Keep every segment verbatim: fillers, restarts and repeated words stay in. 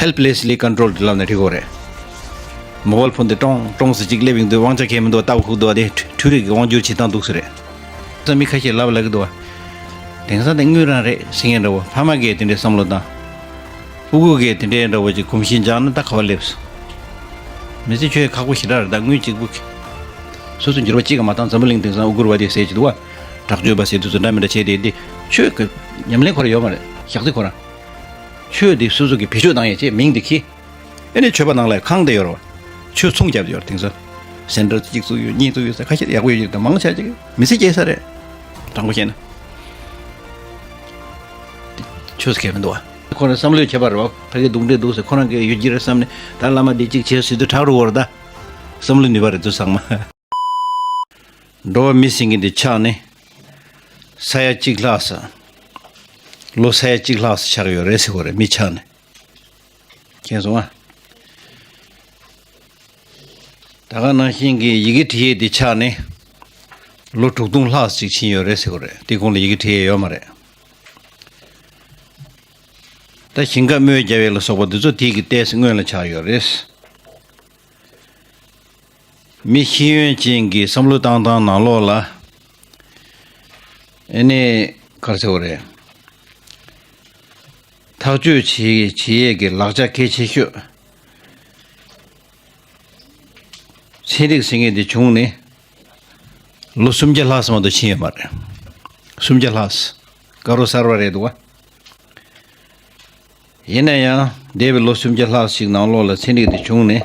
helplessly controlled ལབ་ན་འགྲིག་གོ་རེད། མོ་བལ་ཕོན་དེ་ཀྲོང་ཀྲོང་ཟེར་གཅིག་སླེབས་ཡོང་དུས་དབང་ཆ་གང་ཡང་མི་འདུག་ལྟ་བ་ཁུག་འདུག་དེ་འཕྲུལ་རིག་གི་དབང་སྒྱུར་བྱེད་སྟངས་འདུག་ཟེར་རེད། ས་མི་ཁ་ཤས་ལབ་ལབ་གི་འདུག་དེང་སང་དེ་དངུལ་རང་རེད་ཟེར་མཁན་འདྲ་བོ། ཕ་མ་གིས་དེ་འདྲའི་བསམ་བློ་བཏང་། ཕྲུ་གུ་གིས་དེ་འདྲའི་འདྲ་བོ་ཅིག་གོམས་གཤིས་འཇགས་ན་ད་ག་བ་སླེབས། མི་ཚེ་ཁྱོད་ཁག་པོ་ཞེ་དྲག་རེད། ད་དངུལ་གཅིག་པུ་སོ་སོ་འགྱུར་བ་གཅིག་ག་མ་བཏང་། འཛམ་བུ་གླིང་དེང་སང་ཨུ་གུར་བ་དེ་ཟེར་གྱི་འདུག་བ། དྲག་སྤྱོད་པ་ཟེར་དུས་ཚོད་འདྲ་མི་འདྲ་བྱས་ཏེ། འདི་ཆོས་ཀྱི་ཉམས་ལེན་ཁོ་ར་ཡོད་མ་རེད། ཞག་ཚི་ཁོ་ར་ཆོས་དེ་སོ་སོ་གི་བེད་སྤྱོད་བཏང་ཡས་བྱས་མིང་དེ་ཁྱི། ཨེ་ནས་ཆོས་པ་ནང་ལ་ཁང་དེ་ཡོད་རེད་བ། ཆོས་ཚོང་རྒྱབ་ཡོད་རེད། དེང་སང་སེན་ཊར་གཅིག་བཙུགས་ཡོད། གཉིས་བཙུགས་ཡོད་ཟེར། ཁ་ཤས་ཡག་པོ་ཡོད་ཀྱི་རེད། མང་ཆ་ཅིག་མི་ཚེ་སྐྱེལ་ས་རེད། དྲང་པོ་བཤད་ན། ཆོས་ཁས་མི་འདུག་བ། ཁོ་རང་བསམ་བློའི་ཁྱད་པར་རེད་བ། ཕ་གི་རྡུང་འདྲེ་འདུག་ཟེར། ཁོ་རང་གི་ཡོད་ཀྱི་རེད་བསམ་ནས། ད་བླ་མ་འདི་གཅིག་བྱས་ཟེར་དུས་དྲག་རུ་བོར་ད། བསམ་བློ་ནུས་པ་རེད་འདུག་ཚང་མ། འགྲོ་བ་མི་ཟེར་མཁན་འདི་ཆགས་ནས་ས་ཡ་གཅིག་ལྷག་ཙམ། ལོ་ས་ཡ་གཅིག་ལྷག་ཙམ་ཆགས་ཡོད་རེད་ཟེར་བ་རེད། མི་ཆགས་ནས། མཁྱེན་སོང་ཨ། ད་ག་ནང་བཞིན་གྱི་ཡི་གེ་འབྲི་ཡས་འདི་ཆགས་ནས་ལོ་དྲུག་སྟོང་ལྷག་ཙམ་ཕྱིན་ཡོད་རེད་ཟེར་བ་རེད། དེ་གོང་ལ་ཡི་གེ་འབྲི་ཡས་ཡོད་མ་རེད། ད་ཞིང་ཁ་རྨོས་རྒྱག་ཡས་ལ་སོགས་པ་འདི་ཚོ་དེ་གི་ལྟས་སུ་སྔོན་ལ་ཆགས་ཡོད་རེད། མི་ཤེས་ཡོན་ཅན་གྱི་བསམ་བློ་བཏང་སྟངས་ནང་ལོགས་ལ། ཨེ་ནས་ག་རེ་ཟེར་བ་རེད། ཐག་གཅོད་བྱེད་བྱེད་ཡས་ཀྱི་ལག་ཆ་གལ་ཆེ་ཤོས་ཚན་རིག་ཟེར་མཁན་དེ་བྱུང་ནས་ལོ་སུམ་བརྒྱ་ལྷག་ཙམ་མ་གཏོགས་ཕྱིན་ཡོད་མ་རེད། སུམ་བརྒྱ་ལྷག་ཙམ། དཀར་པོ་གསར་པ་རེད་འདུག་བ། ཡིན་ན་ཡང་འདས་པའི་ལོ་སུམ་བརྒྱ་ལྷག་ཅིག་ནང་ལོགས་ལ་ཚན་རིག་དེ་བྱུང་ནས།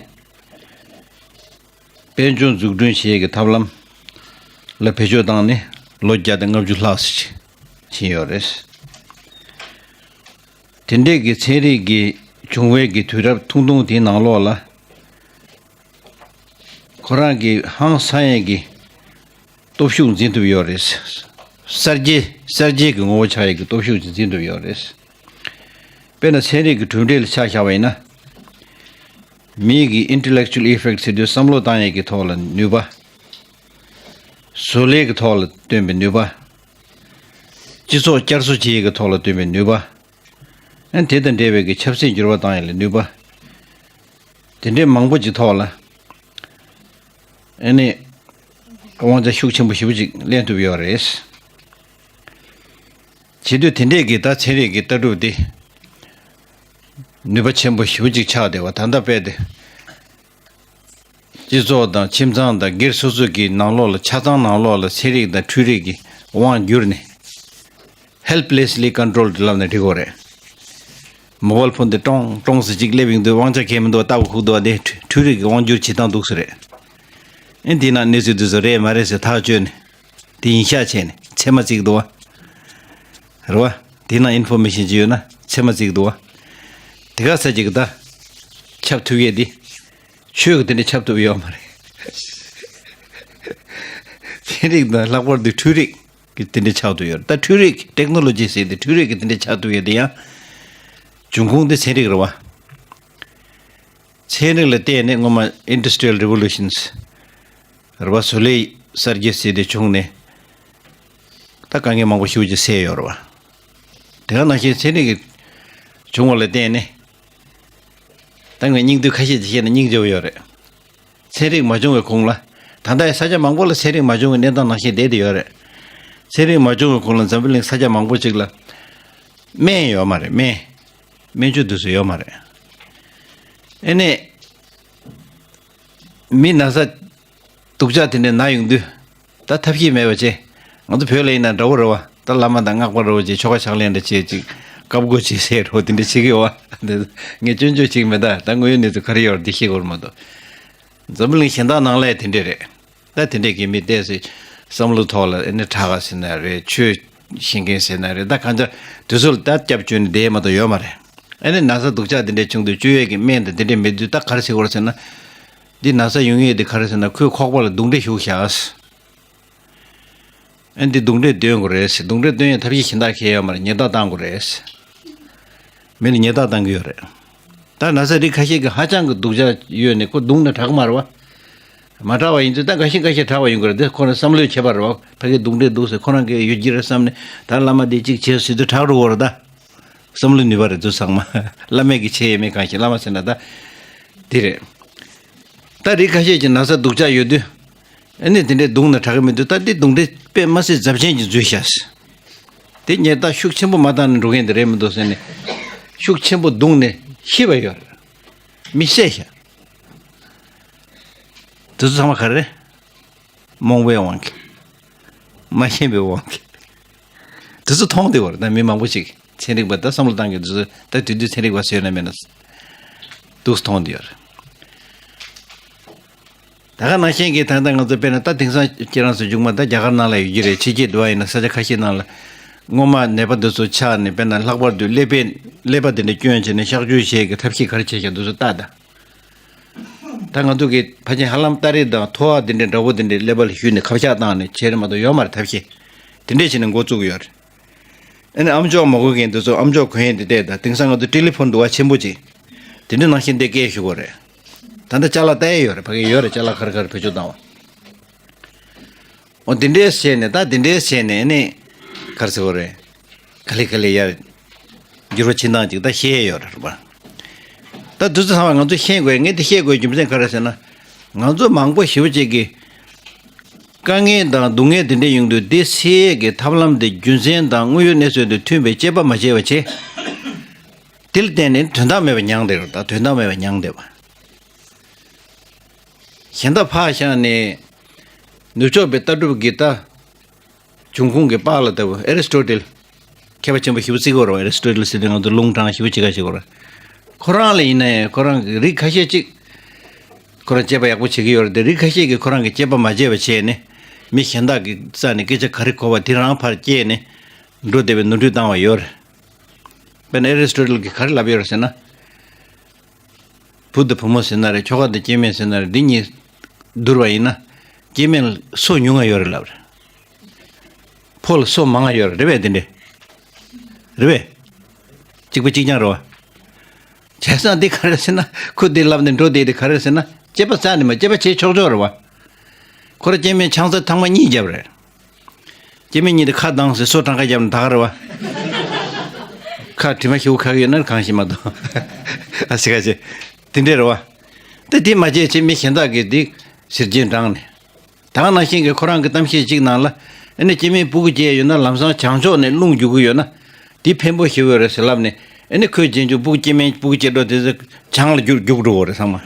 དཔལ་འབྱོར་འཛུགས་སྐྲུན་བྱེད་ཡས་ཀྱི་ཐབས་ལམ་ལ་བེད་སྤྱོད་བཏང་ནས་ལོ་བརྒྱ་དང་ལྔ་བཅུ་ལྷག་ཙམ་ཕྱིན་ཡོད་རེད། དེ་འདྲས་ཀྱི་ཚན་རིག་གི་བྱུང་བའི་གི་དུས་རབས་ཐུང་ཐུང་དེའི་ནང་ལོགས་ལ། ཁོ་རང་གི་ཧང་སང་ཡས་ཀྱི་སྟོབས་ཤུགས་འཛིན་ཐུབ་ཡོད་རེད། གསར་བརྗེ་གསར་བརྗེ་གི་ངོ་བོ་ཆགས་ཡས་ཀྱི་སྟོབས་ཤུགས་ཅིག་འཛིན་ཐུབ་ཡོད་རེད། དཔེར་ན་ཚན་རིག་གི་གྲུབ་འབྲས་ལ་ཆ་བཞག་པ་ཡིན་ན། མིའི་གི་intellectual effect ཟེར་དུས་བསམ་བློ་བཏང་ཡས་ཀྱི་ཐོག་ལ་ནུས་པ། བཟོ་ལས་ཀྱི་ཐོག་ལ་བཏོན་པའི་ནུས་པ། སྤྱི་ཚོགས་བསྐྱར་གསོ་བྱེད་ཡས་ཀྱི་ཐོག་ལ་བཏོན་པའི་ནུས་པ། ཨ་ནི་དེ་དང་འབྲེལ་བའི་གི་ཆབ་སྲིད་འགྱུར་བ་བཏང་ཡས་ལ་ནུས་པ། དེ་འདྲའི་མང་པོ་ཅིག་ཐོག་ལ། ཨ་ནི། དབང་ཆ་ཤུགས་ཆེན་པོ་ཞེ་པོ་ཅིག་ལེན་ཐུབ་ཡོད་རེད། བྱེད་དུས་དེ་འདྲས་ཀྱི་ད་ཚན་རིག་གི་ལྟ་གྲུབ་དེ། ནུས་པ་ཆེན་པོ་ཞེ་པོ་ཅིག་ཆགས་བསྡད་པ་ད་ལྟ་དཔེ་དེ། སྤྱི་ཚོགས་དང་ཁྱིམ་ཚང་དང་སྒེར་སོ་སོ་གི་ནང་ལོགས་ལ་ཆ་ཚང་ནང་ལོགས་ལ་ཚན་རིག་དང་འཕྲུལ་རིག་གི་དབང་བསྒྱུར་ནས། helplessly controlled ལབ་ན་འགྲིག་གོ་རེད། མོ་བལ་ཕོན་དེ་ཀྲོང་ཀྲོང་ཟེར་གཅིག་སླེབས་ཡོང་དུས་དབང་ཆ་གང་ཡང་མི་འདུག་ལྟ་བ་ཁུག་འདུག་དེ་འཕྲུལ་རིག་གི་དབང་བསྒྱུར་བྱེད་སྟངས་འདུག་ཟེར་རེད། ཨེ་འདི་ན་གནས་ཚུལ་འདི་ཚོ་རེད་མ་རེད་ཟེར་ཐག་གཅོད་ནས། དེ་ཡིན་ཤག་བྱས་ནས་ཚད་མ་བརྩིགས་འདུག་བ། རེད་བ། དེ་ན་information ཅིག་ཡོད་ན་ཚད་མ་བརྩིགས་འདུག་བ། དེ་ག་ས་ཅིག་ད། ཁྱབ་ཐུབ་ཡས་འདི། ཆོས་ཀྱི་དེ་འདྲ་ཁྱབ་ཐུབ་ཡོད་མ་རེད། ཚན་རིག་དང་ལྷག་པར་དུ་འཕྲུལ་རིག་གི་དེ་འདྲ་ཆགས་ཐུབ་ཡོད་རེད། ད་འཕྲུལ་རིག་technology ཟེར་དེ་འཕྲུལ་རིག་གི་དེ་འདྲ་ཆགས་ཐུབ་ཡོད་དེ་ཡང་། འབྱུང་ཁུངས་དེ་ཚན་རིག་རེད་བ། ཚན་རིག་ལ་བརྟེན་ནས་སྔོན་མ་industrial revolutions རེད་བ། བཟོ་ལས་གསར་བརྗེ་ཟེར་དེ་བྱུང་ནས། ད་དཀའ་ངལ་མང་པོ་ཞེ་པོ་ཅིག་སེལ་ཡོད་རེད་བ། དེ་ག་ནང་བཞིན་ཚན་རིག་གི་བྱུང་བ་ལ་བརྟེན་ནས། ད་ངས་སྙིང་བསྡུས་ཁ་ཤས་ཅིག་བཤད་ན་སྙིང་རྗེ་པོ་ཡོད་རེད། ཚན་རིག་མ་བྱུང་བའི་གོང་ལ། ད་ལྟ་ཡི་ས་ཆ་མང་པོ་ལ་ཚན་རིག་མ་བྱུང་བའི་གནས་སྟངས་ནང་བཞིན་བསྡད་དེ་ཡོད་རེད། ཚན་རིག་མ་བྱུང་བའི་གོང་ལ་འཛམ་བུ་གླིང་ས་ཆ་མང་པོ་ཅིག་ལ། སྨན་ཡོད་མ་རེད་སྨན། སྨན་བཅོས་འདི་ཚོ་ཡོད་མ་རེད། ཨེ་ནས། མི་ན་ཚ། སྡུག་ཅག་དེ་འདྲ་ན་ཡོང་དུས། ད་ཐབས་ཤེས་མེད་པ་བྱས། ང་ཚོ་བོད་ལ་ཡིན་ན་འདྲ་བོ་རེད་བ། ད་བླ་མ་དང་སྔགས་པ་འདྲ་བོ་བྱས་ཆོ་ག་ཕྱག་ལེན་འདྲ་བྱས་ཅིག་བཀའ་བསྒོ་བྱས་ཟེར་རོ་དེ་འདྲ་བྱེད་ཀྱི་ཡོད་བ། ངས་སྐྱོན་བརྗོད་བྱེད་ཀྱི་མེད། ད་ད་དངོས་ཡོད་གནས་ཚུལ་ག་རེ་ཡོད་རེད་དེ་ཤེས་དགོས་རེད་མ་གཏོགས། འཛམ་བུ་གླིང་གཞན་དག་ནང་ལ་ཡང་དེ་འདྲ་རེད། ད་དེ་འདྲས་ཀྱི་མི་ཏོག་ཙམ་བསམ་བློ་ཐོག་ལ་ཨེ་ནི་དྲག་ག་ཟེར་ན་རེད། ཆོས་ཤེས་མཁན་ཟེར་ན་རེད། ད་གང་ཅག་དེ་ཚོ་ལ་ད་སྐྱབས་བཅོལ་ནས་བསྡད་མ་གཏོགས་ཡོད་མ་རེད། ཨེ་ནི་ན་ཚ་སྡུག་ཅག་དེ་འདྲས་བྱུང་དུས་བཅོས་ཡས་ཀྱི་སྨན་དང་དེ་འདྲས་མེད་དུས་ད་ག་རེ་བྱེད་དགོས་རེད་ཟེར་ན། འདི་ན་ཚ་ཡོང་ཡས་དེ་ག་རེ་ཟེར་ན་ཁོའི་ཁོག་པ་ལ་རྡུང་རྡེག་ཞུགས་ཤག་ཨེ་འདི་རྡུང་རྡེག་འདོན་དགོས་རེད་ཟེར། རྡུང་རྡེག་འདོན་ཡས་ཐབས་ཤེས་གཞན་དག་གང་ཡང་ཡོད་མ་རེད། ཉེས་རྡུང་བཏང་དགོས་རེད་ཟེར། མི་ལ་ཉེས་རྡུང་བཏང་གི་ཡོད་རེད། ད་ན་ཚ་རིགས་ཁ་ཤས་ཀྱི་ཧ་ཅང་གི་སྡུག་ཅག་ཡོད་ནས་ཁོ་རྡུང་ན་དྲག་མ་རེད་བ། མ་དྲག་པ་ཡིན་ཚེ་ད་འགའ་ཤས་འགའ་ཤས་དྲག་པ་ཡོང་གི་རེད། དེ་ཁོ་རང་བསམ་བློའི་ཁྱད་པར་རེད་བ། ཕ་གི་རྡུང་རྡེག་འདུག་ཟེར་ཁོ་རང་གི་ཡོད་ཀྱི་རེད་བསམ་ནས་ད་བླ་མ་འདི་གཅིག་བྱས་ཟེར་དུས་དྲག་འགྲོ་གི་རེད་ད། བསམ་བློ་ནུས་པ་རེད་འདུག་ཚང་མ། བླ་མེད་ཀྱི་ཆེ་ཡས་མེད་གང་ཞིག་བླ་མ་ཟེར་ན་ད་འདི་རེད། ད་རིགས་ཁ་ཤས་ཀྱི་ན་ཚ་སྡུག་ཅག་ཡོད་དུས། ཨ་ནི་དེ་འདྲའི་བརྡུངས་ན་དྲག་གི་མི་འདུག་ད་འདི་བརྡུངས་འདྲའི་དཔེ་མ་སྲིད་རྫབ་ཆེན་གྱི་འཛུལ་ཤག་དེ་ཉེས་རྡུང་ཤུགས་ཆེན་པོ་མ་བཏང་ནས་འགྲོ་མཁན་དེ་རེད་མི་འདུག་ཟེར་ནས། ཤུགས་ཆེན་པོ་བརྡུངས་ནས་ཤི་བ་ཡོད་རེད། མི་བསད་ཤག་དེ་ཚོ་ཚང་མ་ག་རེ་རེད། རྨོངས་པའི་དབང་གིས། མ་ཤེས་པའི་དབང་གིས། དེ་ཚོ་མཐོང་བསྡད་ཡོད་རེད། ད་མི་མང་པོ་ཞིག་ཚན་རིག་པ་ད་བསམ་བློ་བཏང་གི་དེ་ཚོ་ད་དུས་དུས་ཚན་རིག་པ་བཟོས་ན་མེད་ན། འདུག་སེ་མཐོང་བསྡད་ཡོད་རེད། ད་ག་ནང་བཞིན་གྱི་ད་ལྟ་ང་ཚོ་དཔེར་ན་ད་དེང་སང་ཁྱེད་རང་ཚོ་མཇུག་མ་ད་རྒྱ་གར་ནང་ལ་ཡོད་ཀྱི་རེད། ཕྱི་རྒྱལ་དུ་བ་ཡིན་ན་ས་ཆ་ཁ་ཤས་ནང་ལ་སྔོན་མ་ནད་པ་འདི་ཚོ་ཆགས་ནས་དཔེར་ན་ལྷག་པར་དུ་ཀླད་པའི་ཀླད་པ་དེ་འདྲ་སྐྱོན་བྱས་ནས་གཤག་བཅོས་བྱེད་ཀྱི་ཐབས་ཤེས་ག་རེ་བྱས་ཤག་འདི་ཚོ་ལྟ་ད། ད་ང་ཚོ་གི་ཕལ་ཆེར་ཧ་ལམ་སྟ་རེ་དང་ཐོ་བ་དེ་འདྲའི་འདྲ་པོ་དེ་འདྲའི་ཀླད་པ་ལ་གཞུས་ནས་ཁབ་ཤག་བཏང་ནས་བྱས་རེད་མ་གཏོགས་ཡོད་མ་རེད་ཐབས་ཤེས། དེ་འདྲས་བྱས་ནས་འགོ་བཙུགས་ཡོད་རེད། ཨ་ནི་ཨམ་ཅོག་མ་གོ་མཁན་དེ་ཚོ་ཨམ་ཅོག་གོན་ཡས་དེ་བལྟས་ད། དེང་སང་ང་ཚོ་ཊེ་ལི་ཕོན་འདུག་བ་ཆེན་པོ་ཅིག་དེ་འདྲ་ནང་བཞིན་དེ་སྐད་ཞུ་དགོས་རེད། ད་ལྟ་ཅ་ལག་ལྟ་ཡས་ཡོད་རེད། ཕ་གི་ཡོད་རེད། ཅ་ལག་ག་རེ་ག་རེ་བེད་སྤྱོད་བཏང་བ། འོ་དེ་འདྲས་བྱས་ནས་ད་དེ་འདྲས་བྱས་ནས་ཨ་ནི་ག་རེ་ཟེར་དགོས་རེད། ག་ལེ་ག་ལེ་ཡར་འགྱུར་བ་ཕྱིན་སྟངས་ཅིག་ད་ཤེས་ཡས་ཡོད་རེད་པ། ད་དུས་ཚོད་ཚང་བ་ང་ཚོ་ཤེས་དགོས། ངས་དེ་ཤེས་དགོས་རྒྱུ་མཚན་ག་རེ་ཟེར་ན། ང་ཚོ་མང་པོ་ཞེ་པོ་ཅིག་གིས་དཀའ་ངལ་དང་སྡུག་བསྔལ་དེ་འདྲ་ཡོང་དུས་དེ་སེལ་ཡས་ཀྱི་ཐབས་ལམ་དེ་རྒྱུ་མཚན་དང་དངོས་ཡོད་གནས་ཚུལ་དང་མཐུན་པའི་དཔྱད་པ་མ་བྱས་པ་བྱས། དེ་ལ་བརྟེན་ནས་དོན་དག་མེད་པ་མྱངས་བསྡད་རེད། ད་དོན་དག་མེད་པ་མྱངས་བསྡད་པ། གཞན་དག་ཕར་བཞག་ནས་ནུབ་ཕྱོགས་པའི་ལྟ་གྲུབ་ཀྱི་ད། འབྱུང་ཁུངས་ཀྱི་པཱ་ལགས་ལྟ་བུ་ཨེ་རི་སི་ཊོ་ཊལ། མཁས་པ་ཆེན་པོ་ཞེ་པོ་བརྩི་གི་ཡོད་རེད་པ། ཨེ་རི་སི་ཊོ་ཊལ་ཟེར་དུས་ང་ཚོ་ལུང་དྲངས་ཞེ་པོ་ཅིག་ག་བྱེད་ཀྱི་ཡོད་རེད། ཁོ་རང་ལ་ཡིན་ན་ཡང་ཁོ་རང་གི་རིགས་ཁ་ཤས་ཅིག་ཁོ་རང་དཔྱད་པ་ཡག་པོ་བྱེད་ཀྱི་ཡོད་རེད་དེ། རིགས་ཁ་ཤས་ཀྱིས་ཁོ་རང་གི་དཔྱད་པ་མ་བྱས་པ་བྱས་ནས་མི་གཞན་དག་གི་རྩ་ནས་སྐད་ཆ་ག་རེ་གོ་བ་དེ་རང་ཕར་བསྐྱལ་ནས་འགྲོ་བསྡད་པའི་ནོར་འཁྲུལ་བཏང་བ་ཡོད་རེད། དཔེར་ན་ཨེ་རི་སི་ཊོ་ཊལ་གྱིས་ག་རེ་ལབ་ཡོད་རེད་ཟེར་ན། བུ་དང་བུ་མོ་ཟེར་ན་རེད། ཁྱོ་ག་དང་སྐྱེ་དམན་ཟེར་ན་རེད། འདི་གཉིས་བསྡུར་བ་ཡིན་ན་སྐྱེ་དམན་ལ་སོ་ཉུང་ང་ཡོད་རེད་ལབ་རེད། ཕོ་ལ་སོ་མང་ང་ཡོད་རེད། རེད་པས། འདི་འདྲས་རེད་པས། གཅིག་པ་གཅིག་རྐྱང་རེད་པ། བྱས་ཙང་འདི་ག་རེ་ཟེར་ན། ཁོ་འདི་ལབ་ནས་འགྲོ་བསྡད་དེ་ག་རེ་ཟེར་ན། དཔྱད་པ་རྩ་ནས་མ། དཔྱད་པ་བྱེད་ཆོག་ཆོག་རེད་པ། ཁོ་རང་སྐྱེ་དམན་ཆང་ས་ཐེངས་མ་གཉིས་བརྒྱབ་རེད། སྐྱེ་དམན་གཉིས་དེ་ཁ་གདངས་ཟེར་སོ་གྲངས་ཀ་བརྒྱབ་ནས་ད་ག་རེད་པ། ཁ་དྲི་མ་ཞེ་པོ་ཁ་གི་ཡོད་ན་གང་ཞིག་མ་གཏོགས། ཨ་ཟེར་ག་ཅེ། དེ་འདྲས་རེད་པ། དེ་དེ་མ་བྱས་ཅེས་མི་གཞན་དག་གིས་འདི་ཟེར་རྗེས་འབྲངས་ནས། ད་ག་ནང་བཞིན་གྱི་ཁོ་རང་གི་གཏམ་བཤད་ཅིག་ནང་ལ། ཨ་ནི་སྐྱེ་དམན་སྤུ་གུ་སྐྱེས་ཡོད་ན་ལམ་སང་བྱང་ཕྱོགས་ནས་རླུང་རྒྱུག་གི་ཡོད་ན། དེ་ཕན་པོ་ཞེ་པོ་རེད་ཟེར་ལབ་ནས། ཨ་ནི་ཁོའི་རྗེས་འཇུག་སྤུ་གུ་སྐྱེ་དམན་སྤུ་གུ་སྐྱེ་འགྲོ་དེ་ཚོ་བྱང་ལ་རྒྱུག་རྒྱུག་འགྲོ་བ་རེད་ཚང་མ།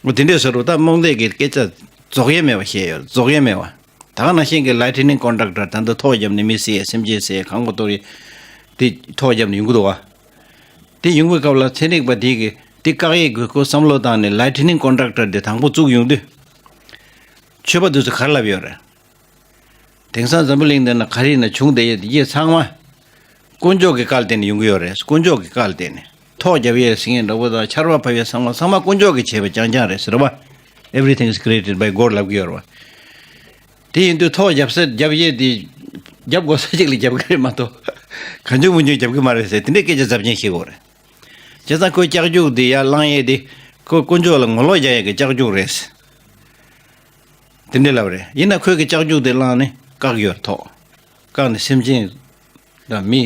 འོ་དེ་འདྲས་ཟེར་རུ་ད་རྨོངས་དད་ཀྱི་སྐད་ཆ་རྫོགས་ཡས་མེད་པ་བཤད་ཡོད། རྫོགས་ཡས་མེད་པ། ད་ག་ནང་བཞིན་གྱི་ལའི་ཊི་ནིང་ཀོན་ཌག་ཊར། ད་ལྟ་ཐོག་བརྒྱབ་ནས་མི་བསད་ཡས། སེམས་ཅན་བསད་ཡས། གང་གོ་གཏོར་ཡས། དེ་ཐོག་བརྒྱབ་ནས་ཡོང་གི་འདུག་པ། དེ་ཡོང་གི་སྐབས་ལ་ཚན་རིག་པ་དེ་གིས་དེ་བཀག་ཡས་དགོས་སྐོར་བསམ་བློ་བཏང་ནས་ལའི་ཊི་ནིང་ཀོན་ཌག་ཊར་དེ་དང་པོ་བཙུགས་ཡོང་དུས། ཆོས་པ་དེ་ཚོ་ག་རེ་ལབ་ཡོད་རེད། དེང་སང་འཛམ་བུ་གླིང་འདི་ན་ག་རེ་ཡིན་ན་བྱུང་བསྡད་ཡས་དེ་ཚང་མ་དཀོན་མཆོག་གི་བཀའ་ལ་བརྟེན་ནས་ཡོང་གི་ཡོད་རེད། དཀོན་མཆོག་གི་བཀའ་ལ་བརྟེན་ནས། ཐོག་བརྒྱབ་ཡས་ཟེར་མཁན་འདྲ་པོ་དང་ཆར་པ་བབས་ཡས་ཚང་མ་ཚང་མ་དཀོན་མཆོག་གིས་བྱས་པ་རྐྱང་རྐྱང་རེད་ཟེར་བ། Everything is created by God ལབ་ཀྱི་ཡོད་རེད་པ། དེ་ཡིན་དུས་ཐོག་བརྒྱབ་ས་བརྒྱབ་ཡས་དེ་བརྒྱབ་དགོས་ས་ཅིག་ལ་བརྒྱབ་ཀྱི་རེད་མ་གཏོགས། གང་བྱུང་མང་བྱུང་བརྒྱབ་ཀྱི་མ་རེད་ཟེར་དེ་འདྲའི་སྐད་ཆ་ཚབས་ཆེན་བཤད་ཀྱི་ཡོད་རེད། བྱས་ཙང་ཁོའི་ལྕགས་རྒྱུག་དེ་ཡར་བསླང་ཡས་དེ་ཁོ་དཀོན་མཆོག་ལ་ངོ་ལོག་རྒྱག་ཡས་ཀྱི་ལྕགས་རྒྱུག་རེད། དེ་འདྲའི་ལབ་རེད། ཡིན་ན་ཁོས་ཀྱི་ལྕགས་རྒྱུག་དེ་བསླངས་ནས་བཀག་ཡོད་རེད། ཐོག་བཀག་ནས་སེམས་ཅན་དང་མི་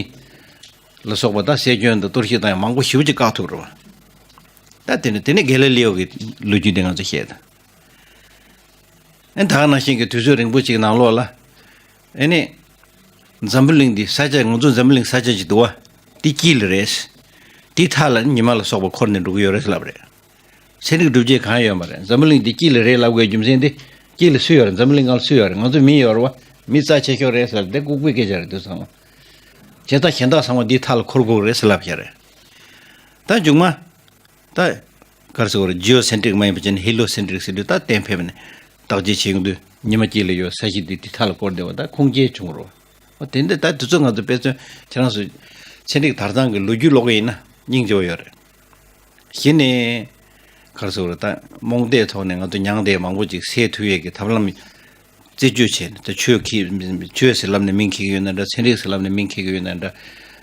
ལ་སོགས་པ་ད་སྲེག་སྐྱོན་དང་གཏོར་བཤིག་དང་ཡང་མང་པོ་ཞེ་པོ་ཅིག་བཀག་ཐུབ་རེད་པ། ད་དེ་ནས་དེ་ནས་གྷེ་ལི་ལི་ཡོ་གི་ལོ་རྒྱུས་དེ་ང་ཚོ་བཤད་ད། ཨེ་ད་ག་ནང་བཞིན་གྱི་དུས་ཚོད་རིང་པོ་ཅིག་ནང་ལོགས་ལ། ཨེ་ནས། འཛམ་བུ་གླིང་འདི་ས་ཆ་ང་ཚོ་འཛམ་བུ་གླིང་ས་ཆ་ཅིག་འདུག་པ། འདི་དཀྱིལ་རེད། འདི་མཐའ་ལ་ཉི་མ་ལ་སོགས་པ་འཁོར་ནས་འགྲོ་གི་ཡོད་རེད་ལབ་རེད། ཚན་རིག་སྒྲུབ་བྱེད་གང་ཡོད་མ་རེད། འཛམ་བུ་གླིང་འདི་དཀྱིལ་རེད་ལབ་དགོས་རྒྱུ་མཚན་འདི། དཀྱིལ་སུ་ཡོད་རེད། འཛམ་བུ་གླིང་སྒང་ལ་སུ་ཡོད་རེད། ང་ཚོ་མི་ཡོད་རེད་པ། མི་རྩ་ཆེ་ཤོས་རེད་ཟེར་འདི་ལྐུགས་པའི་སྐད་ཆ་རེད་འདི་ཚང་མ། བྱས་ཙང་གཞན་དག་ཚང་མ་འདི་མཐའ་ལ་འཁོར་དགོས་རེད་ཟེར་ལབ་བཞག་རེད། ད་མཇུག་མ། ད། ག་རེ་ཟེར་དགོས་རེད། ཇི་ཨོ་སེན་ཊི་རིག་མ་ཡིན་པ་བྱས་ནས་ཧེ་ལིའོ་སེན་ཊི་རིག་ཟེར་དུས་ད་གཏན་འཕེབས་ནས་བརྟག་དཔྱད་བྱེད་ཡོང་དུས་ཉི་མ་དཀྱིལ་ལ་ཡོད། ས་གཞི་འདི་འདི་མཐའ་ལ་བསྐོར་བསྡད་པ་ད་ཁུངས་སྐྱེལ་བྱུང་རོགས། ཨོ་དེ་འདི་ད་དུས་ཚོད་ང་ཚོ་དཔེ་མཚོན་ཁྱེད་རང་ཚོ་ཚན་རིག་དར་ཐང་གི་ལོ་རྒྱུས་ཀློག་གི་ཡིན་ན་སྙིང་རྗེ་པོ་ཡོད་རེད། གཞི་ནས་ག་རེ་ཟེར་དགོས་རེད། ད་རྨོངས་དད་ཐོག་ནས་ང་ཚོ་མྱངས་བསྡད་མང་པོ་ཅིག་སེལ་ཐུབ་ཡས་ཀྱི་ཐབས་ལམ། རྩད་གཅོད་བྱས་ནས་ད་ཆོས་ཀྱི་ཆོས་ཟེར་ལབ་ནས་མིང་འཁྱེར་གྱི་ཡོད་ན་འདྲ། ཚན་རིག་ཟེར་ལབ་ནས་མིང་འཁྱེར་གྱི་ཡོད་ན་འདྲ།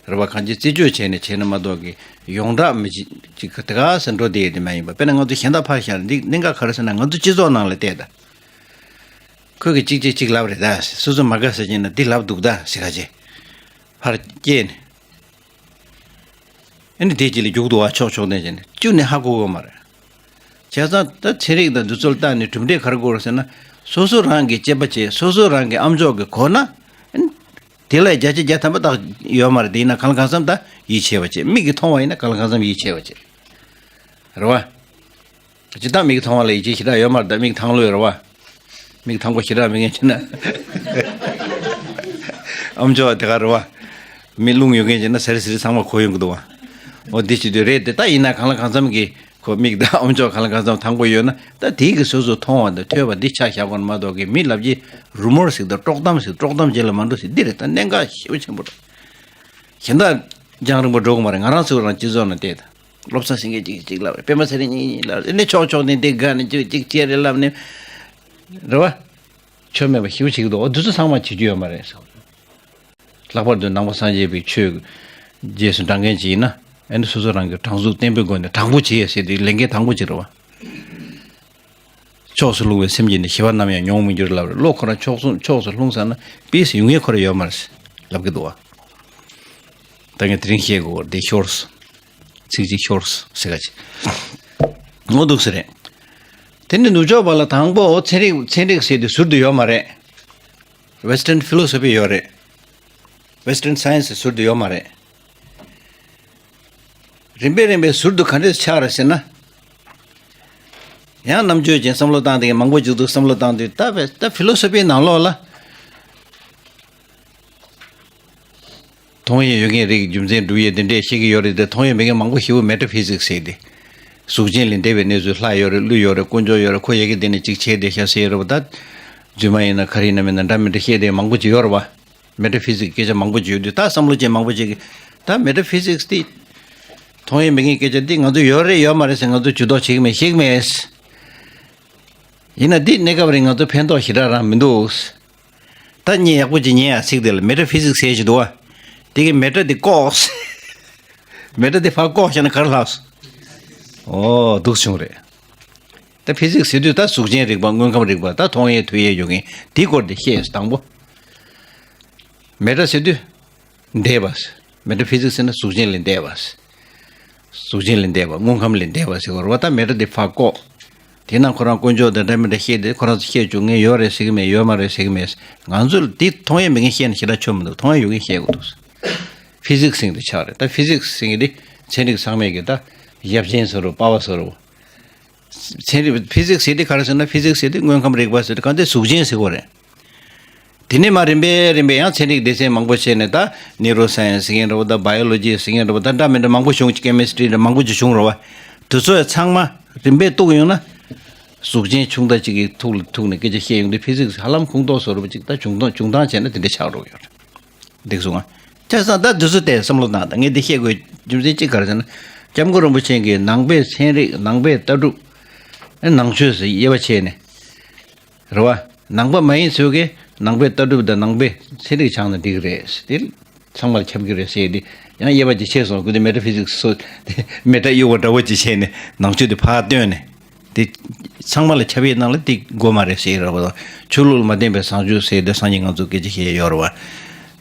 རེད་པ། གང་ཅི་རྩད་གཅོད་བྱས་ནས་བྱས་ན་མ་གཏོགས་ཀྱི་ཡོངས་གྲགས་མི་ཅི་ཅིག་གི་དེ་ག་ཟེར་འགྲོ་བསྡད་ཡོད་དེ་མ་ཡིན་པ། དཔེར་ན་ང་ཚོ་གཞན་དག་ཕར་བཞག་ན་འདི་གནད་འགག་ག་རེ་ཟེར་ན་ང་ཚོ་སྤྱི་ཚོགས་ནང་ལ་བལྟས་ད། ཁོས་ཀྱི་གཅིག་གཅིག་གཅིག་ལབ་རེད་ད། སོ་སོ་མ་དགའ་ཟེར་གྱིན་ན་འདི་ལབ་འདུག་ད་ཟེར་ག་ཅེ། ཕར་སྐྱེལ་ནས། ཨ་ནི་དེ་གཅིག་ལ་རྒྱུག་འདུག་བ། ཕྱོགས་ཕྱོགས་ནས་བྱས་ནས་གཅིག་ནས་ཧ་གོ་གི་མ་རེད། བྱས་ཙང་ད་ཚན་རིག་དང་འདི་ཚོ་ལ་བལྟས་ནས་གྲུབ་འབྲས་ག་རེ་དགོས་རེད་ཟེར་ན། སོ་སོ་རང་གི་སྐྱེས་པ་བྱས། སོ་སོ་རང་གི་ཨམ་ཅོག་གིས་གོ་ན། ཨ་ནི་དེ་ལས་བརྒྱ་ཆ་བརྒྱ་ཐམ་པ་ད་ཡོད་མ་རེད། དེ་ཡིན་ན་གང་ལ་གང་འཚམ་ད་ཡིད་ཆེས་པ་བྱེད། མིག་གིས་མཐོང་བ་ཡིན་ན་གང་ལ་གང་འཚམ་ཡིད་ཆེས་པ་བྱེད། རེད་བ། སྤྱིར་བཏང་མིག་གིས་མཐོང་བ་ལ་ཡིད་ཆེས་ཞེ་དྲག་ཡོད་མ་རེད། ད་མིག་ཐང་ལྷོད་རེད་བ། མིག་ཐང་པོ་ཞེ་དྲག་མེད་མཁན་བྱས་ན། ཨམ་ཅོག་དེ་ག་རེད་བ། མིག་རླུང་ཡོད་མཁན་བྱས་ན་ཟེར་ཟེར་ཚང་མ་གོ་ཡོང་གི་འདུག་བ། འོ་འདི་བྱེད་དུས་རེད་དེ། ད་ཡིན་ན་གང་ལ་གང་འཚམ་གྱི་ཁོ་མིག་དང་ཨམ་ཅོག་གང་ལ་གང་འཚམ་ཐང་པོ་ཡོད་ན། ད་དེའི་གི་སོ་སོ་མཐོང་བ་དང་ཐོས་པ་འདི་ཆ་བཞག་དགོས་ན་མ་གཏོགས་གི། མི་ལབ་ཀྱི་རུ་མོར་ཟིག་དང་དཀྲོག་གཏམ་ཟིག། དཀྲོག་གཏམ་རྗེས་ལ་མ་འགྲོ་ཟིག། འདི་རེད། ད་གནད་འགག་ཞེ་པོ་ཆེན་པོ་རེད། གཞན་དག་རྒྱང་རིང་པོ་འགྲོ་གི་མ་རེད། ང་རང་ཚོ་རང་སྤྱི་ཚོགས་ནང་བལྟས་ད། སློབ་གསར་ཟེར་མཁན་གཅིག་གཅིག་ལབ་རེད། པད་མ་ཚེ་རིང་གཉིས་གཉིས་ལབ་རེད། ཨ་ནི་ཕྱོགས་ཕྱོགས་ནས་འདི་དགའ་ནས་གཅིག་གཅིག་བྱས་རེད་ལབ་ནས། རེད་བ། ཆོ་མེད་པ་ཞེ་པོ་བྱེད་ཀྱི་འདུག། འོ་འདི་ཚོ་ཚང་མ་བྱེད་རྒྱུ་ཡོད་མ་རེད་ཟེར། ལྷག་པར་དུ་ནང་པ་སངས་རྒྱས་པའི་ཆོས་རྗེས་སུ་འབྲང་མཁན་ཅིག་ཡིན་ན། ཨ་ནི་སོ་སོ་རང་གི་དྲང་ཚུགས་བརྟན་པོའི་སྒོ་ནས་དྲང་པོ་བྱེད་ཡས་ཟེར་དུས་ལས་འགན་དང་པོ་ཅིག་རེད་བ། ཕྱོགས་སུ་ལྷུང་བའི་སེམས་ཀྱིས་ནི། ཞི་བ་ནམ་ཡང་མྱོང་མི་འགྱུར་ལབ་རེད། བློ་ཁོ་རང་ཕྱོགས་སུ་ཕྱོགས་སུ་ལྷུང་ཚར་ན་པིས་ཡོང་ཡས་ཁོ་རང་ཡོད་མ་རེད་ལབ་ཀྱི་འདུག་བ། ད་ངས་དེ་རིང་བཤད་དགོས་པ་འདི་ཤོར་སོང་། ཚིག་གཅིག་ཤོར་སོང་ཟེར་ག་ཅིག། ངོ་འདུག་ཟེར་རེད། དེ་ནི་ནུབ་ཕྱོགས་པ་ལ་དང་པོ་ཚན་རིག་ཚན་རིག་ཟེར་དུས་ཟུར་དུ་ཡོད་མ་རེད། Western philosophy ཡོད་རེད། Western science ཟུར་དུ་ཡོད་མ་རེད། རིམ་པས་རིམ་པས་ཟུར་དུ་ག་འདྲས་ཆགས་རེད་ཟེར་ན། ཡང་རྣམ་དཔྱོད་ཅན་བསམ་བློ་བཏང་དེ་མང་པོ་ཅིག་འདུག། བསམ་བློ་བཏང་དུས་ད་བས་ད་ཕི་ལོ་སོ་ཕིའི་ནང་ལོགས་ལ། མཐོང་ཡས་ཡོད་མཁན་རིགས་རྒྱུ་མཚན་སྒྲུབ་ཡས་དེ་འདྲས་བཤད་ཀྱི་ཡོད་རེད་དེ། མཐོང་ཡས་མེད་མཁན་མང་པོ་ཞེ་པོ་མེ་ཊ་ཕི་ཟིག་ཟེར་ཏེ། གཟུགས་ཅན་ལས་འདས་པའི་གནས་ཚུལ། ལྷ་ཡོད་རེད། ཀླུ་ཡོད་རེད། དཀོན་མཆོག་ཡོད་རེད། ཁོ་ཡ་གི་དེ་ནས་ཅིག་བྱས་བསྡད་ཤག་ཟེར་ཡོད་རེད་པ། ད་རྫུན་མ་ཡིན་ན་ག་རེ་ཡིན་ན་མིན་ན་འདྲ་མི་འདྲ་བཤད་བསྡད་མང་པོ་ཅིག་ཡོད་རེད་པ། མེ་ཊ་ཕི་ཟིག་སྐད་ཆ་མང་པོ་ཅིག་ཡོད་དུས། ད་བསམ་བློ་ཅན་མང་པོ་ཅིག་གིས་ད་མེ་ཊ་ཕི་ཟིག་དེ་མཐོང་ཡས་མེད་མཁན་སྐད་ཆ་འདི་ང་ཚོ་ཡོད་རེད་ཡོད་མ་རེད་ཟེར་ང་ཚོ་ཇུས་གཏོགས་བྱེད་ཀྱི་མེད། ཤེས་ཀྱི་མེད། ཡིན་ན་འདི་གནས་སྐབས་རིང་ང་ཚོ་ཕན་ཐོགས་ཞེ་དྲག་རང་མི་འདུག། ད་ངས་ཡག་པོ་ཅིག་ཉན་ཡ། ཚིག་དེ་ལ་མེ་ཊ་ཕི་ཟིག་ཟེར་ཞིག་འདུག་བ། དེ་གི་མེ་ཊ་དེ་བཀོག། མེ་ཊ་དེ་ཕར་བཀོག་བྱས་ན་ག་རེ་ལྷག་སོང་། ཨོ་འདུག་བྱུང་རེད། ད་ཕི་ཟིག་ཟེར་དུས་ད་གཟུགས་ཅན་རིག་པ། དངོས་ཁམས་རིག་པ། ད་མཐོང་ཡས་ཐོས་ཡས་ཡོད་མཁན་དེའི་སྐོར་དེ་བཤད་དང་པོ། མེ་ཊ་ཟེར་དུས་འདས་པ། མེ་ཊ་ཕི་ཟིག་ཟེར་ན་གཟུགས་ཅན་ལས་འདས་པ། གཟུགས་ཅན་ལས་འདས་པ། དངོས་ཁམས་ལས་འདས་པ་ཟེར་བ་རེད་བ། ད་མེ་ཊ་དེ་ཕར་བཀོག། དེ་ན་ཁོ་རང་དཀོན་མཆོག་དང་འདྲ་མི་འདྲ་བཤད་དེ། ཁོ་རང་ཚོ་བཤད་བཅུག་མཁན་ཡོད་རེད་ཟེར་གི་མེད། ཡོད་མ་རེད་ཟེར་གི་མེད། ང་ཚོ་ལ་དེ་མཐོང་ཡས་མེད་མཁན་བཤད་ན་ཞེ་དྲག་ཆོ་མི་འདུག། མཐོང་ཡས་ཡོད་མཁན་བཤད་དགོས་འདུག། ཕི་ཟིག་ཟེར་མཁན་དེ་ཆགས་རེད། ད་ཕི་ཟིག་ཟེར་མཁན་དེ་ཚན་རིག་ཚང་མས་ཀྱི་ད་ཡབ་ཆེན་ཟེར་རོ། པ་ཕ་ཟེར་རོ། ཚན་རིག་ཕི་ཟིག་ཟེར་དེ་ག་རེ་ཟེར་ན། ཕི་ཟིག་ཟེར་དེ་དངོས་ཁམས་རིག་པ་ཟེར་དེ་གང་དེ་གཟུགས་ཅན་ཟེར་གོ་རེད། དེ་ནས་མར་རིམ་པས་རིམ་པས་ཡང་ཚན་རིག་སྡེ་ཚན་མང་པོ་བྱས་ནས། ད་ནེ་རོ་སའེན་སི་ཟེར་མཁན་རེད་པ། ད་བྷ་ཡོ་ལོ་ཇི་ཟེར་མཁན་རེད་པ། ད་འདྲ་མི་འདྲ་མང་པོ་བྱུང་། ཀེ་མི་སི་ཊི་རི་འདྲ་མང་པོ་ཅིག་བྱུང་རེད་པ། དེ་ཚོ་ཡང་ཚང་མ་རིམ་པས་གཏུགས་ཡོང་ན། གཟུགས་ཅན་ཆུང་མཐའ་གཅིག་གི་ཐུག་ལ་ཐུག་ནས་སྐད་ཆ་བཤད་ཡོང་དུས། ཕི་ཟིག་ཧ་ལམ་ཁུངས་གཏུགས་བཟོ་འདྲ་པོ་ཅིག། ད་བྱུང་སྟངས་བྱུང་སྟངས་བྱས་ན་དེ་འདྲ་ཆགས་འགྲོ་གི་ཡོད་རེད། འགྲིག་སོང་ང་། བྱས་ཙང་ད་འདི་ཚོ་དེ་བསམ་བློ་བཏང་། ད་ངས་འདི་བཤད་དགོས་རྒྱུ་མཚན་གཅིག་ག་རེ་ཟེར་ན། སྐྱབས་མགོན་རིན་པོ་ཆེ་གིས་ནང་པའི་ཚན་རིག། ནང་པའི་ལྟ་གྲུབ། ཨེ་ནང་ཆོས་ཟེར་དབྱེ་བ་ཕྱེ་ནས། རེད་བ། ནང་པ་མ་ཡིན་ཚོས་ཀྱིས་ནང་པའི་ལྟ་གྲུབ་དང་ནང་པའི་ཚན་རིག་སྦྱངས་ན་འགྲིག་གི་རེད་ཟེར་ཏེ། ཚང་མར་ཁྱབ་ཀྱི་རེད་ཟེར་ཏེ། ཡང་དབྱེ་བ་ཅིག་ཕྱེ་སོང་། ཁོ་དེ་མེ་ཊ་ཕི་ཟིག་སི་སོ། མེ་ཊ་དབྱེ་བ་འདྲ་པོ་ཅིག་བྱས་ནས་ནང་ཆོས་དེ་ཕར་བཏོན་ནས། དེ་ཚང་མ་ལ་ཁྱབ་ཡས་ནང་ལ་དེ་དགོས་མ་རེད་ཟེར་རེད་བ། ཆོས་ལུགས་ལ་མ་བརྟེན་པའི་བཟང་སྤྱོད་ཟེར་དེ་སང་ཉིན་ང་ཚོ་སྐད་ཆ་བཤད་ཡས་ཡོད་རེད་བ།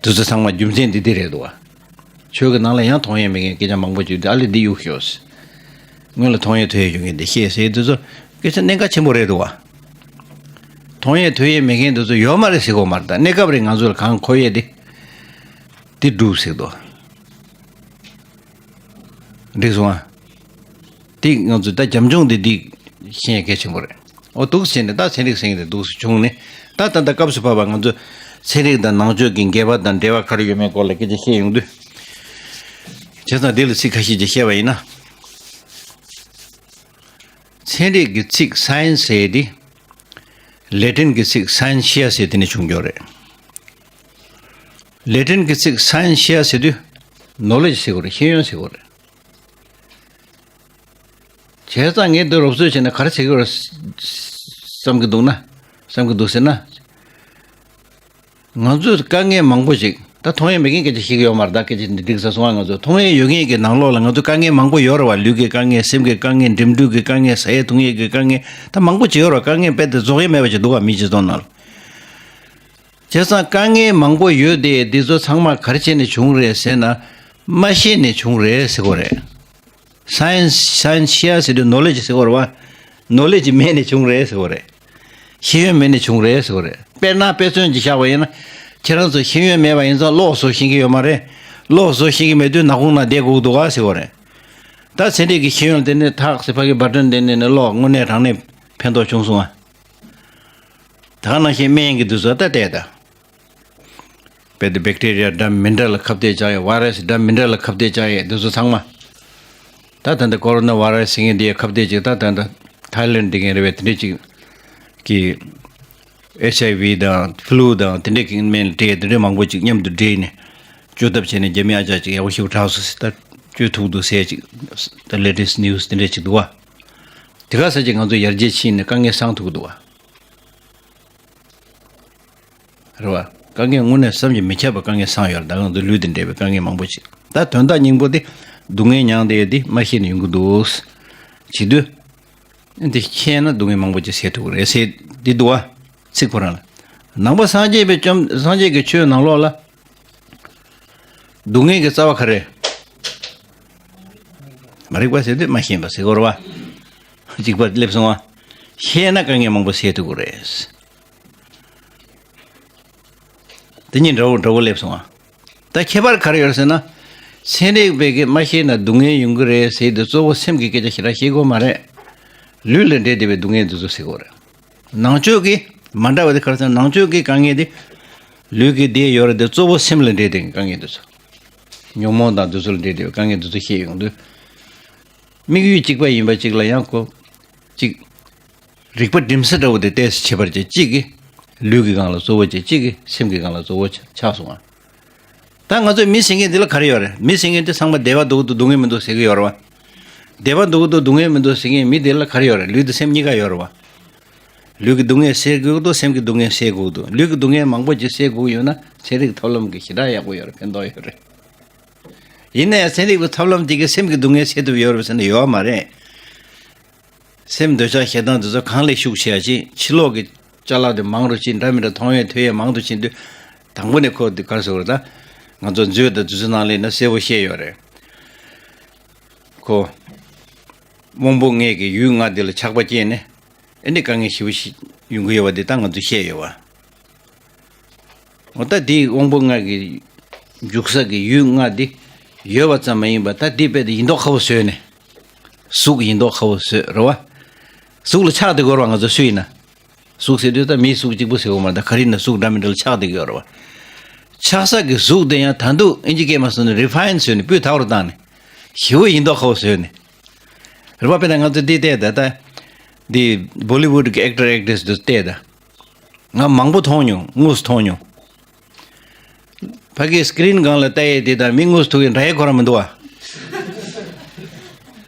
དེ་ཚོ་ཚང་མ་རྒྱུ་མཚན་འདི་འདི་རེད་འདུག་བ། ཆོས་ཀྱི་ནང་ལ་ཡང་མཐོང་ཡས་མེད་མཁན་སྐད་ཆ་མང་པོ་བརྗོད་དེ། ཨ་ལེ་འདི་གཡུག་ཤོག་ཟེར། སྔོན་ལ་མཐོང་ཡས་ཐོས་ཡས་ཡོད་མཁན་འདི་བཤད་ཟེར། དེ་ཚོ་སྐད་ཆ་གནད་འགག་ཆེན་པོ་རེད་འདུག་བ། མཐོང་ཡས་ཐོས་ཡས་མེད་མཁན་འདི་ཚོ་ཡོད་མ་རེད་ཟེར་གོ་མ་རེད། ད་གནས་སྐབས་རིང་ང་ཚོ་ལ་གང་མཁོ་ཡས་དེ། དེ་སྒྲུབ་ཟེར་འདུག། འགྲིག་སོང་ཨ། དེ་ང་ཚོས་ད་རྒྱབ་ལྗོངས་དེ་འདི་ཤེས་ཡ་གལ་ཆེན་པོ་རེད། འོ་འདུག་སེ་བྱས་ནས་ད་ཚན་རིག་ཟེར་མཁན་དེ་འདུག་སེ་བྱུང་ནས། ད་ད་ལྟ་སྐབས་སུ་བབས་པ་ང་ཚོ་ཚན་རིག་དང་ནང་ཆོས་ཀྱི་འགལ་བ་དང་འབྲེལ་བ་ག་རེ་ཡོད་མེད་སྐོར་ལ་སྐད་ཆ་བཤད་ཡོང་དུས། བྱས་ཙང་འདི་ལ་ཚིག་ཁ་ཤས་ཅིག་བཤད་པ་ཡིན་ན། ཚན་རིག་གི་ཚིག་སའེན་སི་ཟེར་དེ། ལེ་ཊིན་གྱི་ཚིག་སའེན་ཤི་ཡ་ཟེར་དེ་ནས་བྱུང་ཡོད་རེད། ལེ་ཊིན་གྱི་ཚིག་སའེན་ཤི་ཡ་ཟེར་དུས། ནོ་ལེ་ཇི་ཟེར་དགོས་རེད། ཤེས་ཡོན་ཟེར་དགོས་རེད། བྱས་ཙང་ངས་འདི་རོབ་ཚོད་བྱས་ན་ག་རེ་བྱེད་ཀྱི་རེད་བསམ་གྱི་འདུག་ན། བསམ་གྱི་འདུག་ཟེར་ན། ང་ཚོས་དཀའ་ངལ་མང་པོ་ཞིག། ད་མཐོང་ཡས་མེད་མཁན་སྐད་ཆ་བཤད་ཀྱི་ཡོད་མ་རེད། ད་སྐད་ཆ་འདི་འགྲིག་ས་སོང་ང་། ང་ཚོ་མཐོང་ཡས་ཡོད་མཁན་གྱི་ནང་ལོགས་ལ་ང་ཚོ་དཀའ་ངལ་མང་པོ་ཡོད་རེད་བ། ལུས་ཀྱི་དཀའ་ངལ། སེམས་ཀྱི་དཀའ་ངལ། འགྲིམ་འགྲུལ་གྱི་དཀའ་ངལ། ཟ་ཡས་འཐུང་ཡས་ཀྱི་དཀའ་ངལ། ད་མང་པོ་ཅིག་ཡོད་རེད་བ། དཀའ་ངལ་རྦད་དེ་རྫོགས་ཡས་མེད་པ་ཅིག་འདུག་བ། མིའི་སྤྱི་ཚོགས་ནང་ལ། བྱས་ཙང་དཀའ་ངལ་མང་པོ་ཡོད་དེ། འདི་ཚོ་ཚང་མ་ག་རེ་བྱས་ནས་བྱུང་རེད་ཟེར་ན། མ་ཤེས་ནས་བྱུང་རེད་ཟེར་གོ་རེད། སའེན་སི་སའེན་སི་ཤེས་ཡ་ཟེར་དུས་ནོ་ལེ་ཇི་ཟེར་གོ་རེད་བ། ནོ་ལེ་ཇི་མེད་ནས་བྱུང་རེད་ཟེར་གོ་རེད། ཤེས་ཡོན་མེད་ནས་བྱུང་རེད་ཟེར་གོ་རེད། དཔེར་ན་དཔེ་མཚོན་ཅིག་བཞག་པ་ཡིན་ན། ཁྱེད་རང་ཚོ་ཤེས་ཡོན་མེད་པ་ཡིན་ཙང་གློག་བཟོ་ཤེས་ཀྱི་ཡོད་མ་རེད། གློག་བཟོ་ཤེས་ཀྱི་མེད་དུས་ནག་ཁུང་ནང་བསྡད་དགོས་འདུག་ག་ཟེར་གོ་རེད། ད་ཚན་རིག་གི་ཤེས་ཡོན་དེ་ནས་ཐག་ཟེར་ཕ་གི་བར་སྐྲུན་དེ་ནས་ནས་གློག་དངོས་གནས་དྲང་གནས་ཕན་ཐོགས་བྱུང་སོང་ཨ། ད་ག་ནང་བཞིན་སྨན་གྱི་དུས་ཚོད་ད་བལྟས་ད། དཔེ་དེ་བེག་ཏེ་རི་ཡ་འདྲ་མི་འདྲ་ལ་ཁ་གཏད་བཅག་ཡས། ཝའི་རས་འདྲ་མི་འདྲ་ལ་ཁ་གཏད་བཅག་ཡས་དེ་ཚོ་ཚང་མ། ད་ད་ལྟ་ཀོ་རོ་ན་ཝའི་རས་ཟེར་མཁན་དེ་ཡས་ཁ་གཏད་ཅིག་ད་ད་ལྟ་ཐའི་ལེན་འདི་མཁན་རེད་པས། དེ་འདྲས་ཅིག་གི་ཨེཆ་ཨའི་ཝི་དང་ཕུ་ལུ་དང་དེ་འདྲས་ཀྱི་སྨན་ལ་སྤྲད་དེ་འདྲས་མང་པོ་ཅིག་མཉམ་དུ་སྦྲེལ་ནས་བཅོས་ཐབས་བྱས་ནས་རྒྱ་མི་ཨ་ཅག་ཅིག་ཡག་པོ་ཞེ་པོ་དྲག་སོང་ཟེར། ད་བཅོས་ཐུབ་འདུག་ཟེར་ཅིག་ད་ལེ་ཊེ་སི་ཊི་ནིའུ་སི་དེ་འདྲས་ཅིག་འདུག་བ། དེ་ག་ས་ཅིག་ང་ཚོ་ཡར་རྒྱས་ཕྱིན་ནས་དཀའ་ངལ་སངས་ཐུབ་ཀྱི་འདུག་བ། རེད་བ། དཀའ་ངལ་དངོས་གནས་བསམ་གྱིས་མི་ཁྱབ་པ་དཀའ་ངལ་སངས་ཡོད་རེད། ད་ང་ཚོ་ལུས་དང་འབྲེལ་བའི་དཀའ་ངལ་མང་པོ་ཅིག་ད་དོན་དག་སྙིང་པོ་དེ་སྡུག་བསྔལ་མྱངས་བསྡད་ཡོད་དེ་མ་ཤེས་ནས་ཡོང་གི་འདུག་བྱེད་དུས། འདི་ཤེས་ན་སྡུག་བསྔལ་མང་པོ་ཅིག་སེལ་ཐུབ་ཀྱི་རེད་ཟེར་འདི་འདུག་བ། ཚིག་ཁོ་རང་ལ། ནང་པ་སངས་རྒྱས་པའི་བཅོམ་སངས་རྒྱས་ཀྱི་ཆོས་ནང་ལོགས་ལ། སྡུག་བསྔལ་གྱི་རྩ་བ་ག་རེ། མ་རིག་པ་ཟེར་དུས་མ་ཤེས་པ་ཟེར་དགོས་རེད་བ། འཇིགས་པ་སླེབས་སོང་བ། ཤེས་ན་དཀའ་ངལ་མང་པོ་སེལ་ཐུབ་ཀྱི་རེད། དེ་གཉིས་འདྲ་བོ་འདྲ་བོ་སླེབས་སོང་ཨ། ད་ཁྱད་པར་ག་རེ་ཡོད་ཟེར་ན། ཚན་རིག་པས་ཀྱིས་མ་ཤེས་ན་སྡུག་བསྔལ་ཡོང་གི་རེད་ཟེར་དུས་གཙོ་བོ་སེམས་ཀྱི་སྐད་ཆ་ཞེ་དྲག་བཤད་དགོས་མ་རེད། ལུས་ལ་འབྲེལ་བསྡད་པའི་སྡུག་བསྔལ་འདི་ཚོ་ཟེར་དགོས་རེད། ནང་ཆོས་ཀྱི་མ་འདྲ་བ་དེ་ག་རེ་ཟེར་ན་ནང་ཆོས་ཀྱི་དཀའ་ངལ་དེ། ལུས་ཀྱི་བདེ་ཡོད་རེད་དེ་གཙོ་བོ་སེམས་ལ་འབྲེལ་བསྡད་པའི་དཀའ་ངལ་འདི་ཚོ། ཉོན་མོངས་དང་འདི་ཚོ་ལ་འབྲེལ་བསྡད་པའི་དཀའ་ངལ་འདི་ཚོ་བཤད་ཡོང་དུས། དམིགས་ཡུལ་གཅིག་པ་ཡིན་པ་གཅིག་ལ་ཡང་ཁོ། གཅིག་རིག་པ་སྒྲིམ་ས་འདྲ་བོ་དེ་ཏོག་ཙམ་ཁྱད་པར་ཅན། གཅིག་གིས་ལུས་ཀྱི་སྒང་ལ་གཙོ་བོ་བྱས། གཅིག་གིས་སེམས་ཀྱི་སྒང་ལ་གཙོ་བོ་ཆགས་སོང་ང་། ད་ང་ཚོས་མི་ཟེར་མཁན་འདི་ལ་ག་རེ་ཡོད་རེད། མི་ཟེར་མཁན་འདི་ཚང་མ་བདེ་བ་འདུག་འདུག་སྡུག་བསྔལ་མི་འདུག་ཟེར་གྱི་ཡོད་རེད་བ། བདེ་བ་འདུག་འདུག་སྡུག་བསྔལ་མི་འདུག་ཟེར་མཁན་མི་དེ་ལ་ག་རེ་ཡོད་རེད། ལུས་དང་སེམས་གཉིས་ཀ་ཡོད་རེད་བ། ལུས་ཀྱི་སྡུག་བསྔལ་སེལ་དགོས་འདུག་སེམས་ཀྱི་སྡུག་བསྔལ་སེལ་དགོས་འདུག་ལུས་ཀྱི་སྡུག་བསྔལ་མང་པོ་ཅིག་སེལ་དགོས་ཡོད་ན་ཚན་རིག་ཐབས་ལམ་གྱི་ཞེ་དྲག་ཡག་པོ་ཡོད་རེད། ཕན་ཐོགས་ཡོད་རེད། ཡིན་ན་ཡང་ཚན་རིག་པའི་ཐབས་ལམ་དེ་གིས་སེམས་ཀྱི་སྡུག་བསྔལ་སེལ་ཐུབ་ཡོད་རེད་ཟེར་ན་ཡོད་མ་རེད། སེམས་འདོད་ཆགས་ཞེ་སྡང་དེ་ཚོ་གང་ལས་ཤུགས་ཆེ་བ་ཅིག་ཕྱི་ལོགས་ཀྱི་ཅ་ལག་དེ་མང་རུ་ཕྱིན། འདྲ་མི་འདྲ་མཐོང་ཡས་ཐོས་ཡས་མང་དུ་ཕྱིན་དུས། དང་པོ་ནས་ཁོ་དེ་ག་རེ་ཟེར་དགོས་རེད་ད། ང་ཚོ་མཛོད་དང་དེ་ཚོའི་ནང་ལས་ན་གསལ་པོ་བཤད་ཡོད་རེད། ཁོ། དབང་པོ་ལྔའི་གི་ཡུལ་ལྔ་དེ་ལ་ཆགས་པ་སྐྱེས་ནས། ཨེ་ནི་དཀའ་ངལ་ཞེ་པོ་ཞིག་ཡོང་གི་ཡོད་པ་དེ་ད་ང་ཚོས་བཤད་ཡོད་པ། འོ་ད་དེའི་དབང་པོ་ལྔ་གི་འཇུག་ས་གི་ཡུལ་ལྔ་དེ་ཡོད་པ་ཙམ་མ་ཡིན་པ། ད་དེ་དཔེ་དེ་ཡིན་མདོག་ཁ་པོ་བཟོས་ནས། གཟུགས་ཡིན་མདོག་ཁ་པོ་བཟོས་རེད་བ། གཟུགས་ལ་ཆགས་བསྡད་ཀྱི་ཡོད་རེད་བ། ང་ཚོ་སུ་ཡིན་ན། གཟུགས་ཟེར་དུས་ད་མིའི་གཟུགས་གཅིག་པུ་ཟེར་དགོས་མ་རེད། ད་ག་རེ་ཡིན་ན་གཟུགས་འདྲ་མི་འདྲ་ལ་ཆགས་བསྡད་ཀྱི་ཡོད་རེད་བ། ཆགས་ས་གི་གཟུགས་དེ་ཡང་ད་དུང་ཨིན་ཇི་སྐད་མ་སོང་ན་རི་ཕ་ཡིན་བཟོས་ནས་སྤུས་དག་རུ་བཏང་ནས། ཞེ་པོ་ཡིན་མདོག་ཁ་པོ་བཟོས་ནས། རེད་བ། དཔེར་ན་ང་ཚོ་འདི་བལྟས་ད་ད། འདི་བོ་ལི་ཝུཌ་གི་ཨེག་ཊར་ཨེག་ཊྲེ་སི་འདི་བལྟས་ད། ང་མང་པོ་མཐོང་མྱོང་། དངོས་སུ་མཐོང་མྱོང་། ཕ་གིའི་སི་ཀི་རིན་སྒང་ལ་ལྟ་ཡས་དེ་དང་མི་དངོས་སུ་ཐུག་ཡས་འདྲ་ཡས་ཁོ་རང་མི་འདུག་ཨ།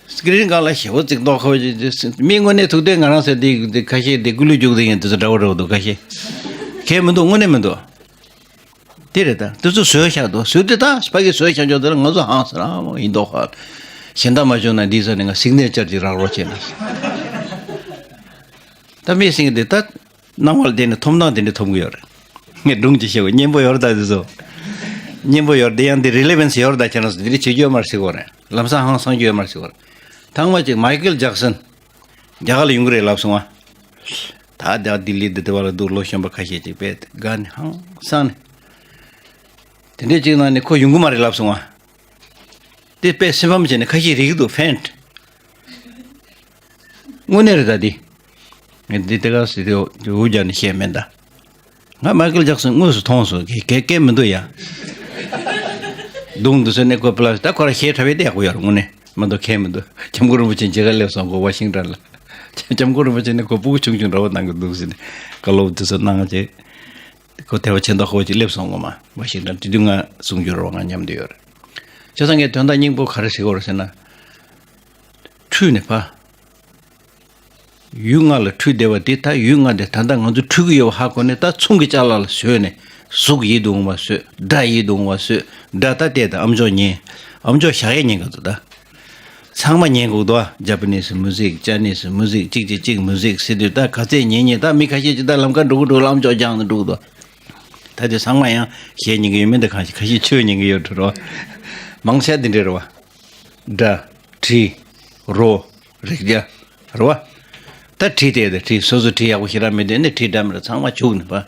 སི་ཀི་རིན་སྒང་ལ་ཞེ་པོ་ཅིག་མདོག་ཁ་པོ་ཅིག་མི་དངོས་གནས་ཐུག་དུས་ང་རང་ཚོ་འདི་འདི་ཁ་ཤས་འདི་སྐུ་ལུས་རྒྱུག་བསྡད་མཁན་དེ་ཚོ་འདྲ་བོ་འདྲ་བོ་འདུག་ཁ་ཤས། གལ་མི་འདུག་དངོས་གནས་མི་འདུག་དེ་རེད་ད། དེ་ཚོ་བཟོས་བཞག་འདུག་བཟོས་དུས་ད་ཕ་གིའི་བཟོས་བཞག་ཆོག་དེ་ལ་ང་ཚོ་ཧང་སང་རང་ཡིན་མདོག་ཁ། གཞན་དག་མ་བྱུང་ན་འདི་ཚོ་ནས་ང་སིག་ནེ་ཅར་ཅིག་རག་རོགས་བྱས་ན། ད་མི་སེང་གེ་འདི་ད། སྣང་བ་ལ་བརྟེན་ནས་ཐོབ་སྣང་དེ་འདྲ་ཐོབ་ཀྱི་ཡོད་རེད། ངས་སྒྲུང་ཅིག་བཤད་དགོས། སྙན་པོ་ཡོད་རེད་ད་དེ་ཚོ། སྙན་པོ་ཡོད་རེད་དེ། ཡང་འདི་རི་ལེ་ཝན་སི་ཡོད་རེད་ད། ཁྱེད་རང་ཚོ་འདི་འདྲ་བྱེད་རྒྱུ་ཡོད་མ་རེད་ཟེར་གྱི་ཡོད་རེད། ལམ་སང་ཧང་སང་རྒྱུ་ཡོད་མ་རེད་ཟེར་གྱི་ཡོད་རེད། ཐེངས་མ་གཅིག་མའི་ཀལ་ཇེག་སན། རྒྱ་གར་ལ་ཡོང་གི་རེད་ལབ་སོང་ང་། ད་ལྟ་ལྡི་ལི་འདི་དེ་བ་ལ་འདུག་ལོ་གཞོན་པ་ཁ་ཤས་ཅིག་དཔེ་དགའ་ནས་ཧང་སང་ནས། དེ་འདྲས་ཅིག་ནང་ནས་ཁོ་ཡོང་གི་མ་རེད་ལབ་སོང་ང་། དེ་དཔེ་སེམས་ཕམ་བྱས་ནས་ཁ་ཤས་རིག་གི་འདུག་ཕེན་ཊི། དངོས་གནས་རེད་ད་འདི། ངས་འདི་དེ་ག་སེ་དེ་འུ་རྒྱག་ནས་བཤད་མེད་ད། ང་མའི་ཀལ་ཇེག་སན་དངོས་སུ་མཐོང་སོང་། གལ་གལ་གལ་མི་འདུག་ཡ། གདོང་འདི་ཚོ་ནས་ཁོ་པི་ལ་སི་ད་ཁོ་རང་གཞས་འཁྲབ་ཡས་དེ་ཡག་པོ་ཡོད་རེད། དངོས་གནས་མ་གཏོགས་གལ་མི་འདུག་སྐྱབས་མགོན་རིན་པོ་ཆེ་མཇལ་ཁ་སླེབས་སོང་ཁོ་ཝ་ཤིང་ཊོན་ལ། སྐྱབས་མགོན་རིན་པོ་ཆེ་ནས་ཁོ་སྤུ་གུ་ཆུང་ཆུང་འདྲ་བོ་གནང་གི་འདུག་ཟེར་ནས་བཀའ་སློབ་འདི་ཚོ་གནང་བྱས། ཁོ་ཐེ་བ་ཆེ་མདོག་ཁ་པོ་ཅིག་སླེབས་སོང་ངོ་མ། ཝ་ཤིང་ཊོན་དེ་དུས་ང་གསུང་རྒྱུ་རེད་བ། ང་མཉམ་དུ་ཡོད་རེད། བྱས་ཙང་ངས་དོན་དག་སྙིང་པོ་ག་རེ་ཟེར་གྱི་ཡོད་རེད་ཟེར་ན། འཁྲུལ་ནས་ཕ། ཡུལ་ལྔ་ལ་འཁྲུལ་བསྡད་པ་དེ་ད་ཡུལ་ལྔ་དེ་ད་ལྟ་ང་ཚོ་འཁྲུལ་གྱི་ཡོད་པ་ཧ་གོ་ནས། ད་མཚུངས་ཀྱི་ཅ་ལག་ལ་བཟོས་ནས་གཟུགས་ཡིད་དུ་འོང་བ་བཟོས། སྒྲ་ཡིད་དུ་འོང་བ་བཟོས། སྒྲ་ད་བལྟས་དང་ཨམ་ཅོག་ཉན། ཨམ་ཅོག་བཞག་ཡས་ཉན་ག་ཚོད་ད། ཚང་མ་ཉན་དགོས་འདུག་ཨ། ཇ་པ་ནི་སི་མུ་ཟིག་ཅའི་ནི་སི་མུ་ཟིག་གཅིག་གཅིག་གཅིག་མུ་ཟིག་ཟེར་དུས་ད་ག་ཚད་ཉན་ཉན། ད་མི་ཁ་ཤས་ཅིག་ད་ལམ་ཁ་འགྲོ་གི་འགྲོ་ལམ་ཅོག་རྒྱག་ནས་འགྲོ་གི་འདུག་ད་དེ་ཚང་མ་ཡང་གཞས་ཉན་གི་ཡོད་མིན་ད། ཁ་ཤས་ཁ་ཤས་ཆོས་ཉན་གི་ཡོད་འགྲོ་རོགས། མང་ཆེ་འདི་འདྲ་རེད་བ། སྒྲ། དྲི། རོ། རེག་བྱ། རེད་བ། ད་དྲི་དེ་དེ་དྲི་སོ་སོ་དྲི་ཡག་པོ་ཞེ་དྲག་མེད་དུས་ནི་དྲི་འདྲ་མི་འདྲ་ཚང་མ་བྱུག་ནས་པ།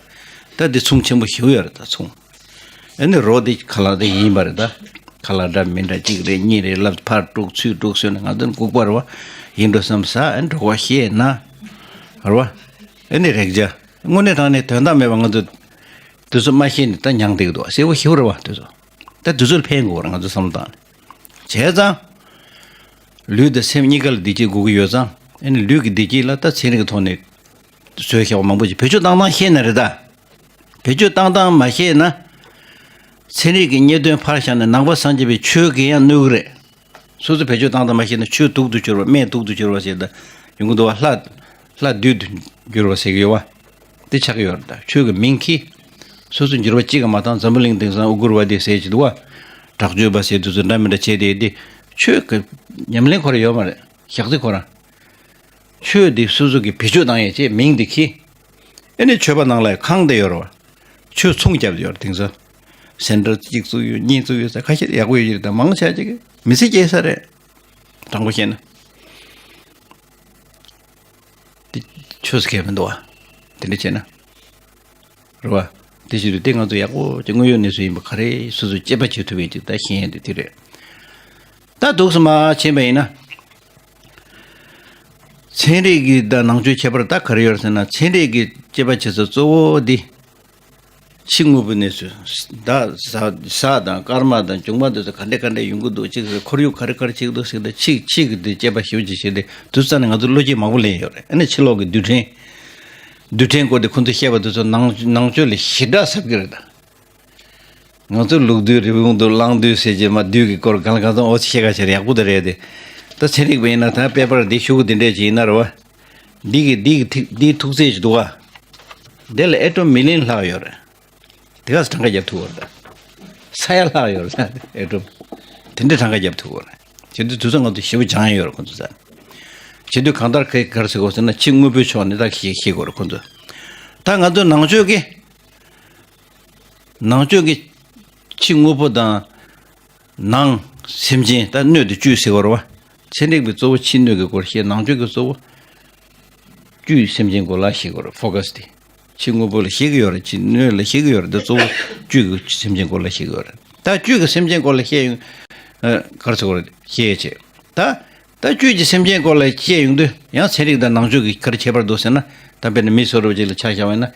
ད་འདི་མཚུངས་ཆེན་པོ་ཞིག་ཡོད་རེད་ད་མཚུངས། ཨ་ནི་རོ་འདི་ཁ་ལག་དེ་ཡིན་པ་རེད་ད། ཁ་ལག་འདྲ་མི་འདྲ་གཅིག་རེད་གཉིས་རེད་ལབ་ཕར་དཀྲུག་ཚུར་དཀྲུག་ཟེར་ནས་ང་ཚོ་ལྐུགས་པ་རེད་བ། ཡིན་འགྲོ་བསམ་ས་ཨ་འགྲོ་བ་ཤེས་ན། རེད་བ། ཨ་ནི་རེག་བྱ། དངོས་གནས་དྲང་གནས་དོན་དག་མེད་པ་ང་ཚོ། དུས་ཚོད་མ་ཤེས་ནས་ད་མྱངས་བསྡད་ཀྱི་འདུག་བ་གསལ་པོ་ཞིག་རེད་བ་དུས་ཚོད། ད་དུས་ཚོད་ལ་ཕན་དགོས་རེད་ང་ཚོ་བསམ་བློ་བཏང་ནས། བྱས་ཙང་། ལུས་དང་སེམས་གཉིས་ཀ་ལ་བདེ་སྐྱིད་དགོས་ཀྱི་ཡོད་ཙང་ཨ་ནི་ལུས་ཀྱི་བདེ་སྐྱིད་ལ་ད་ཚན་རིག་གི་ཐོག་ནས་བཟོས་བཞག་པ་མང་པོ་ཅིག་བེད་སྤྱོད་བཏང་སྟངས་ཤེས་ན་རེད་ད། བེད་སྤྱོད་བཏང་སྟངས་མ་ཤེས་ན། ཚན་རིག་གི་རྙེད་དོན་ཕར་བཞག་ནས་ནང་པ་སངས་རྒྱས་པའི་ཆོས་ཀྱིས་ཡང་གནོད་ཀྱི་རེད། སོ་སོ་བེད་སྤྱོད་བཏང་སྟངས་མ་ཤེས་ན་ཆོས་དུག་ཏུ་གྱུར་པ་སྨན་དུག་ཏུ་གྱུར་པ་ཞིག་དང་ཡོང་གི་འདུག་བ། ལྷ། ལྷ་བདུད་དུ་གྱུར་པ་ཟེར་གྱི་ཡོད་བ། དེ་ཆགས་ཀྱི་ཡོད་རེད་ད་ཆོས་ཀྱི་མིང་གིས། སོ་སོ་འགྱུར་བ་གཅིག་གི་མ་བཏང་འཛམ་བུ་གླིང་དེང་སང་ཨུ་གུར་བ་དེ་ཟེར་གྱི་འདུག་བ། དྲག་སྤྱོད་པ་ཟེར་དུས་ཚོད་འདྲ་མི་འདྲ་བྱས་ཏེ་དེ། ཆོས་ཀྱི་ཉམས་ལེན་ཁོ་ར་ཡོད་མ་རེད་ཞག་ཚི་ཁོ་རང་། ཆོས་འདི་སོ་སོ་གི་བེད་སྤྱོད་བཏང་ཡས་ཅེས་མིང་འདི་ཁྱི། ཨེ་ནི་ཆོས་པ་ནང་ལ་ཁང་དེ་ཡོད་རེད་བ། ཆོས་ཚོང་རྒྱབ་ཡོད་རེད་དེང་སང་། སེན་ཊར་གཅིག་བཙུགས་ཡོད་གཉིས་བཙུགས་ཡོད་ས་ཁ་ཤས་ཡག་པོ་ཡོད་ཀྱི་རེད་ད་མང་ཆ་ཅིག་མི་ཚེ་སྐྱེལ་ས་རེད། དྲང་པོ་བཤད་ན། དེ་ཆོས་སུ་ཁེལ་མི་འདུག་བ། དེ་འདྲ་བྱས་ན། རེད་བ། དེ་བཞིན་དུ་དེ་ང་ཚོ་ཡག་པོ་ཅིག་དངོས་ཡོད་གནས་ཚུལ་ཡིན་པ་ག་རེ་སོ་སོས་དཔྱད་པ་བྱེད་ཐུབ་པའི་ཅིག་ད་ཤེས་ཡོན་དེ་དེ་རེད། ད་འདུག་སེ་མ་ཕྱིན་པ་ཡིན་ན། ཚན་རིག་གི་དང་ནང་ཆོས་ཁྱད་པར་ད་ག་རེ་ཡོད་ཟེར་ན་ཚན་རིག་གི་དཔྱད་པ་བྱེད་ས་གཙོ་བོ་འདི། ཕྱི་དངོས་པོའི་གནས་ཚུལ། ཟླ་ཟ་ཟ་དང་སྐར་མ་དང་འབྱུང་བ་འདི་ཚོ་ག་འདྲ་ག་འདྲ་ཡོང་གི་འདུག་ཅིག་ཁོར་ཡུག་ག་རེ་ག་རེ་བྱེད་ཀྱི་འདུག་ཟེར་ཏེ་ཕྱི་ཕྱི་གི་འདི་དཔྱད་པ་ཞིབ་ཅིག་བྱས་ཏེ་དུས་ཙམ་ནས་ང་ཚོ་བློ་སྐྱེད་མང་པོ་ལེན་ཡོད་རེད། ཨ་ནི་ཕྱི་ལོགས་ཀྱི་རྡུལ་ཕྲན། རྡུལ་ཕྲན་སྐོར་དེ་ཁོང་ཚོས་བཤད་པ་དེ་ཚོ་ནང་ནང་ཆོས་ལས་ཞེ་དྲག་ཟབ་ཀྱི་རེད་ད། ང་ཚོ་ལུག་རྡུལ་རི་བོང་རྡུལ་གླང་རྡུལ་ཟེར་གྱི་མ་རྡུལ་གྱི་སྐོར་གང་ལ་གང་འཚམ་འོ་ཚིག་བཤད་ག་བྱེད་ཡག་པོ་དེ་རེད་དེ། ད་ཚན་རིག་པ་ཡིན་ན་ད་དཔེ་པར་འདི་ཤོག་གུ་འདི་འདྲས་ཅིག་ཡིན་ན་རེད་བ། འདི་གི་འདི་གི་ཐིག་འདིའི་ཐུག་ཚད་ཅིག་འདུག་བ། འདི་ལ་ཨེ་ཊོམ་མི་ལི་ཡན་ལྷག་ཡོད་རེད། དེ་ག་ས་གྲངས་ཀ་རྒྱབ་ཐུབ་བ་རེད་ད། ས་ཡ་ལྷག་ཡོད་རེད་ད་ཨེ་ཊོམ། དེ་འདྲས་གྲངས་ཀ་རྒྱབ་ཐུབ་བ་རེད། བྱེད་དུས་དུས་ཚོད་ང་ཚོ་ཞེ་པོ་སྦྱང་ཡོད་རེད་ཁོང་ཚོ་ཚ། བྱེད་དུས་གང་ལྟར་ག་ག་རེ་ཟེར་དགོས་ཟེར་ན་ཕྱི་དངོས་པོའི་ཕྱོགས་ནས་ད་ཤེས་ཤེས་དགོས་རེད་ཁོང་ཚོ། ད་ང་ཚོ་ནང་ཆོས་ཀྱི། ནང་ཆོས་ཀྱི་ཕྱི་དངོས་པོ་དང་ནང་སེམས་ཅན་ད་སྣོད་དེ་བཅུད་ཟེར་བ་རེད་བ། ཚན་རིག་པའི་གཙོ་བོ་ཕྱི་སྣོད་ཀྱི་སྐོར་བཤད་ནང་ཆོས་ཀྱི་གཙོ་བོ་བཅུད་སེམས་ཅན་སྐོར་ལ་བཤད་དགོས་རེད་ཕོ་ཀ་སི་དེ། ཕྱི་དངོས་པོ་ལ་བཤད་ཀྱི་ཡོད་རེད་ཕྱི་སྣོད་ལ་བཤད་ཀྱི་ཡོད་རེད་ད་གཙོ་བོ་བཅུད་ཀྱི་སེམས་ཅན་སྐོར་ལ་བཤད་ཀྱི་ཡོད་རེད་ད་བཅུད་ཀྱི་སེམས་ཅན་སྐོར་ལ་བཤད་ཡོང་། ག་རེ་ཟེར་དགོས་རེད་བཤད་ཡས་ཆེད་ད། ད་བཅུད་ཀྱི་སེམས་ཅན་སྐོར་ལ་བཤད་ཡོང་དུས་ཡང་ཚན་རིག་དང་ནང་ཆོས་ཀྱི་ག་རེ་ཁྱད་པར་འདུག་ཟེར་ན་ད་དཔེར་ན་མི་སོ་རུ་ཅིག་ལ་ཆ་བཞག་པ་ཡིན་ན།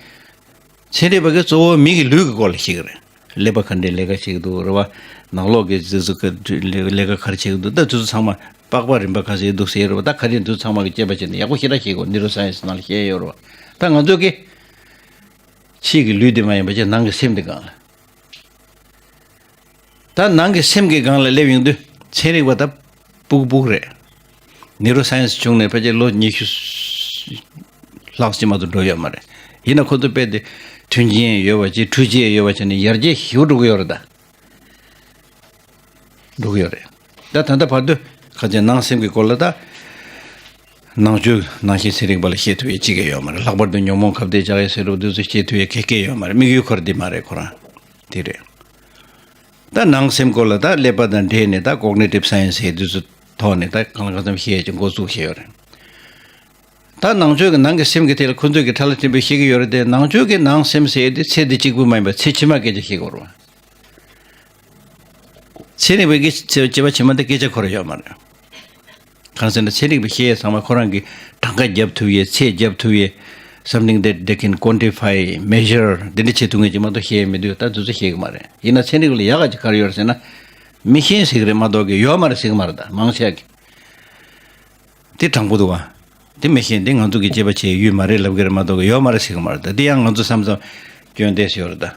ཚན་རིག་པ་གིས་གཙོ་བོ་མི་གི་ལུས་ཀྱི་སྐོར་ལ་ཤེས་ཀྱི་རེད། ཀླད་པ་ག་འདྲའི་ལས་ཀ་བྱེད་ཀྱི་འདུག་རེད་བ། ནང་ལོགས་ཀྱི་ཟི་ཟི་ཀ་ལས་ཀ་ག་རེ་བྱེད་ཀྱི་འདུག་ད་དུས་ཚོད་ཚང་མ་པགས་པ་རིམ་པ་ག་ཚོད་འདུག་ཟེར་རེད་བ་ད་ག་རེ་འདུག་ཚང་མ་གི་དཔྱད་པ་བྱས་ནས་ཡག་པོ་ཞེ་དྲག་ཤེས་དགོས་ནིའུ་རོ་སའེན་སི་ནང་ལ་བཤད་ཡོད་རེད་བ། ད་ང་ཚོ་གི་ཕྱི་གི་ལུས་དེ་མ་ཡིན་པ་ཅིག་ནང་གི་སེམས་དེ་གང་ལ། ད་ནང་གི་སེམས་ཀྱི་སྒང་ལ་སླེབས་ཡོང་དུས་ཚན་རིག་པ་ད་སྤུ་གུ་སྤུ་གུ་རེད། ནིའུ་རོ་སའེན་སི་བྱུང་ནས་ཕལ་ཆེར་ལོ་ཉི་ཤུ་ལྷག་ཅིག་མ་གཏོགས་འགྲོ་ཡོད་མ་རེད། ཡིན་ན་ཁོ་ཚོ་དཔེ་དེ་མཐུན་རྐྱེན་ཡོད་པ་ཅིག་འཕྲུལ་ཆས་ཡོད་པ་བྱས་ནས་ཡར་རྒྱས་ཞེ་པོ་འགྲོ་གི་ཡོད་རེད་ད། འགྲོ་གི་ཡོད་རེད། ད་ད་ལྟ་བར་དུ་ཁ་ཆེ་ནང་སེམས་ཀྱི་སྐོར་ལ་ད། ནང་ཆོས་ནང་བཞིན་ཚན་རིག་པ་ལ་བཤད་ཐུབ་ཡས་གཅིག་ཀྱང་ཡོད་མ་རེད། ལྷག་པར་དུ་ཉོན་མོངས་ཁ་གཏད་བཅག་ཡས་ཟེར་རོ་དེ་ཚོ་བཤད་ཐུབ་ཡས་ག་གེ་ཡོད་མ་རེད། དམིགས་ཡུལ་ཁོ་ར་འདི་མ་རེད་ཁོ་རང་། དེ་རེད། ད་ནང་སེམས་སྐོར་ལ་ད་ཀླད་པ་དང་འབྲེལ་ནས་ད་ཀོག་ནེ་ཊིབ་སའེན་སི་ཟེར་དུས་ཚོད་ཐོག་ནས་ད་གང་ལ་གང་འཚམ་བཤད་ཀྱི་འགོ་བཙུགས་བྱས་ཡོད་རེད། ད་ནང་ཆོས་ཀྱི་ནང་གི་སེམས་ཀྱི་ཐད་ལ་ཁོ་ཚོས་ཀྱི་ཕྲ་ལ་ཕྲན་བུ་བཤད་ཀྱི་ཡོད་རེད་དེ་ནང་ཆོས་ཀྱི་ནང་སེམས་ཟེར་ཡས་དེ་ཚེ་འདི་གཅིག་པུ་མ་ཡིན་པར་ཚེ་ཕྱི་མ་སྐད་ཆ་བཤད་ཀྱི་ཡོད་རེད། ཚན་རིག་པའི་གི་ཚེ་བྱེད་པ་ཕྱི་མ་དེ་སྐད་ཆ་ཁོ་རང་ཡོད་མ་རེད། གང་ཟེར་ན་ཚན་རིག་པའི་ཤེས་ཡས་ཚང་མ་ཁོ་རང་གི་གྲངས་ཀ་རྒྱབ་ཐུབ་ཡས་ཚད་རྒྱབ་ཐུབ་ཡས་something that they can quantify, measure འདི་འདྲ་བྱེད་ཐུབ་མཁན་ཅིག་མ་གཏོགས་ཤེས་ཡས་མི་འདུག་ད་དུས་ཚོད་ཤེས་གི་མ་རེད། ཡིན་ན་ཚན་རིག་ལ་ཡག་ག་ཅིག་ག་རེ་ཡོད་རེད་ཟེར་ན། མི་ཤེས་ཟེར་གི་རེད་མ་གཏོགས་གི་ཡོད་མ་རེད་ཟེར་གི་མ་རེད་ད་མང་ཆེ་གི། དེ་དྲང་པོ་འདུག་བ། དེ་མི་ཤེས་འདི་ང་ཚོ་གི་དཔྱད་པ་བྱེད་ཡུལ་མ་རེད་ལབ་གི་རེད་མ་གཏོགས་གི་ཡོད་མ་རེད་ཟེར་གི་མ་རེད་ད་དེ་ཡང་ང་ཚོ་བསམ་བསམ་སྐྱོན་བསྡད་ཡོད་རེད་ད།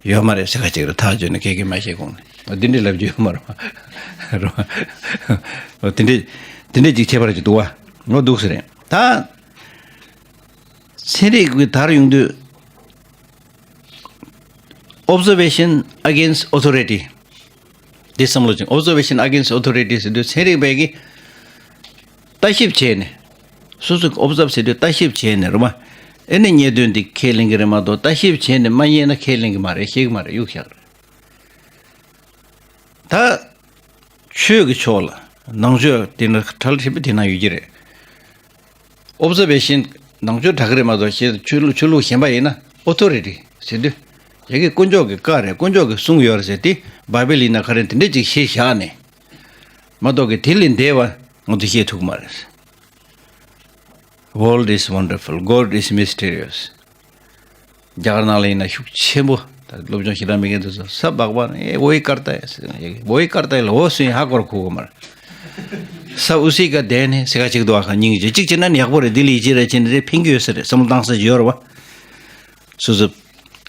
ཡོད་མ་རེད་ཟེར་ཁ་ཅིག་རེད་ཐག་བཅད་ནས་སྐད་ཀྱིས་མ་བཤད་གོང་ནས་འདི་འདྲའི་ལབ་རྒྱུ་ཡོད་མ་རེད་བ། དེ་འདྲའི་དེ་འདྲའི་ཅིག་ཁྱད་པར་ཅིག་འདུག་བ། ངོ་འདུག་ཟེར་རེད་ད། ཚན་རིག་གི་དར་ཡོང་དུས། Observation against authority. འདི་བསམ་བློ་ཅིག Observation against authority ཟེར་དུས་ཚན་རིག་པས་ཀྱི་ལྟ་ཞིབ་བྱས་ནས། སོ་སོ་གི་ཨོབ་ཛརབ་ཟེར་དུས་ལྟ་ཞིབ་བྱས་ནས་རེད་མ། ཨེ་ནི་རྙེད་དོན་འདི་ཁས་ལེན་གྱི་རེད་མ་གཏོགས་ལྟ་ཞིབ་བྱས་ནས་མ་རྙེད་ན་ཁས་ལེན་གྱི་མ་རེད་ཤེས་ཀྱི་མ་རེད་གཡུག་བཞག་རེད། ད་ ད་ཆོས་ཀྱི་ཕྱོགས་ལ་ནང་ཆོས་དེ་ནི་གྲལ་ཧྲིལ་པོ་དེ་ན་ཡོད་ཀྱི་རེད། ཨོབ་ཛར་ཝེ་ཤན་ནང་ཆོས་དྲག་གི་རེད་མ་གཏོགས་ཤེས་ཆོས་ལུགས་ཆོས་ལུགས་གཞན་པ་ཡིན་ན་ཨོ་ཐོ་རི་ཊི་ཟེར་དུས་ཡ་གི་དཀོན་མཆོག་གི་བཀའ་རེད། དཀོན་མཆོག་གིས་གསུངས་ཡོད་རེད་ཟེར་ཏེ་བྷའི་བལ་ཡིན་ན་ག་རེ་དེ་འདྲས་ཅིག་ཤེས་བཞག་ནས་མ་གཏོགས་ཀྱི་དེ་ལས་འདས་པ་ང་ཚོ་ཤེས་ཐུབ་ཀྱི་མ་རེད། World is wonderful, God is mysterious. རྒྱ་གར་ནང་ལ་ཡིན་ན་ཤུགས་ཆེན་པོ། ད་སློབ་སྦྱོང་ཞེ་དྲག་མེད་མཁན་དེ་ཚོ་ས་སྦག་སྦག་ནས་ཨེ་ཝོའི་ཀར་ཏ་ཡ་ཟེར་ཡ་གི་ཝོའི་ཀར་ཏ་ཡ་ལ་ཝོ་སུན་ཧ་གོ་ར་ཁུག་གོ་མར། ས་ཨུ་སི་ཀ་དེ་ནས་སེ་ག་ཅིག་འདུག་ཨ་ཁ་སྙིང་རྗེ་གཅིག་བྱས་ན་ནི་ཡག་པོ་རེད། འདི་ལ་ཡིད་ཆེས་རེ་བྱས་ནས་རེ་ཕན་གྱི་ཡོད་ས་རེད། བསམ་བློ་བཏང་ས་ཅིག་ཡོད་རེད་བ། སོ་སོ་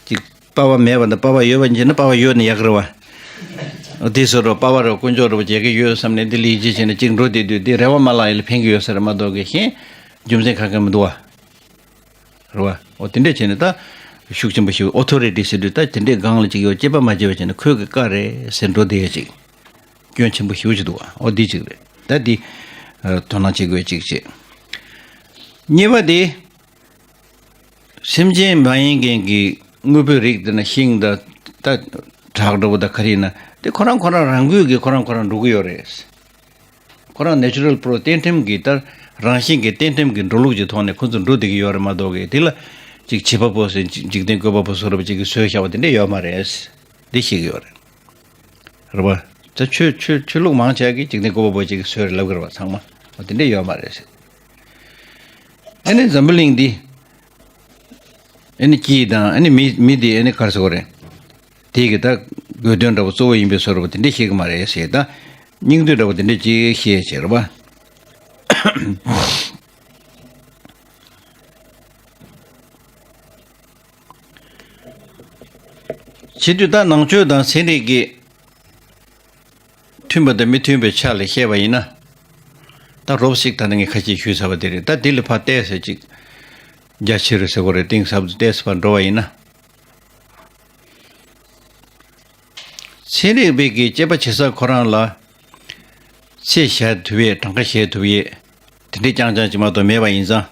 ཅིག་པ་ཕ་མེད་པ་དང་པ་ཕ་ཡོད་པ་བྱས་ན་པ་ཕ་ཡོད་ན་ཡག་རེད་བ། དེ་སོ་རོ་པ་ཕ་རོ་དཀོན་མཆོག་རོ་བྱེད་ཀྱི་ཡོད་བསམ་ནས་འདི་ལ་ཡིད་ཆེས་བྱས་ནས་གཅིག་འགྲོ་བསྡད་དུས་འདི་རེ་བ་མ་ལག་ཡིན་ལ་ཕན་གྱི་ཡོད་ས་རེད་མ་གཏོགས་གི་གཞན་རྒྱུ་མཚན་ག་གེ་མི་འདུག་བ། རེད་བ། འོ་དེ་འདྲས་བྱས་ནས་ད་ཤུགས་ཆེན་པོ་ཞིག་ཨོ་ཐོ་རི་ཊི་ཟེར་དུས་ད་དེ་འདྲས་སྒང་ལ་ཅིག་ཡོད་སྐྱེས་པ་མ་བྱས་པ་བྱས་ནས་ཁོས་གི་བཀའ་རེད་ཟེར་འགྲོ་བསྡད་ཡ་ཅིག་སྐྱོན་ཆེན་པོ་ཞེ་པོ་ཅིག་འདུག་བ། འོ་འདི་ཅིག་རེད། ད་འདི་ཨ་དོ་སྣང་བྱེད་དགོས་ཅིག་བྱེད། གཉིས་པ་དེ། སེམས་ཅན་མ་ཡིན་མཁན་གྱི་དངོས་པོའི་རིགས་དེ་ན་ཤིང་དང་ད་བྲག་འདྲ་བོ་དང་ག་རེ་ཡིན་ན་དེ་ཁོ་རང་ཁོ་རང་རང་འགུལ་གྱིས་ཁོ་རང་ཁོ་རང་འགྲོ་གི་ཡོད་རེད། ཁོ་རང་ནེ་ཅུ་རལ་པོ་རོ་གཏན་ཁྲིམས་ཀྱི་ལྟར་རང་བཞིན་གྱི་གཏན་ཁྲིམས་ཀྱི་འགྲོ་ལུགས་ཀྱི་ཐོག་ནས་ཁོ་ཚོ་འགྲོ་བསྡད་ཀྱི་ཡོད་རེད་མ་གཏོགས་གི་དེ་ལ་ཅིག་བྱིས་པ་པོ་ཟེར་འཇིག་རྟེན་བཀོད་པ་པོ་བཟོ་འདྲ་བ་ཅིག་གིས་བཟོས་བཞག་པ་དེ་འདྲ་ཡོད་མ་རེད། འདི་ཤེས་ཀྱི་ཡོད་རེད། རེད་བ། ད་ཆོས་ཆོས་ཆོས་ལུགས་མང་ཆེ་གིས་འཇིག་རྟེན་བཀོད་པ་པོ་ཅིག་གིས་བཟོས་རེད་ལབ་ཀྱི་རེད་བ་ཚང་མ། འོ་དེ་འདྲ་ཡོད་མ་རེད་ཟེར། ཨ་ནི་འཛམ་བུ་གླིང་འདི། ཨ་ནི་སྐྱིད་དང་ཨ་ནི་མི་མི་འདི་ཨ་ནི་ག་རེ་ཟེར་དགོས་རེད། དེ་གི་ད་དགོས་དོན་འདྲ་བོ་གཙོ་བོ་ཡིན་པའི་བཟོ་འདྲ་བོ་དེ་འདྲ་ཤེས་ཀྱི་མ་རེད་ཟེར། ད་སྙིང་བསྡུས་འདྲ་བོ་དེ་འདྲ་ཅིག་ཤེས་བྱས་རེད་བ། བྱེད་དུས་ད་ནང་ཆོས་དང་ཚན་རིག་གི་མཐུན་པ་དང་མི་མཐུན་པའི་ཆ་ལ་བཤད་པ་ཡིན་ན། ད་རོབ་ཞིག་ད་ནི་ངས་ཁ་ཤས་ཞུས་ཚར་བ་དེ་རེད། ད་དེ་ལ་ཕར་བལྟས་ཟེར་ཅིག་རྒྱ་ཆེ་རུ་ཟེར་དགོས་རེད། གཏིང་ཟབ་ཏུ་བལྟས་ཟེར་བར་འགྲོ་བ་ཡིན་ན། ཚན་རིག་པའི་གི་དཔྱད་པ་བྱེད་ས་ཁོ་རང་ལ་ཚད་གཞལ་ཐུབ་ཡས་གྲངས་ཀ་གཞལ་ཐུབ་ཡས་དེ་འདྲའི་རྐྱང་རྐྱང་ཅིག་མ་གཏོགས་མེད་པ་ཡིན་ཙང་།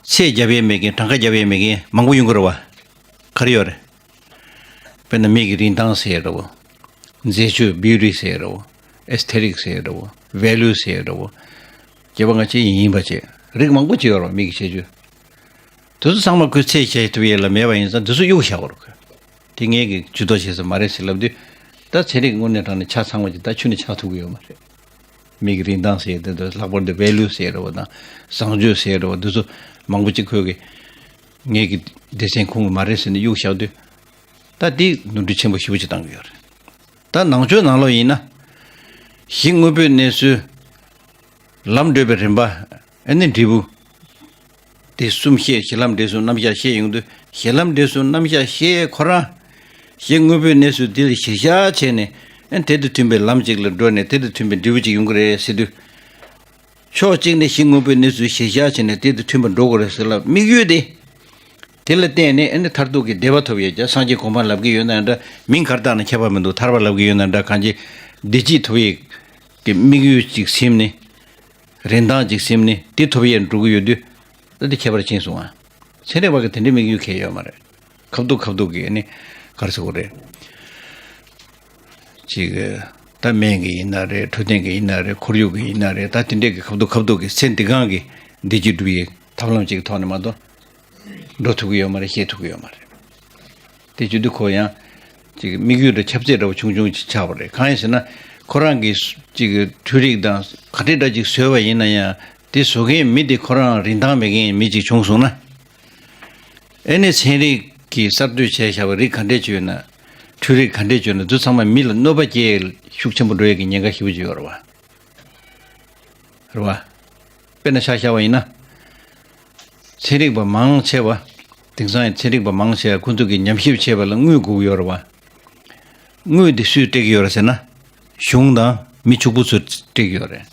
ཚད་རྒྱབ་ཡས་མེད་མཁན་གྲངས་ཀ་རྒྱབ་ཡས་མེད་མཁན་མང་པོ་ཡོང་གི་རེད་བ། ག་རེ་ཡོད་རེད། དཔེར་ན་མིག་གི་རིན་ཐང་ཟེར་ཡས་འདྲ་བོ། མཛེས་དཔྱོད་བིའུ་ཊི་ཟེར་ཡས་འདྲ་བོ། ཨེས་ཐེ་ཊིག་ཟེར་ཡས་འདྲ་བོ། ཝེ་ལུ་ཟེར་ཡས་འདྲ་བོ། སྐྱེས་པ་ང་ཅི་ཡིན་ཡིན་པ་བྱས་རིགས་མང་པོ་ཅིག་ཡོད་རེད་བ། མིག་གི་ཁྱད་ཆོས། དེ་ཚོ་ཚང་མ་ཁོས་ཚད་གཞལ་ཐུབ་ཡས་ལ་མེད་པ་ཡིན་ཙང་དེ་ཚོ་གཡུག་བཞག་པ་རེད་ཁོས། དེ་ངས་ཀྱི་ཇུས་གཏོགས་བྱེད་ས་མ་རེད་ཟེར་ལབ་དུས། ད་ཚན་རིག་དངོས་གནས་དྲང་ནས་ཆ་ཚང་བ་ཅིག་ད་ཁྱོན་ནས་ཆགས་ཐུབ་ཀྱི་ཡོད་མ་རེད། མིག་གི་རིན་ཐང་ཟེར་དེ་ཚོ་ལྷག་པར་དུ་ཝེ་ལུ་ཟེར་རེད་བ་དང་བཟང་སྤྱོད་ཟེར་རེད་བ་དེ་ཚོ་མང་པོ་ཅིག་ཁོས་ཀྱི་ངས་ཀྱི་སྡེ་ཚན་ཁོང་གི་མ་རེད་ཟེར་ནས་གཡུག་བཞག་དུས། ད་དེ་ནོར་འཁྲུལ་ཆེན་པོ་ཞེ་པོ་ཅིག་བཏང་གི་ཡོད་རེད། ད་ནང་ཆོས་ནང་ལོགས་ཡིན་ན། གཞི་དངོས་པོའི་གནས་ཚུལ། ལམ་བགྲོད་པའི་རིམ་པ། ཨ་ནི་འབྲས་བུ། དེ་གསུམ་བཤད། གཞི་ལམ་འབྲས་གསུམ་རྣམ་གཞག་བཤད་ཡོང་དུས་གཞི་ལམ་འབྲས་གསུམ་རྣམ་གཞག་བཤད་ཁོ་རང་། གཞི་དངོས་པོའི་གནས་ཚུལ་འདི་ལ་གཞིར་བཞག་བྱས་ནས་ཨ་ནི་དེ་དང་མཐུན་པའི་ལམ་ཅིག་ལ་འགྲོ་ནས་དེ་དང་མཐུན་པའི་འབྲས་བུ་ཅིག་ཡོང་གི་རེད་ཟེར་དུས། ཕྱོགས་གཅིག་ནས་གཞི་དངོས་པོའི་གནས་ཚུལ་གཞིར་བཞག་བྱས་ནས་དེ་དང་མཐུན་པར་འགྲོ་དགོས་རེད་ཟེར་ལ་དམིགས་ཡུལ་དེ། དེ་ལ་བརྟེན་ནས་ཨ་ནི་མཐར་ཐུག་གི་བདེ་བ་ཐོབ་ཡས་ཀྱང་སངས་རྒྱས་གོ་འཕང་ལབ་ཀྱི་ཡོད་ན་འདྲ། མིང་ག་རེ་བཏགས་ན་ཁྱད་པར་མི་འདུག་ཐར་པ་ལབ་ཀྱི་ཡོད་ན་འདྲ། གང་ཅི། བདེ་སྐྱིད་ཐོབ་ཡས་ཀྱི་དམིགས་ཡུལ་ཅིག་ཟིན་ནས། རིན་ཐང་ཅིག་ཟིན་ནས་དེ་ཐོབ་ཡས་འགྲོ་གི་ཡོད་དུས། ད་དེ་ཁྱད་པར་ཕྱིན་སོང་ཨ། ཚན་རིག་པ་གི་དེ་འདྲའི་དམིགས་ཡུལ་གང་ཡང་ཡོད་མ་རེད། ཁ་བསྡུ་ཁ་བསྡུ་གི་ཨ་ནི་ག་རེ་ཟེར་དགོས་རེད། ཅིག་ད་སྨན་གྱི་ཡིན་ན་རེད། འཕྲོད་བསྟེན་གྱི་ཡིན་ན་རེད། ཁོར་ཡུག་གི་ཡིན་ན་རེད། ད་དེ་འདྲས་ཀྱི་ཁ་བསྡུ་ཁ་བསྡུ་གི་ཚེ་འདི་གང་གི་བདེ་སྐྱིད་སྒྲུབ་ཡའི་ཐབས་ལམ་ཅིག་གི་ཐོག་ནས་མ་གཏོགས་འགྲོ་ཐུབ་ཀྱི་ཡོད་མ་རེད། ཤེས་ཐུབ་ཀྱི་ཡོད་མ་རེད། དེ་བྱེད་དུས་ཁོ་ཡང་ཅིག་དམིགས་ཡུལ་འདྲ་ཁྱབ་ཚད་འདྲ་བོ་ཆུང་ཆུང་ཅིག་ཆགས་པ་རེད། གང་ཡིན་ཟེར་ན་ཁོ་རང་གིས་ཅིག་འཕྲུལ་རིག་དང་ག་འདྲས་འདྲ་ཅིག་བཟོས་པ་ཡིན་ན་ཡང་དེ་བཟོ་མཁན་མི་དེ་ཁོ་རང་རིན་ཐང་མེད་མཁན་མི་ཅིག་བྱུང་སོང་ན། ཨེ་ནི་ཚན་རིག་གིས་གསར་གཏོད་བྱས་བཞག་པའི་རིགས་ག་འདྲས་བྱོས་ན། འཕྲུལ་རིག་ག་འདྲས་བྱོས་ན་འདི་ཚང་མ་མི་ལ་གནོད་པ་སྐྱེལ་ཤུགས་ཆེན་པོ་འགྲོ་ཡས་ཀྱི་ཉེན་ཁ་ཞེ་པོ་ཅིག་ཡོད་རེད་བ། རེད་བ། དཔེར་ན་ཆ་བཞག་པ་ཡིན་ན། ཚན་རིག་པ་མང་ཆེ་བ། དེང་སང་ཡང་ཚན་རིག་པ་མང་ཆེ་བ་ཁོ་ཚོ་གིས་ཉམས་ཞིབ་བྱས་པ་ལ་དངུལ་དགོས་ཀྱི་ཡོད་རེད་བ། དངུལ་འདི་སུས་སྤྲད་ཀྱི་ཡོད་རེད་ཟེར་ན། གཞུང་དང་མི་ཕྱུག་པོ་ཚོས་སྤྲད་ཀྱི་ཡོད་རེད།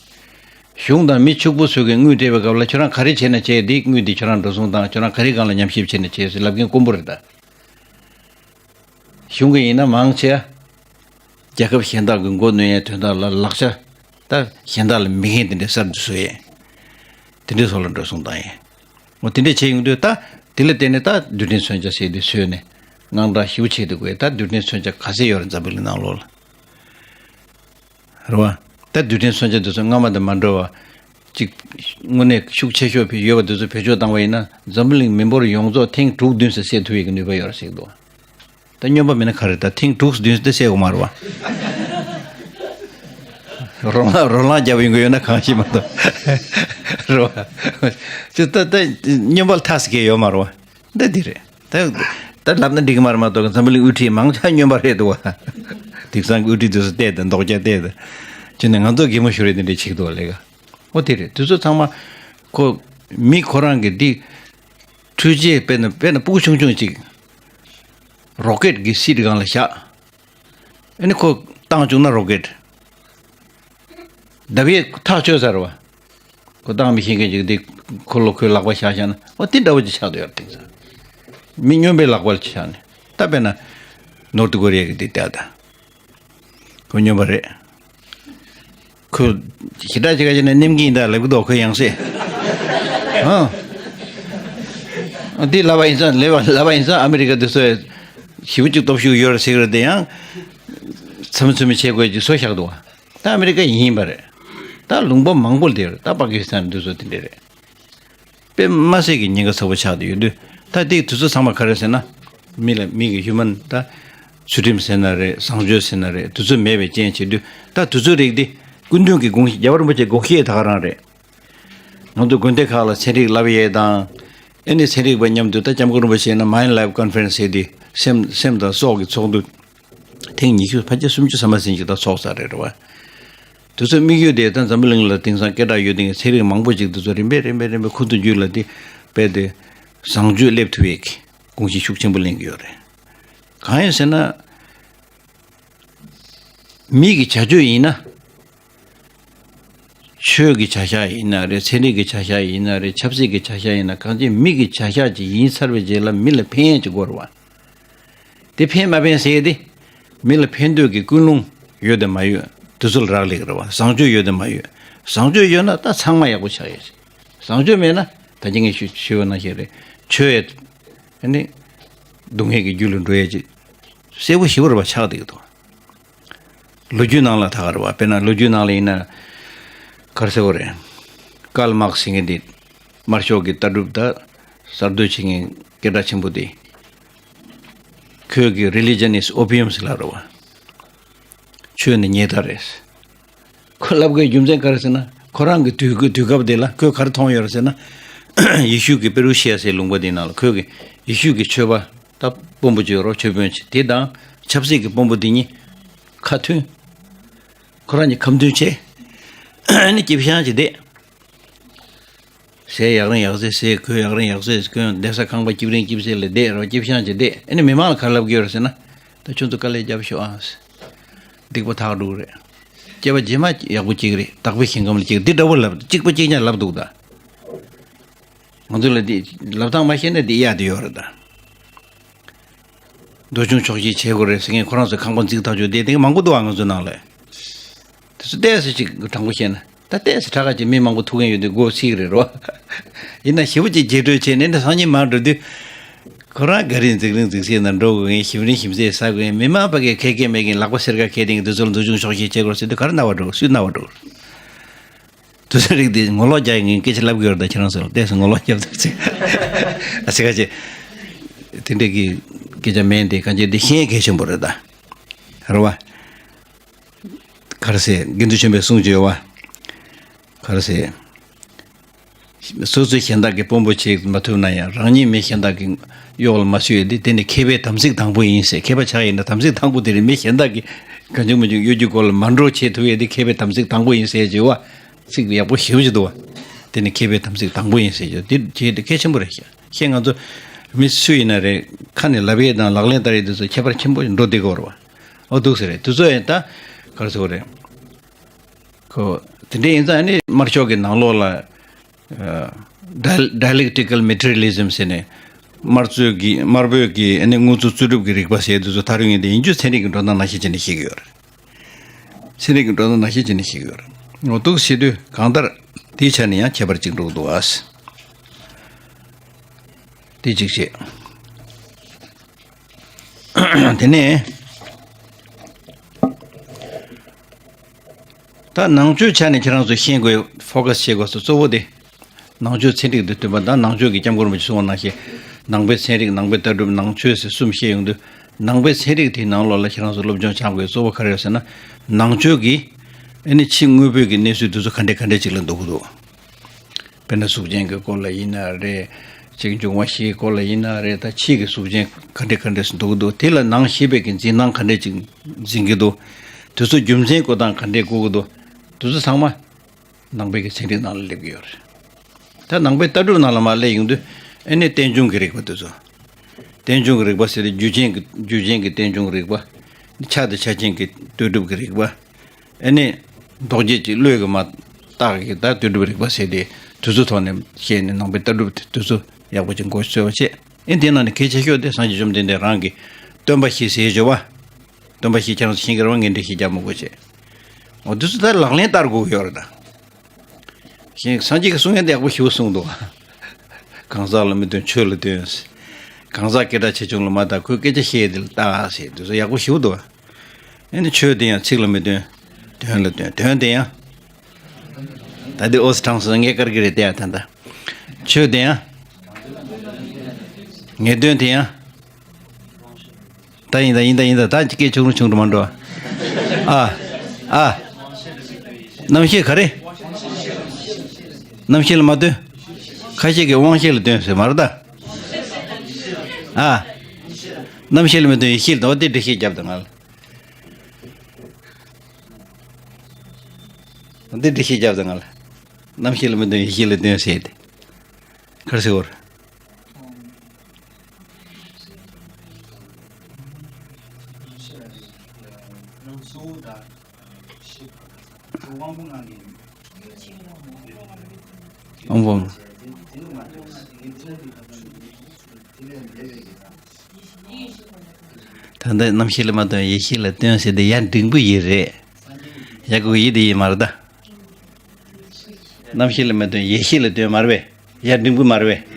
གཞུང་དང་མི་ཕྱུག་པོ་ཚོས་ཀྱི་དངུལ་སྤྲད་པའི་སྐབས་ལ་ཁྱོད་རང་ག་རེ་བྱས་ན་བྱས་འདི་དངུལ་འདི་ཁྱོད་རང་འགྲོ་སོང་བཏང་། ཁྱོད་རང་ག་རེ་སྒང་ལ་ཉམས་ཞིབ་བྱས་ན་བྱས་ཟེར་ལབ་མཁན་དཀོན་པོ་རེད་ད། གཞུང་གི་ཡིན་ན་མང་ཆེ་བ། རྒྱལ་ཁབ་གཞན་དག་གི་མགོ་གནོན་ཡའི་དོན་དག་ལ་ལག་ཆ་ད་གཞན་དག་ལ་མེད་མཁན་དེ་འདྲའི་གསར་དུ་བཟོ་ཡས། དེ་འདྲའི་སོགས་ལ་འགྲོ་སོང་བཏང་ཡས། འོ་དེ་འདྲས་བྱས་ཡོང་དུས་ད་དེ་ལ་བརྟེན་ནས་ད་རྡུལ་ཕྲན་མཚོན་ཆ་ཟེར་དེ་བཟོས་ནས་དངངས་སྐྲག་ཞེ་པོ་བྱས་འདུག་གས། ད་རྡུལ་ཕྲན་མཚོན་ཆ་ག་ཚད་ཡོད་རེད་འཛམ་བུ་གླིང་ནང་ལོགས་ལ། རེད་བ། ད་རྡུལ་ཕྲན་མཚོན་ཆ་དེ་ཚོ་སྔ་མ་དང་མ་འདྲ་བ། གཅིག་དངོས་གནས་ཤུགས་ཆེ་ཤོས་ཕྱིན་ཡོད་པ་དེ་ཚོ་བེད་སྤྱོད་བཏང་བ་ཡིན་ན་འཛམ་བུ་གླིང་མི་འབོར་ཡོངས་རྫོགས་ཐེངས་དྲུག་བདུན་ཙམ་བསད་ཐུབ་ཡས་ཀྱི་ནུས་པ་ཡོད་རེད་ཟེར་འདུག་ད་སྨྱོན་པ་མིན་ན་ག་རེ་ད་ཐེངས་དྲུག་བདུན་ཙམ་བསད་དགོས་མ་རེད་བ། རོ་ལངས་རོ་ལངས་རྒྱབ་ཡོང་གི་ཡོད་ན་གང་ཤེས་མ་གཏོགས། རེད་བ། ཅི་ད་ད་སྨྱོན་པ་ལ་ཐག་ཟིག་གི་ཡོད་མ་རེད་བ། འདི་འདི་རེད། ད་ད་ལབ་ན་འགྲིག་གི་མ་རེད་མ་གཏོགས་འཛམ་བུ་གླིང་དབུ་ཁྲིད་མང་ཆེ་སྨྱོན་པ་རེད་འདུག་བ། དེང་སང་གི་དབུ་ཁྲིད་དེ་ཚོ་བལྟས་ཏེ་མདོག་རྒྱ་བལྟས་ཏེ། ཅི་ནས་ང་ཚོ་གད་མོ་ཤོར་རེད་དེ་འདྲས་བྱེད་ཀྱི་འདུག་བ་ལས་ཀ། འོ་དེ་རེད། དེ་ཚོ་ཚང་མ་ཁོ་མི་ཁོ་རང་གི་འདི་འཕྲུལ་ཆས་དཔེར་ན་དཔེར་ན་སྤུ་གུ་ཆུང་ཆུང་ཅིག་རོ་ཀེད་ཀྱི་སིད་སྒང་ལ་བཞག་ཨ་ནི་ཁོ་བཏང་བཅུག་ན་རོ་ཀེད་བརྡབ་ཡས་ཐག་ཆོད་ཚར་བ། ཁོ་བཏང་མི་ཤེས་མཁན་ཅིག་འདི་ཁོ་ལོ་ཁོའི་ལག་པ་བཞག་བཞག་ན་འོ་དེ་འདྲ་བོ་ཅིག་ཆགས་བསྡད་ཡོད་རེད། དེང་སང་མི་སྨྱོན་པའི་ལག་པ་ལ་ཆགས་ནས་ད་དཔེར་ན་ནོར་ཐི་ཀོ་རི་ཡ་གི་འདི་ལྟ་ད། ཁོ་སྨྱོན་པ་རེད། ཁོ་ཞེ་དྲག་ཅིག་ག་ཅིག་ནས་ནེམ་གིན་ད་ལབ་གི་འདུག་ཁོའི་ཡང་སྲིད། ཨ། འདི་ལབ་པ་ཡིན་ཙང་ལབ་པ་ལབ་པ་ཡིན་ཙང་ཨ་མི་རི་ཀ་འདི་ཚོས་ཞེ་པོ་ཅིག་སྟོབས་ཤུགས་ཡོད་རེད་ཟེར་གི་རེད་དེ་ཡང་། ཚམ་ཚུམ་བྱེད་དགོས་ཀྱི་བཟོ་བཞག་འདུག་ད་ཨ་མི་རི་ཀ་ཡིན་པ་རེད། ད་ལུང་པ་མང་པོ་འདིར་ད་པ་ཀི་སི་ཐན་འདི་ཚོ་དེ་འདྲ་རེད། དཔེ་མ་སྲིད་ཀྱི་ཉེན་ཁ་ཚ་པོ་ཆགས་བསྡད་ཡོད་དུས་ད་དེ་དུས་ཚོད་ཚང་མ་ག་རེ་ཟེར་ན། མི་ལ་མི་གི་ཧིའུ་མན་ད་ཚུལ་ཁྲིམས་ཟེར་ན་རེད། བཟང་སྤྱོད་ཟེར་ན་རེད། དུས་ཚོད་མེད་པའི་རྐྱེན་བྱེད་དུས་ད་དུས་ཚོད་རིག་དེ་སྐུ་མདུན་གྱི་དགོངས་རྒྱལ་བ་རིན་པོ་ཆེའི་དགོངས་བཞེད་ད་ག་རང་རེད། ང་ཚོ་དགོན་སྡེ་ཁག་ལ་ཚན་རིག་བསླབ་ཡས་དང་། ཨེ་ནི་ཚན་རིག་པ་མཉམ་དུ་ད་སྐྱབས་མགོན་རིན་པོ་ཆེ་ཡིན་ན་Mind Life Conference ཟེར་དེ་སེམས་སེམས་དང་སྲོག་གི་ཚོགས་འདུ། ཐེངས་ཉི་ཤུ་ཕལ་ཆེར་སུམ་ཅུ་ཙམ་མ་ཟིན་ཅིག་ད་ཚོགས་ཚར་རེད་རེད་བ། དེ་ཚོའི་དམིགས་ཡུལ་དེ་ད་འཛམ་བུ་གླིང་ལ་དེང་སང་སྐད་གྲགས་ཡོད་དེ་ཚན་རིག་མང་པོ་ཅིག་དེ་ཚོ་རིམ་པས་རིམ་པས་རིམ་པས་ཁུར་དུ་འཇུག་ལ་དེ་དཔེ་དེ་བཟང་སྤྱོད་སླེབས་ཐུབ་ཡས་ཀྱི་དགོངས་གཞི་ཤུགས་ཆེན་པོ་ལེན་གྱི་ཡོད་རེད། གང་ཡིན་ཟེར་ན། མི་གི་བྱ་སྤྱོད་ཡིན་ན། ཆོས་ཀྱི་བྱ་གཞག་ཡིན་ན་རེད། ཚན་རིག་གི་བྱ་གཞག་ཡིན་ན་རེད། ཆབ་སྲིད་ཀྱི་བྱ་གཞག་ཡིན་ན་གང་ཅི་མི་གི་བྱ་གཞག་ཅིག་ཡིན་ཚར་བའི་རྗེས་ལ་མི་ལ་ཕན་ཡས་ཅིག་དགོས་རེད་བ། དེ་ཕན་མ་ཕན་ཟེར་ཡས་དེ། མི་ལ་ཕན་འདོད་ཀྱི་ཀུན་སློང་ཡོད་དམ་མ་ཡོད་དེ་ཚོ་ལ་རག་ལས་ཀྱི་རེད་བ། བཟང་སྤྱོད་ཡོད་དམ་མ་ཡོད། བཟང་སྤྱོད་ཡོད་ན་ད་ཚང་མ་ཡག་པོ་ཆགས་ཡས་ཅིག་བཟང་སྤྱོད་མེད་ན་ད་ཅི་ངས་ཞུ་ཞུས་པ་ནང་བཞིན་རེད། ཆོས་ཡས། ཨ་ནི། སྡུག་བསྔལ་གྱི་རྒྱུ་ལ་འགྲོ་ཡས་ཅིག་གསལ་པོ་ཞེ་པོ་རེད་བ་ཆགས་བསྡད་ཀྱི་འདུག་ལོ་རྒྱུས་ནང་ལ་ད་ག་རེད་བ། དཔེར་ན་ལོ་རྒྱུས་ནང་ལ་ཡིན་ན། ག་རེ་ཟེར་དགོས་རེད། ཀཱལ་མཱག་སི་ཟེར་མཁན་འདི། དམར་ཤོག་གི་ལྟ་གྲུབ་དང་གསར་གཏོད་བྱེད་མཁན་སྐད་གྲགས་ཆེན་པོ་དེ། ཁོས་ཀྱི་Religion is opium ཟེར་ལབ་རེད་བ། ཆོས་ནི་ཉལ་ཐ་རེད། ཁོ་ལབ་དགོས་རྒྱུ་མཚན་ག་རེ་ཟེར་ན་ཁོ་རང་གི་དུས་དུས་སྐབས་དེ་ལ་ཁོས་ག་རེ་མཐོང་ཡོད་རེད་ཟེར་ན། ཡེ་ཤུ་གི་པེ་རུ་ཤི་ཡ་ཟེར་ལུང་པ་དེའི་ནང་ལ་ཁོས་ཀྱི་ཡེ་ཤུ་གི་ཆོས་པ་ད་དཔོན་པོ་ཅིག་ཡོད་རེད། ཆོས་དཔོན་ཅིག་དེ་དང་ཆབ་སྲིད་ཀྱི་དཔོན་པོ་དེ་གཉིས་ཁ་མཐུན། ཁོ་རང་གཉིས་ཁ་མཐུན་བྱས། ཨ་ནི་སྐྱིད་ཤང་ཅིག་བསྡད། ཟས་ཡག་རིང་ཡག་ཟས་ཟས། གོས་ཡག་རིང་ཡག་ཟས་གོན། བསྡད་ས་ཁང་པ་སྐྱིད་རིང་སྐྱིད་ཟས་ལ་བསྡད་རོགས། སྐྱིད་ཤང་ཅིག་བསྡད། ཨ་ནི་མི་མང་ལ་ག་རེ་ལབ་ཀྱི་ཡོད་རེད་ཟེར་ན། ད་ཁྱོད་ཚོ་དཀའ་ལས་རྒྱབ་ཤོག་ཨང་། སྡིག་པ་དག་འགྲོ་གི་རེད། སྐྱེ་བ་རྗེས་མ་ཡག་པོ་སྐྱེ་གི་རེད། བདག་པོའི་ཞིང་ཁམས་ལ་སྐྱེ་གི་འདི་འདྲ་བོ་ལབ་གཅིག་པ་གཅིག་རྐྱང་ལབ་འདུག་ད་ང་ཚོ་ལ་འདི་ལབ་སྟངས་མ་ཤེས་ན་འདི་གཡར་དུ་ཡོད་རེད་ད། འདུལ་སྦྱོང་ཆོག་ཤེས་བྱེད་དགོས་རེད་ཟེར་མཁན་ཁོ་རང་ཚོ་ཁང་པ་འཛུགས་ཐག་ཆོད་བསྡད་དེ་མང་པོ་འདུག་ཨ་ང་ཚོ་ནང་ལ། དེ་ཚོ་ཏོག་ཙམ་ཅིག་དྲང་པོ་བཤད་ན་ད་ཏོག་ཙམ་དྲག་ག་ཅིག་མི་མང་པོ་ཐུག་མཁན་ཡོད་དུས་མགོ་ཚིག་རེད་རོ། ཡིན་ན་ཞེ་པོ་ཅིག་རྗེས་སྤྲོད་བྱས་ནས་འདི་སང་ཉིན་མར་འགྲོ་དུས། ཁོ་རང་ག་རེ་འཛིག་རིང་འཛིག་སེ་ན་འགྲོ་དགོས་མཁན། ཞིམ་རིང་ཞིམ་ཟས་ཟ་དགོས་མཁན། མི་མང་ཕ་གིར་ཁེ་ཁེ་མེད་མཁན། ལག་པ་སེར་ཁ་ཁེ་དེང་དུས་ཚོད་ལ་འདུལ་སྦྱོང་ཆོག་ཤེས་བྱེད་དགོས་ཟེར་དུས་ག་རེ་རྣ་བ་འགྲོ། སུས་རྣ་བ་འགྲོ། དུས་ཚོད་རིག་དེ་ངོ་ལོག་རྒྱག་ཡིན་ངས་སྐད་ཆ་ལབ་དགོས་རེད་ད། ཁྱེད་རང་ཚོ་ལ་ཏོག་ཙམ་ངོ་ལོག་རྒྱབ་འདུག་ཟེར། ཨ་ཙི་ཁ་ཅིག་དེ་འདྲ་གི་སྐད་ཆ་མེད་དེ་གང་ཅི་འདི་ཤེས་གལ་ཆེན་པོ་རེད་ད། རེད་བ། ག་རེ་ཟེར། དགེ་འདུན་ཆོས་འཕེལ་གསུང་གི་ཡོད་བ། ག་རེ་ཟེར། སོ་སོའི་གཞན་དག་གི་དཔོན་པོ་བྱེད་མ་ཐུབ་ན་ཡང་རང་ཉིད་མི་གཞན་དག་གི་གཡོག་ལ་མ་ཚུད་ཡོད་དེ། དེ་ནི་མཁས་པའི་དམ་ཚིག་དང་པོ་ཡིན་ཟེར། མཁས་པ་ཆགས་ཡིན་ན་དམ་ཚིག་དང་པོ་དེ་རེད། མི་གཞན་དག་གི་གང་བྱུང་མང་བྱུང་གཡོ་སྒྱུ་སྐོར་ལ་མ་འགྲོ་བྱེད་ཐུབ་ཡོད་དེ་མཁས་པའི་དམ་ཚིག་དང་པོ་ཡིན་ཟེར་གྱི་བ། ཚིག་ཡག་པོ་ཞེ་པོ་ཅིག་འདུག་བ། དེ་ནི་མཁས་པའི་དམ་ཚིག་དང་པོ་ཡིན་ཟེར་རྒྱུ་དེ་བྱས་དེ་གལ་ཆེན་པོ་རེད་ཤག་ཁྱེད་ང་ཚོ་མི་སུ་ཡིན་ན་རེད། ཁ་ནས་ལབ་ཡས་དང་ལག་ལེན་བསྟར་ཡས་དེ་ཚོ་ཁྱད་པར་ཆེན་པོ་འགྲོ་བསྡད་ཀྱི་ཡོད་རེད་བ། ཨོ་འདུག་ཟེར་རེད། དེ་ཚོ་ཡང་ད་ག་རེ་ཟེར་དགོས་རེད། ཁོ་དེ་འདྲ་ཡིན་ཙང་ནི་དམར་ཤོག་གི་ནང་ལོགས་ལ། ཨ། Dial- Dialectical Materialism ཟེར་ནས། དམར་གཙོས་ཀྱི་དམར་པོས་ཀྱི་ཨ་ནི་དངོས་གཙོ་རྩོད་སྒྲུབ་ཀྱི་རིག་པ་ཟེར་དུས་ཚོད་ཐག་རིང་ཡིན་དེ་ཡིན་རྒྱུ་ཚན་རིག་གི་འགྲོ་སྟངས་ནང་བཞིན་བྱས་ནས་ཤེས་ཀྱི་ཡོད་རེད། ཚན་རིག་གི་འགྲོ་སྟངས་ནང་བཞིན་བྱས་ནས་ཤེས་ཀྱི་ཡོད་རེད། ངོ་ཐུག་བྱེད་དུས་གང་ལྟར་དེའི་ཆ་ནས་ཡང་ཁྱད་པར་ཅིག་འགྲོ་གི་འདུག་ཨ། དེ་གཅིག་བྱས། དེ་ནས། ད་ནང་ཆོས་ཆ་ནས་ཁྱེད་རང་ཚོ་ཤེས་དགོས། ཕོ་ཀ་སི་བྱེད་དགོས་སུ་གཙོ་བོ་དེ། ནང་ཆོས་ཚན་རིག་དང་མཐུན་པ་དང་། ནང་ཆོས་ཀྱི་སྐྱབས་མགོན་རིན་པོ་ཆེ་གསུངས་པ་ནང་བཞིན། ནང་པའི་ཚན་རིག་ནང་པའི་ལྟ་གྲུབ། ནང་ཆོས་ཟེར་གསུམ་བཤད་ཡོང་དུས། ནང་པའི་ཚན་རིག་དེའི་ནང་ལོགས་ལ་ཁྱེད་རང་ཚོ་སློབ་སྦྱོང་སྦྱང་དགོས་གཙོ་བོ་ག་རེ་ཡོད་ཟེར་ན། ནང་ཆོས་ཀྱི་ཨ་ནི་ཕྱི་དངོས་པོའི་གི་གནས་ཚུལ་དེ་ཚོ་ག་འདྲས་ག་འདྲས་ཅིག་ལ་འདུག་གི་འདུག་དཔེར་ན་གཟུགས་ཅན་གྱི་སྐོར་ལ་ཡིན་ན་རེད། ཅིག་འབྱུང་བ་བཞིའི་སྐོར་ལ་ཡིན་ན་རེད། ད་ཕྱི་གི་གཟུགས་ཅན་ག་འདྲས་ག་འདྲས་སུ་འདུག་གི་འདུག་དེ་ལ་ནང་ཤེས་པའི་གི་འཛིན་སྟངས་ག་འདྲས་ཅིག་འཛིན་གྱི་འདུག་དེ་ཚོ་རྒྱུ་མཚན་བཀོད་སྟངས་ག་འདྲས་བཀོད་ཀྱི་འདུག་དེ་ཚོ་ཚང་མ་ནང་པའི་གི་ཚན་རིག་ནང་ལ་སླེབས་ཀྱི་ཡོད་རེད། ད་ནང་པའི་ལྟ་གྲུབ་ནང་ལ་མར་སླེབས་ཡོང་དུས། ཨ་ནི་རྟེན་འབྱུང་གི་རིགས་པ་དེ་ཚོ། རྟེན་འབྱུང་གི་རིགས་པ་ཟེར་ཏེ་རྒྱུ་རྐྱེན་གྱི་རྒྱུ་རྐྱེན་གྱི་རྟེན་འབྱུང་གི་རིགས་པ། ཆ་དང་ཆ་རྐྱེན་གྱི་ལྟོས་གྲུབ་ཀྱི་རིགས་པ། ཨ་ནི་ལྡོག་བྱེད་ཀྱི་བློས་ཀྱི་མ་བརྟགས་ཀྱི་ད་ལྟོས་གྲུབ་རིགས་པ་ཟེར་ཏེ་དེ་ཚོའི་ཐོག་ནས་བཤད་ནས་ནང་པའི་ལྟ་གྲུབ་དེ་དེ་ཚོ་ཡག་པོ་ཅིག་མགོ་ཚོས་པ་བྱས། ཨ་ནི་དེ་ནང་ནས་གལ་ཆེ་ཤོས་དེ་སངས་རྒྱས་བཅོམ་ལྡན་འདས་རང་གི་སྟོན་པ་བཞི་ཟེར་བརྗོད་པ། སྟོན་པ་བཞི་ཁྱེད་རང་ཚོ་ཤེས་ཀྱི་རེད་བ། ངས་འགྲེལ་བཤད་རྒྱག་མི་དགོས་བྱས། འོ་དེ་ཚོ་ད་ལག་ལེན་བསྟར་དགོས་ཀྱི་ཡོད་རེད་ད། ཞེས་སངས་རྒྱས་ཀྱིས་གསུང་ཡ་དེ་ཡག་པོ་ཞེ་པོ་གསུངས་འདུག་གང་ཟག་ལ་མི་སྟོན་ཆོས་ལ་སྟོན། གང་ཟག་སྐད་གྲགས་ཆེ་ཆུང་ལ་མ་བལྟ། ཁོའི་སྐད་ཆ་བཤད་དེ་ལ་བལྟ་ཟེར་དུས་ཚོད་ཡག་པོ་ཞེ་པོ་འདུག་ཨ་ནི་ཆོས་དེ་ཡང་ཚིག་ལ་མི་སྟོན། དོན་ལ་སྟོན། དོན་དེ་ཡང་། ད་འདི་ཨོ་སི་གྲངས་སུ་ངས་དཀར་གི་རེད་བལྟས་ད་ལྟ། ཆོས་དེ་ཡང་། ངས་སྟོན་དེ་ཡང་། ད་ཡིན་ད་ཡིན་ད་ཡིན་ད། ད་སྐད་ཆུང་རུ་ཆུང་རུ་མ་འགྲོ། ཨ། ཨ། རྣམ་ཤེས་ག་རེ། རྣམ་ཤེས་ལ་མ་སྟོན། ཁ་ཤས་ཀྱིས་དབང་ཤེས་ལ་སྟོན་ཟེར་མ་རེད་ད། ཨ། རྣམ་ཤེས་ལ་མི་སྟོན་ཡེ་ཤེས་ལ་སྟོན། འོ་དེ་འགྲེལ་བཤད་རྒྱབ་དང་ང་ལ། འོ་དེ་འགྲེལ་བཤད་རྒྱབ་དང་ང་ལ། རྣམ་ཤེས་ལ་མི་སྟོན་ཡེ་ཤེས་ལ་སྟོན་ཟེར་ཏེ། ག་རེ་ཟེར་བ་རེད། དབང་པོ། ད་ལྟ་རྣམ་ཤེས་ལ་མ་སྟོན་ཡེ་ཤེས་ལ་སྟོན་ཟེར་དེ་ཡ་འབྲིང་པོ་ཡིན་རེད། ཡ་གུ་ཡི་དེ་ཡིན་མ་རེད་ད། རྣམ་ཤེས་ལ་མ་སྟོན་ཡེ་ཤེས་ལ་སྟོན་མ་རེད་པས། ཡ་འབྲིང་པོ་མ་རེད་པས།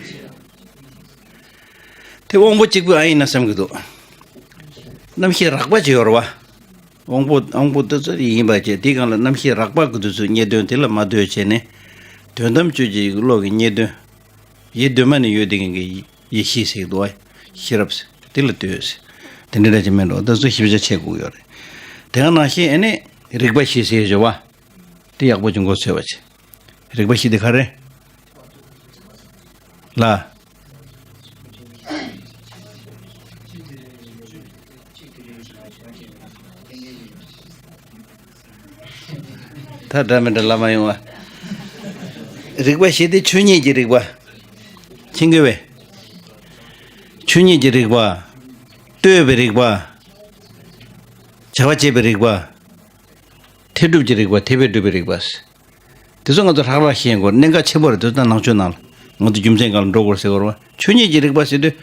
དེ་དབང་པོ་གཅིག་པུ་ཨ་ཡིན་ན་བསམ་གྱི་འདུག་རྣམ་ཤེས་རགས་པ་ཅིག་ཡོད་རེད་བ། དབང་པོ་དབང་པོ་དེ་ཚོ་ཡིན་པ་བྱས། དེའི་སྒང་ལ་རྣམ་ཤེས་རགས་པ་གི་དུས་ཚོད་རྙེད་དོན་དེ་ལ་མ་ལྟོས་བྱས་ནས། དོན་དམ་དཔྱོད་བྱེད་ཀྱི་བློ་གི་རྙེད་དོན། ཡེ་གདོད་མ་ནས་ཡོད་དེ་གི་ཡེ་ཤེས་ཟེར་གི་འདུག་བ། ཤེས་རབ་ཟེར་དེ་ལ་ལྟོས་ཟེར། དེ་འདྲ་འདྲ་ཅིག་མིན་འགྲོ། དེ་ཚོ་ཞིབ་ཆ་ཆེ་དགོས་ཡོད་རེད། དེ་ག་ནང་བཞིན་ཨ་ནི་རིག་པ་བཞི་ཟེར་བྱས་བ། དེ་ཡག་པོ་ཅིག་མགོ་ཚོས་པ་བྱས། རིག་པ་བཞི་དེ་ག་རེ། ལ། ད་འདྲ་མི་འདྲ་ལ་མ་ཡོང་བ། རིག་པ་བཞི་དེ་ཆོས་ཉིད་ཀྱི་རིག་པ། མཁྱེན་གྱི་བས། ཆོས་ཉིད་ཀྱི་རིག་པ། ལྟོས་པའི་རིག་པ། བྱ་བ་བྱེད་པའི་རིག་པ། ཐེག་སྒྲུབ་ཀྱི་རིག་པ། ཐེག་པས་སྒྲུབ་པའི་རིག་པ། དེ་ཚོ་ང་ཚོ་ལྷག་ལྷག་ཤེས་དགོས། གནད་འགག་ཆེན་པོ་རེད། དེ་ཚོ་ད་ནང་ཆོས་ནང་ལ་ང་ཚོ་རྒྱུ་མཚན་སྒང་ལ་འགྲོ་དགོས་ཟེར་བ་རེད་བ། ཆོས་ཉིད་ཀྱི་རིག་པ་ཟེར་དུས།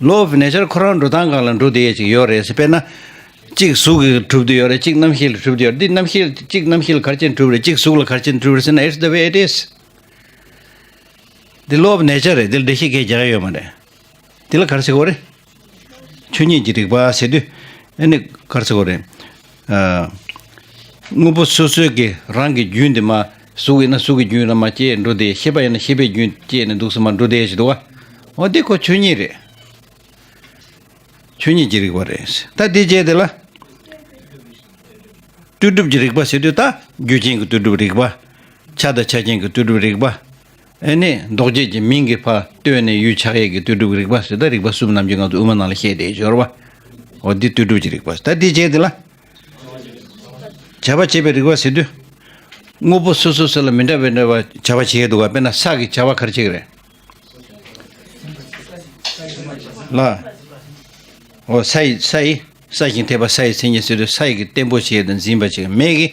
Law of nature ཁོ་རང་འགྲོ་སྟངས་སྒང་ལ་འགྲོ་བསྡད་ཡས་ཅིག་ཡོད་རེད་ཟེར། དཔེར་ན། གཅིག་གཟུགས་ཀྱིས་གྲུབ་བསྡད་ཡོད་རེད། གཅིག་རྣམ་ཤེས་ལ་གྲུབ་བསྡད་ཡོད་རེད། འདི་རྣམ་ཤེས་གཅིག་རྣམ་ཤེས་ལ་ག་རེ་བྱས་ནས་གྲུབ་རེད། གཅིག་གཟུགས་ལ་ག་རེ་བྱས་ནས་གྲུབ་རེད་ཟེར་ན། It's the way it is. འདི་Law of nature རེད། འདི་ལ་འགྲེལ་བཤད་གང་ཡང་རྒྱག་ཡ་ཡོད་མ་རེད། འདི་ལ་ག་རེ་ཟེར་དགོས་རེད། ཆོས་ཉིད་ཀྱི་རིག་པ་ཟེར་དུས། ཨ་ནི་ག་རེ་ཟེར་དགོས་རེད། ཨ། དངོས་པོ་སོ་སོའི་གི་རང་གི་རྒྱུན་དེ་མར་གཟུགས་ཡིན་ན་གཟུགས་ཀྱི་རྒྱུན་ལ་མར་སྐྱེས་འགྲོ་དེ། ཤེས་པ་ཡིན་ན་ཤེས་པའི་རྒྱུན་སྐྱེས་ནས་འདུག་སེ་མར་འགྲོ་དེ་ཞིག་འདུག་བ། འོ་དེ་ཁོ་ཆོས་ཉིད་རེད། ཆོས་ཉིད་ཀྱི་རིག་པ་རེད། ད་དེ་རྗེས་དེ་ལ། ལྟོས་གྲུབ་ཀྱི་རིག་པ་ཟེར་དུས་ད་རྒྱུ་རྐྱེན་གྱི་ལྟོས་གྲུབ་རིག་པ། ཆ་དང་ཆ་རྐྱེན་གྱི་ལྟོས་གྲུབ་རིག་པ། ཨེ་ནས་ལྡོག་བྱེད་ཀྱི་མིང་གི་ཕར་ལྟོས་ནས་ཡུལ་ཆགས་ཡས་ཀྱི་ལྟོས་གྲུབ་རིག་པ་ཟེར། ད་རིག་པ་གསུམ་ནམ་རྒྱུན་ང་ཚོ་དབུ་མ་ནང་ལ་བཤད་བསྡད་ཡོད་རེད་བ། འོ་འདི་ལྟོས་གྲུབ་ཀྱི་རིག་པ། ད་འདི་རྗེས་དེ་ལ། བྱ་བ་བྱེད་པའི་རིག་པ་ཟེར་དུས། དངོས་པོ་སོ་སོ་སོ་ལ་མི་འདྲ་བའི་འདྲ་བ་བྱ་བ་བྱེད་ཀྱི་འདུག་ག་དཔེར་ན་ས་ཀྱི་བྱ་བ་ག་རེ་བྱེད་ཀྱི་རེད། ལ། འོ་ས་ཡི་ས་ཡི་ས་ཞིང་འཐད་པ་ས་ཡི་མཚན་ཉིད་ཟེར་དུས་ས་ཡི་གི་བརྟན་པོ་བྱེད་དང་འཛིན་པ་བྱེད། མེ་གི་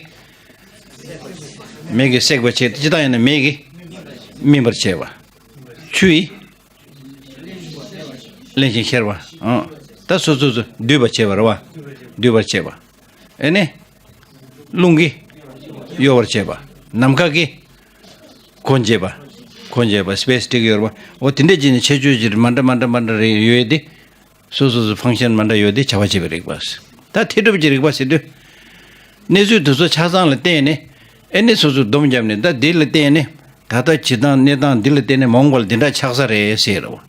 མེ་གི་སྲེག་པ་བྱེད། ཇི་ལྟར་ཡིན་ན་མེ་གི་སྨིན་པར་བྱེད་པ། ཆུ་ཡི་རླན་ཞིང་གཤེར་བ། ཨང་། ད་སོ་སོ་སོ་སྡུད་པར་བྱེད་པ་རེད་བ། སྡུད་པར་བྱེད་པ། ཨེ་ནས། རླུང་གིས་གཡོ་བར་བྱེད་པ། ནམ་མཁའ་གིས་གོ་འབྱེད་པ། གོ་འབྱེད་པ། སྤེ་སི་ཊིག་ཡོད་རེད་བ། འོ་དེ་འདྲས་ཀྱི་ནི་ཁྱད་ཆོས་ཀྱི་མ་འདྲ་མ་འདྲ་མ་འདྲ་རེ་ཡོད་དེ། སོ་སོ་སོ་ཕང་ཤན་མ་འདྲ་ཡོད་དེ་བྱ་བ་བྱེད་པའི་རིག་པ། ད་ཐེག་སྒྲུབ་ཀྱི་རིག་པ་ཟེར་དུས། གནས་ཚུལ་དེ་ཚོ་ཆ་ཚང་ལ་བརྟེན་ནས། ཨེ་ནི་སོ་སོ་སྡོམ་བརྒྱབ་ནས་ད་འདི་ལ་བརྟེན་ནས་ད་ལྟ་བྱེད་སྟངས་གནས་སྟངས་འདི་ལ་བརྟེན་ནས་མ་འོངས་པ་ལ་འདི་འདྲ་ཆགས་ས་རེད་ཟེར་རོ།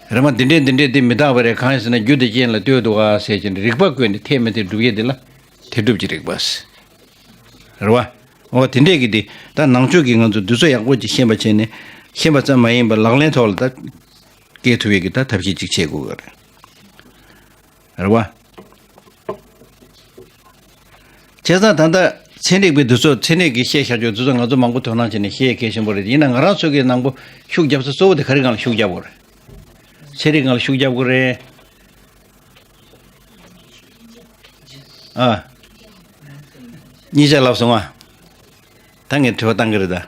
རེད་མ་འདི་འདྲས་འདི་འདྲས་འདི་མི་རྟག་པ་རེད། གང་ཡིན་ཟེར་ན་རྒྱུ་དེ་རྐྱེན་ལ་ལྟོས་འདུག་ག་ཟེར་གྱིན་རིགས་པ་བཀོད་ནས་འཐད་མི་འཐད་སྒྲུབ་ཡས་འདི་ལ་འཐད་སྒྲུབ་ཀྱི་རིགས་པ་ཟེར། རེད་བ། འོ་དེ་འདྲས་ཀྱི་འདི་ད་ནང་ཆོས་ཀྱི་ང་ཚོ་འདི་ཚོ་ཡག་པོ་ཅིག་ཤེས་པ་བྱས་ནས་ཤེས་པ་ཙམ་མ་ཡིན་པར་ལག་ལེན་ཐོག་ལ་ད་སྐྱེལ་ཐུབ་ཡས་ཀྱི་ད་ཐབས་ཤེས་ཅིག་བྱེད་དགོས་ཀྱི་རེད། རེད་བ། བྱས་ཙང་ད་ལྟ་ཚན་རིག་པའི་འདི་ཚོ་ཚན་རིག་གི་བཤད་བཞག་རྒྱུ་འདི་ཚོ་ང་ཚོ་མང་པོ་དོ་སྣང་བྱས་ནས་བཤད་གལ་ཆེན་པོ་རེད། ཡིན་ན་ང་རང་ཚོ་གི་ནང་པོ་ཤུགས་རྒྱབ་ས་གཙོ་བོ་དེ་ག་རེ་སྒང་ལ་ཤུགས་རྒྱབ་དགོས་རེད། ཚན་རིག་སྒང་ལ་ཤུགས་རྒྱབ་དགོས་རེད། ཨ། གཉིས་ཆ་ལབ་སོང་ཨ། ད་ངས་དྲི་བ་བཏང་གི་རེད་ད།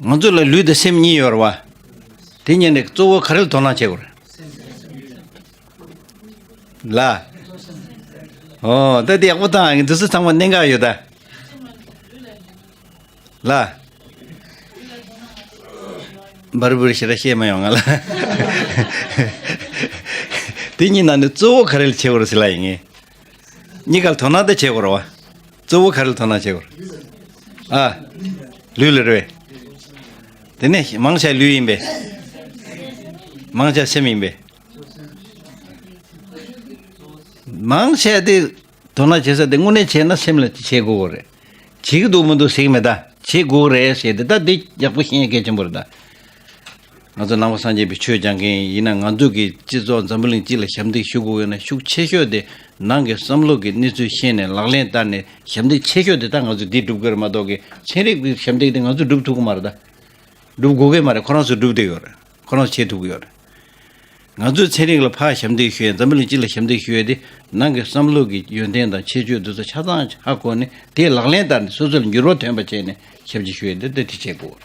ང་ཚོ་ལ་ལུས་དང་སེམས་གཉིས་ཡོད་རེད་བ། དེ་གཉིས་ནས་གཙོ་བོ་ག་རེ་ལ་དོ་སྣང་བྱེད་དགོས་རེད། ལ། ཨོ་ད་དེ་ཡག་པོ་བཏང་ཨ། འདི་ཚོ་ཚང་མ་གནད་འགག་ཡོད་ད། ལ། འབར་འབུར་ཞེ་དྲག་བཤད་མ་ཡོང་ང་ལ། དེ་གཉིས་ནང་ནས་གཙོ་བོ་ག་རེ་ལ་བྱེད་དགོས་རེད་ཟེར་ལ་ཡིན་ངེས། གཉིས་ཀ་ལ་དོ་སྣང་ད་བྱེད་དགོས་རེད་བ། གཙོ་བོ་ག་རེ་ལ་དོ་སྣང་བྱེད་དགོས་རེད། ཨ། ལུས་ལ་རེད་པས། དེ་ནས་མང་ཆེ་ལུས་ཡིན་པས། མང་ཆེ་སེམས་ཡིན་པས། མང་ཆེ་དེ་དོ་སྣང་བྱེད་ས་དེ་དངོས་གནས་བྱས་ན་སེམས་ལ་བྱེད་དགོས་རེད། བྱེད་ཀྱི་འདུག་མི་འདུག་ཟེར་གྱི་མེད་ད། བྱེད་དགོས་རེད་ཟེར་དེ་ད་འདི་ཡག་པོ་ཤེས་ཡ་གལ་ཆེན་པོ་རེད་ད། ང་ཚོ་ནང་པ་སངས་རྒྱས་པའི་ཆོས་སྦྱང་མཁན་ཡིན་ན་ང་ཚོ་གི་སྤྱི་ཚོགས་འཛམ་བུ་གླིང་སྤྱི་ལ་ཞབས་འདེགས་ཞུ་དགོས་ཡོད་ན་ཤུགས་ཆེ་ཤོས་དེ་ནང་གི་བསམ་བློ་གི་གནས་ཚུལ་ཤེས་ནས་ལག་ལེན་བསྟར་ནས་ཞབས་འདེགས་ཆེ་ཤོས་དེ་ད་ང་ཚོ་འདི་སྒྲུབ་དགོས་རེད་མ་གཏོགས་གི་ཚན་རིག་གི་ཞབས་འདེགས་དེ་ང་ཚོ་སྒྲུབ་ཐུབ་ཀྱི་མ་རེད་ད། སྒྲུབ་དགོས་ཀྱི་མ་རེད། ཁོ་རང་ཚོས་སྒྲུབ་བསྡད་ཡོད་རེད། ཁོ་རང་ཚོས་བྱེད་ཐུབ་ཀྱི་ཡོད་རེད། ང་ཚོས་ཚན་རིག་ལ་ཕར་ཞབས་འདེགས་ཞུ་ཡས་འཛམ་བུ་གླིང་སྤྱི་ལ་ཞབས་འདེགས་ཞུ་ཡས་དེ་ནང་གི་བསམ་བློ་གི་ཡོན་ཏན་དང་ཁྱད་ཆོས་འདི་ཚོ་ཆ་ཚང་ཧ་གོ་ནས་དེ་ལག་ལེན་བསྟར་ནས་སོ་སོ་ལ་འགྱུར་བ་ཐོན་པ་བྱས་ནས་ཞབས་ཕྱི་ཞུ་ཡས་འདི་འདི་དེ་བྱེད་དགོས་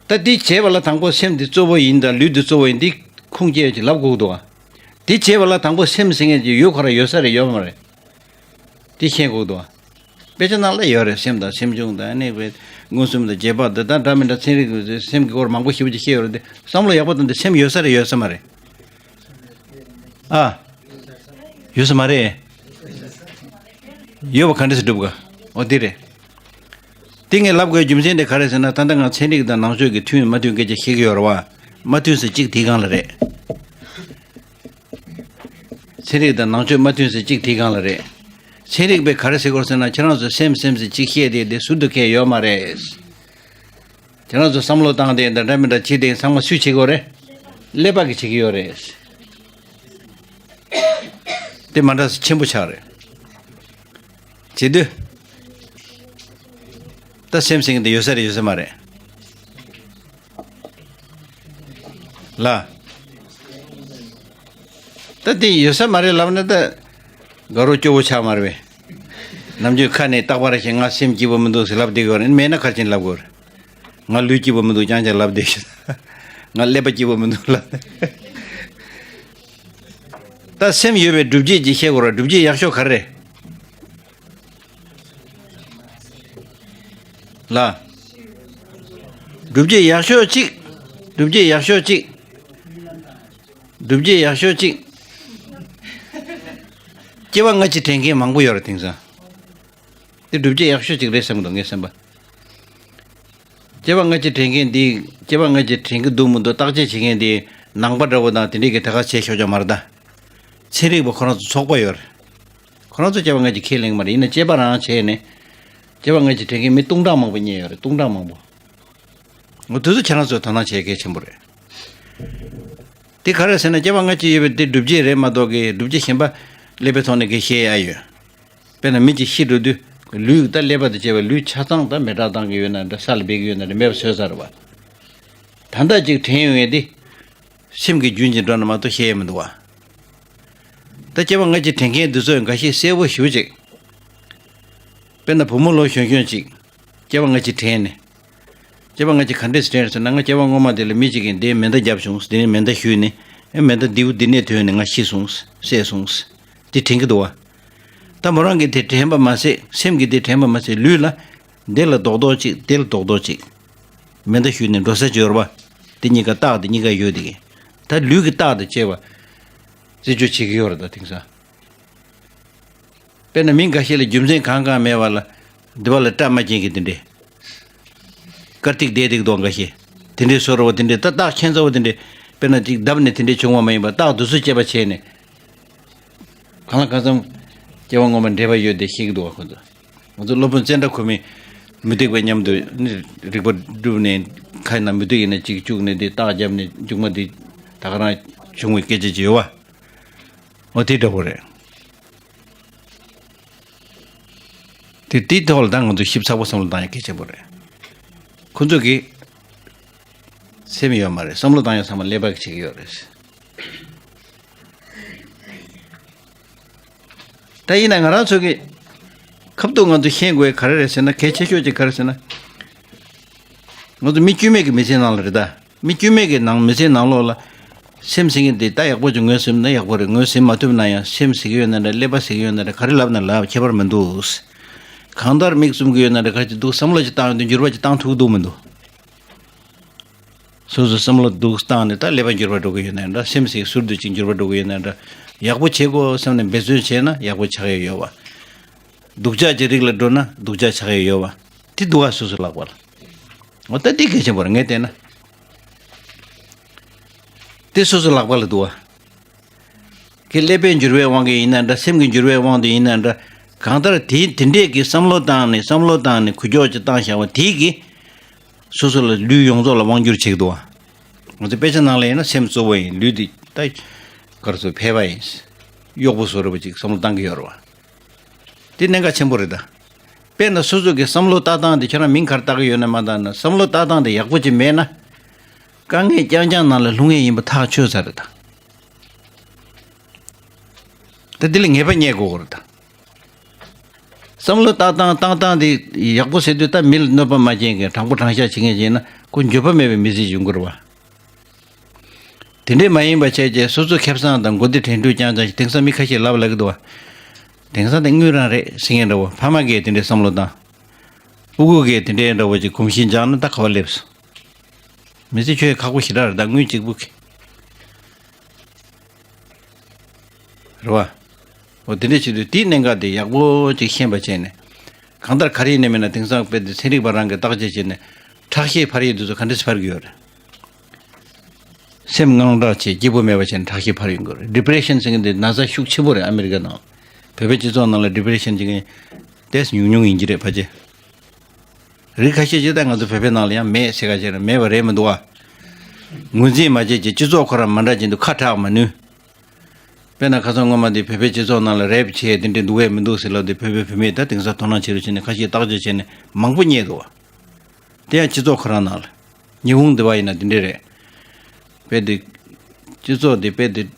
རེད། ད་འདི་བྱས་པ་ལ་དང་པོ་སེམས་འདི་གཙོ་བོ་ཡིན་དང་ལུས་འདི་གཙོ་བོ་ཡིན་འདི་ཁུངས་སྐྱེལ་གྱི་ལབ་དགོས་འདུག་བ། འདི་བྱས་པ་ལ་དང་པོ་སེམས་ཟེར་མཁན་གྱི་ཡོད་ཁོ་ར་ཡོད་ས་རེད་ཡོད་མ་རེད། འདི་ཤེས་དགོས་འདུག་བ། དཔེ་ཆ་ནང་ལ་ཡོད་རེད། སེམས་དང་སེམས་བྱུང་དང་ཨ་ནི་བས་མངོན་སུམ་དང་རྗེས་དཔག་འདི་དང་འདྲ་མི་འདྲ་ཚན་རིག་གི་སེམས་ཀྱི་སྐོར་མང་པོ་ཞེ་པོ་ཅིག་བཤད་ཡོད་རེད་དེ་བསམ་བློ་ཡག་པོ་བཏང་སྟེ་སེམས་ཡོད་ས་རེད་ཡོད་ས་མ་རེད། ཨ། ཡོད་ས་མ་རེད། ཡོད་པ་ག་འདྲ་སེ་སྒྲུབ་ག་འོ་འདི་རེད། འདི་ངས་ལབ་དགོས་རྒྱུ་མཚན་དེ་ག་རེ་ཟེར་ན་ད་ལྟ་ང་ཚན་རིག་དང་ནང་ཆོས་ཀྱི་མཐུན་མ་མཐུན་སྐད་ཆ་བཤད་ཀྱི་ཡོད་རེད་བ། མ་མཐུན་ས་གཅིག་དེའི་སྒང་ལ་རེད། ཚན་རིག་དང་ནང་ཆོས་མ་མཐུན་ས་གཅིག་དེའི་སྒང་ལ་རེད། ཚན་རིག་པས་ག་རེ་ཟེར་དགོས་ཟེར་ན་ཁྱེད་རང་ཚོ་སེམས་སེམས་ཟེར་གཅིག་བཤད་དེ་དེ་ཟུར་དུ་ཁེལ་ཡོད་མ་རེད། ཁྱེད་རང་ཚོ་བསམ་བློ་བཏང་དེ་འདྲ་འདྲ་མི་འདྲ་བྱེད་དེ་ཚང་མ་སུས་བྱེད་དགོས་རེད། ཀླད་པ་གིས་བྱེད་ཀྱི་ཡོད་རེད། དེ་མ་འདྲ་ས་ཆེན་པོ་ཆགས་རེད། བྱེད་དུས། ད་སེམས་ཟེར་མཁན་དེ་ཡོད་ས་རེད་ཡོད་ས་མ་རེད། ལ། ད་དེ་ཡོད་ས་མ་རེད་ལབ་ན་ད། དགའ་རོགས་སྐྱོ་བོ་ཆགས་མ་རེད་པས། ནམ་རྒྱུན་ཁ་ནས་རྟག་པར་ཞིག་ང་སེམས་སྐྱིད་པོ་མི་འདུག་ཟེར་ལབ་བསྡད་ཀྱི་ཡོད་རེད། མེད་ན་ག་རེ་བྱས་ནས་ལབ་དགོས་རེད། ང་ལུས་སྐྱིད་པོ་མི་འདུག་རྐྱང་རྐྱང་ལབ་བསྡད་ཤག་ང་ཀླད་པ་སྐྱིད་པོ་མི་འདུག་ལབ། ད་སེམས་ཡོད་པའི་སྒྲུབ་བྱེད་ཅིག་བཤད་དགོས་རེད། སྒྲུབ་བྱེད་ཡག་ཤོས་ག་རེ་རེད། ལ། སྒྲུབ་བྱེད་ཡག་ཤོས་གཅིག་སྒྲུབ་བྱེད་ཡག་ཤོས་གཅིག་སྒྲུབ་བྱེད་ཡག་ཤོས་གཅིག་སྐྱེ་བ་སྔ་ཕྱི་དྲན་མཁན་མང་པོ་ཡོད་རེད་དེང་སང་། དེ་སྒྲུབ་བྱེད་ཡག་ཤོས་གཅིག་རེད་བསམ་གི་འདུག་ངའི་བསམ་པ། སྐྱེ་བ་སྔ་ཕྱི་དྲན་མཁན་འདི་སྐྱེ་བ་སྔ་ཕྱི་དྲན་གི་འདུག་མི་འདུག་བརྟག་དཔྱད་བྱེད་མཁན་འདི་ནང་པ་འདྲ་བོ་དང་དེ་འདྲས་ཀྱི་ད་ག་བྱས་ཆོག་ཆོག་མ་རེད་ད། ཚན་རིག་པ་ཁོ་རང་ཚོ་ཚོགས་པ་ཡོད་རེད། ཁོ་རང་ཚོ་སྐྱེ་བ་སྔ་ཕྱི་ཁས་ལེན་གི་མ་རེད། ཡིན་ན་དཔྱད་པ་རང་བྱས་ནས་སྐྱེ་བ་སྔ་ཕྱི་དྲན་མཁན་མི་སྟོང་ཕྲག་མང་པོ་རྙེད་ཡོད་རེད། སྟོང་ཕྲག་མང་པོ། འོ་དེ་ཚོ་ཁྱེད་རང་ཚོས་དོ་སྣང་བྱེད་གལ་ཆེན་པོ་རེད། དེ་ག་རེ་ཟེར་ན་སྐྱེ་བ་སྔ་ཕྱི་ཡོད་པའི་དེ་སྒྲུབ་བྱེད་རེད་མ་གཏོགས་ཀྱི་སྒྲུབ་བྱེད་གཞན་པ་ཀླད་པའི་ཐོག་ནས་གི་བཤད་ཡ་ཡོད། དཔེར་ན་མི་གཅིག་ཤི་འགྲོ་དུས་ལུས་ད་ཀླད་པ་དང་བཅས་པའི་ལུས་ཆ་ཚང་ད་མེ་སྲེག་བཏང་གི་ཡོད་ན་འདྲ་ས་ལ་སྦས་ཀྱི་ཡོད་ན་འདྲ་མེད་པ་བཟོས་ཚར་བ། ད་ལྟ་ཅིག་དྲན་ཡོང་ངེས་དེ། སེམས་ཀྱི་རྒྱུན་གྱིས་འགྲོ་ན་མ་གཏོགས་ཤེས་ཡ་མི་འདུག་བ། ད་སྐྱེ་བ་སྔ་ཕྱི་དྲན་མཁན་འདི་ཚོས་འགའ་ཤས་གསལ་པོ་ཞེ་པོ་ཅིག་དཔེར་ན་བུ་མོ་ལོ་གཞོན་གཞོན་ཅིག་སྐྱེ་བ་སྔ་ཕྱི་དྲན་ནས། སྐྱེ་བ་སྔ་ཕྱི་ག་འདྲས་སེ་དྲན་ཟེར་ན་ང་སྐྱེ་བ་སྔོན་མ་དེ་ལ་མི་གཅིག་གིས་འདིའི་མེ་མདའ་བརྒྱབ་བྱུང་། འདི་ནས་མེ་མདའ་གཞུས་ནས་ཨེ་མེ་མདའ་མདེའུ་འདི་ནས་ཐོན་ནས་ང་ཤི་སོང་བསད་སོང་། དེ་དྲན་གྱི་འདུག་བ། ད་མོ་རང་གིས་དེ་དྲན་པ་མ་ཟད་སེམས་ཀྱིས་དེ་དྲན་པ་མ་ཟད་ལུས་ལ། འདི་ལ་རྡོག་རྡོག་ཅིག་འདི་ལ་རྡོག་རྡོག་ཅིག་མེ་མདའ་གཞུས་ནས་འགྲོ་ས་ཅིག་ཡོད་རེད་པ། དེ་གཉིས་ཀ་རྟགས་དེ་གཉིས་ཀ་ཡོད་དེ་གི། ད་ལུས་ཀྱི་རྟགས་དང་བཅས་པ། རྩད་གཅོད་བྱེད་ཀྱི་ཡོད་རེད་ད་དེང་སང་། དཔེར་ན་མི་འགའ་ཤས་ལ་རྒྱུ་མཚན་གང་གང་མེད་པ་ལ་འདི་པ་ལ་སྐྲ་མ་བཅད་མཁན་དེ་འདྲས། དཀར་ཐིག་བསྡད་བསྡད་འདུག་འགའ་ཤས། དེ་འདྲས་བཟོ་འདྲ་བོ་དེ་འདྲས། ད་རྟགས་ཁྱད་མཚར་བོ་དེ་འདྲས། དཔེར་ན་ཅིག་བརྡབས་ནས་དེ་འདྲས་བྱུང་བ་མ་ཡིན་པར་རྟགས་དུས་ཚོད་བཅད་པ་བྱས་ནས། གང་ལ་གང་འཚམ་སྐྱེ་བ་སྔོན་མ་འབྲེལ་བ་ཡོད་དེ་ཤེས་ཀྱི་འདུག་བ་ཁོ་ཚོ། ང་ཚོ་སློབ་དཔོན་ཙནྡྲ་ཁོ་མོས་མུ་སྟེགས་པ་མཉམ་དུ་ནི་རིག་པ་བསྒྲུབས་ནས། ཁ་ན་མུ་སྟེགས་ཡིན་ན་གཅིག་བཅུག་ནས་དེ་རྟགས་བརྒྱབ་ནས་མཇུག་མ་དེ་ད་ག་རང་བྱུང་བའི་སྐད་ཆ་ཅིག་ཡོད་བ། འོ་དེ་འདྲ་བོ་རེད། དེ་དེའི་ཐོག་ལ་ད་ང་ཚོ་ཞིབ་ཚགས་པོ་བསམ་བློ་བཏང་ཡ་གལ་ཆེན་པོ་རེད། ཁོ་ཚོ་གི་སེམས་ཡོད་མ་རེད། བསམ་བློ་བཏང་ཡ་ཚང་མ་ཀླད་པ་གི་བྱེད་ཀྱི་ཡོད་རེད། ད་ཡིན་ན་ང་རང་ཚོ་གི་ཁབ་ཏུ་ང་ཚོ་ཤེས་དགོས་ག་རེ་རེད་ཟེར་ན། གལ་ཆེ་ཤོས་ཅིག་ག་རེ་ཟེར་ན། ང་ཚོ་མི་དཀྱུས་མེད་ཀྱི་མི་ཚེ་ནང་ལ་རེད་ད། མི་དཀྱུས་མེད་ཀྱི་ནང་མི་ཚེའི་ནང་ལོགས་ལ། སེམས་ཟེར་མཁན་དེ་ད་ཡག་པོ་ཅིག་ངོས་ཟིན་ན་ཡག་པོ་རེད། ངོས་ཟིན་མ་ཐུབ་ན་ཡང་སེམས་ཟེར་གྱི་ཡོད་ན་འདྲ། ཀླད་པ་ཟེར་གྱི་ཡོད་ན་འདྲ། ག་རེ་ལབ་ན་ལབ་ཁྱད་པར་མི་འདུག། གང་ལྟར་མིག་བཙུམ་གྱི་ཡོད་ན་འདྲ། ག་རེ་ཅིག་འདུག། བསམ་བློ་ཅིག་བཏང་ཡོང་དུས་འགྱུར་བ་ཅིག་བཏང་ཐུབ་ཀྱི་འདུག་མི་འདུག། སོ་སོ་བསམ་བློ་འདུག་བཏང་ནས་ད་ཀླད་པ་འགྱུར་བ་འགྲོ་གི་ཡོད་ན་འདྲ། སེམས་ཟེར་ཟུར་དུ་ཅིག་འགྱུར་བ་འགྲོ་གི་ཡོད་ན་འདྲ། ཡག་པོ་བྱེད་དགོས་བསམ་ནས་འབད་བརྩོན་བྱས་ན་ཡག་པོ་ཆགས་ཡ་ཡོད་བ། སྡུག་ཅག་ཅིག་རིགས་ལ་འགྲོ་ན་སྡུག་ཅག་ཆགས་ཡ་ཡོད་བ། དེ་འདུག་བ། སོ་སོ་ལག་པ་ལ། འོ་ད་དེ་གལ་ཆེན་པོ་རེད་ངས་བལྟས་ན། དེ་སོ་སོ་ལག་པ་ལ་འདུག་བ། ཁྱེད་ཀླད་པའི་འགྱུར་བའི་དབང་གིས་ཡིན་ན་འདྲ། སེམས་ཀྱི་འགྱུར་བའི་དབང་དུ་ཡིན་ན་འདྲ། གང་ལྟར་དེ་དེ་འདྲས་ཀྱི་བསམ་བློ་བཏང་ནས་བསམ་བློ་བཏང་ནས་འགུལ་སྐྱོད་ཅིག་བཏང་བཞག་པ་དེ་གིས་སོ་སོ་ལ་ལུས་ཡོངས་རྫོགས་ལ་དབང་བསྒྱུར་བྱེད་ཀྱི་འདུག་བ། ང་ཚོ་དཔེ་ཆ་ནང་ལ་ཡིན་ན་སེམས་གཙོ་བོ་ཡིན། ལུས་འདི་ད་ག་རེ་ཟེར། ཕལ་པ་ཡིན། གཡོག་པོ་བཟོ་འདྲ་བོ་ཅིག་བསམ་བློ་བཏང་གི་ཡོད་རེད་བ། དེ་གནད་འགག་ཆེན་པོ་རེད་ད། དཔེར་ན་སོ་སོ་གི་བསམ་བློ་ལྟ་སྟངས་དེ་ཁྱེད་རང་མིང་ག་རེ་བཏགས་ཀྱི་ཡོད་ན་མ་བཏགས་ན། བསམ་བློ་ལྟ་སྟངས་དེ་ཡག་པོ་ཅིག་མེད་ན། དཀའ་ངལ་རྐྱང་རྐྱང་ནང་ལ་ལྷུང་ངེས་ཡིན་པ་ཐག་ཆོད་ཚར་རེད་ད། ད་འདི་ལ་ངེས་པ་རྙེད་དགོས་རེད་ད། བསམ་བློ་བཏང་སྟངས་བཏང་སྟངས་དེ་ཡག་པོ་ཟེར་དུས། ད་མི་ལ་གནོད་པ་མ་བྱེད་མཁན། དྲང་པོ་དྲང་བཞག་བྱེད་མཁན་བྱས་ན་ཁོ་འགྱོད་པ་མེད་པའི་མི་ཚེ་ཡོང་གི་རེད་བ། དེ་འདྲས་མ་ཡིན་པ་བྱས་རྗེས་སོ་སོ་ཁེ་བཟང་དང་མགོ་བདེ་དྲན་འཕྲུལ་རྐྱང་རྐྱང་ཞིག། དེང་སང་མི་ཁ་ཤས་ལབ་ལབ་ཀྱི་འདུག་བ། དེང་སང་དེ་དངུལ་རང་རེད་ཟེར་མཁན་འདྲ་བོ། ཕ་མ་གིས་དེ་འདྲས་བསམ་བློ་བཏང་། སྤུ་གུ་གིས་དེ་འདྲས་འདྲ་བོ་ཅིག་གོམས་གཤིས་འཇགས་ན་ད་ག་པར་སླེབས་སོང་། མི་ཚེ་ཁྱོན་ཁག་པོ་ཞེ་དྲག་རེད་ད། དངུལ་གཅིག་པུ་གིས། རེད་བ། འོ་དེ་འདྲས་བྱེད་དུས་དེའི་གནད་འགག་དེ་ཡག་པོ་ཅིག་ཤེས་པ་བྱས་ནས། གང་ལྟར་ག་རེ་ཡིན་ནའི་མིན་ན་དེང་སང་དཔེ་དེ་ཚན་རིག་པ་རང་གིས་བརྟག་དཔྱད་བྱས་ནས་ཁྲག་ཤེད་འཕར་ཡས་དེ་ཚོ་ག་འདྲས་འཕར་གྱི་ཡོད་རེད། སེམས་དངངས་སྐྲག་བྱས་སྐྱིད་པོ་མེད་པ་བྱས་ནས་ཁྲག་ཤེད་འཕར་ཡོང་གི་རེད། ཌི་པི་རེ་ཤན་ཟེར་མཁན་དེ་ན་ཚ་ཤུགས་ཆེ་པོ་རེད་ཨ་མི་རི་ཀ་ནང་། བོད་པའི་སྤྱི་ཚོགས་ནང་ལ་ཌི་པི་རེ་ཤན་བྱེད་མཁན་ཏོག་ཙམ་ཉུང་ཉུང་ཡིན་གྱི་རེད་ཕལ་ཆེར། རིགས་ཁ་ཤས་ཅིག་ད་ང་ཚོ་བོད་པའི་ནང་ལ་ཡང་མེད་ཟེར་ག་བྱས་ན་མེད་པ་རེད་མི་འདུག་ཨ། ངོས་འཛིན་མ་བྱས་ཀྱི་སྤྱི་ཚོགས་ཁོ་རང་མ་འདྲ་བཞིན་དུ་ཁ་གྲག་མ་ནུས། དཔེར་ན་ཁ་སང་སྔོན་མ་འདི་བོད་པའི་སྤྱི་ཚོགས་ནང་ལ་རེབ་བྱས་དེ་འདྲའི་འདུག་པས་མི་འདུག་ཟེར་ལབ་དུས། བོད་པའི་བུད་མེད་ད་དེང་སང་དོ་སྣང་བྱེད་རོགས་བྱས་ནས་ཁ་ཤས་བརྟག་དཔྱད་བྱས་ནས་མང་པོ་རྙེད་འདུག་བ། དེ་ཡང་སྤྱི་ཚོགས་ཁོ་རང་ནང་ལ། ཉི་ཧོང་འདི་བ་ཡིན་ན་དེ་འདྲས་རེད། དཔེ་དེ། སྤྱི་ཚོགས་དེ་དཔེ་དེ།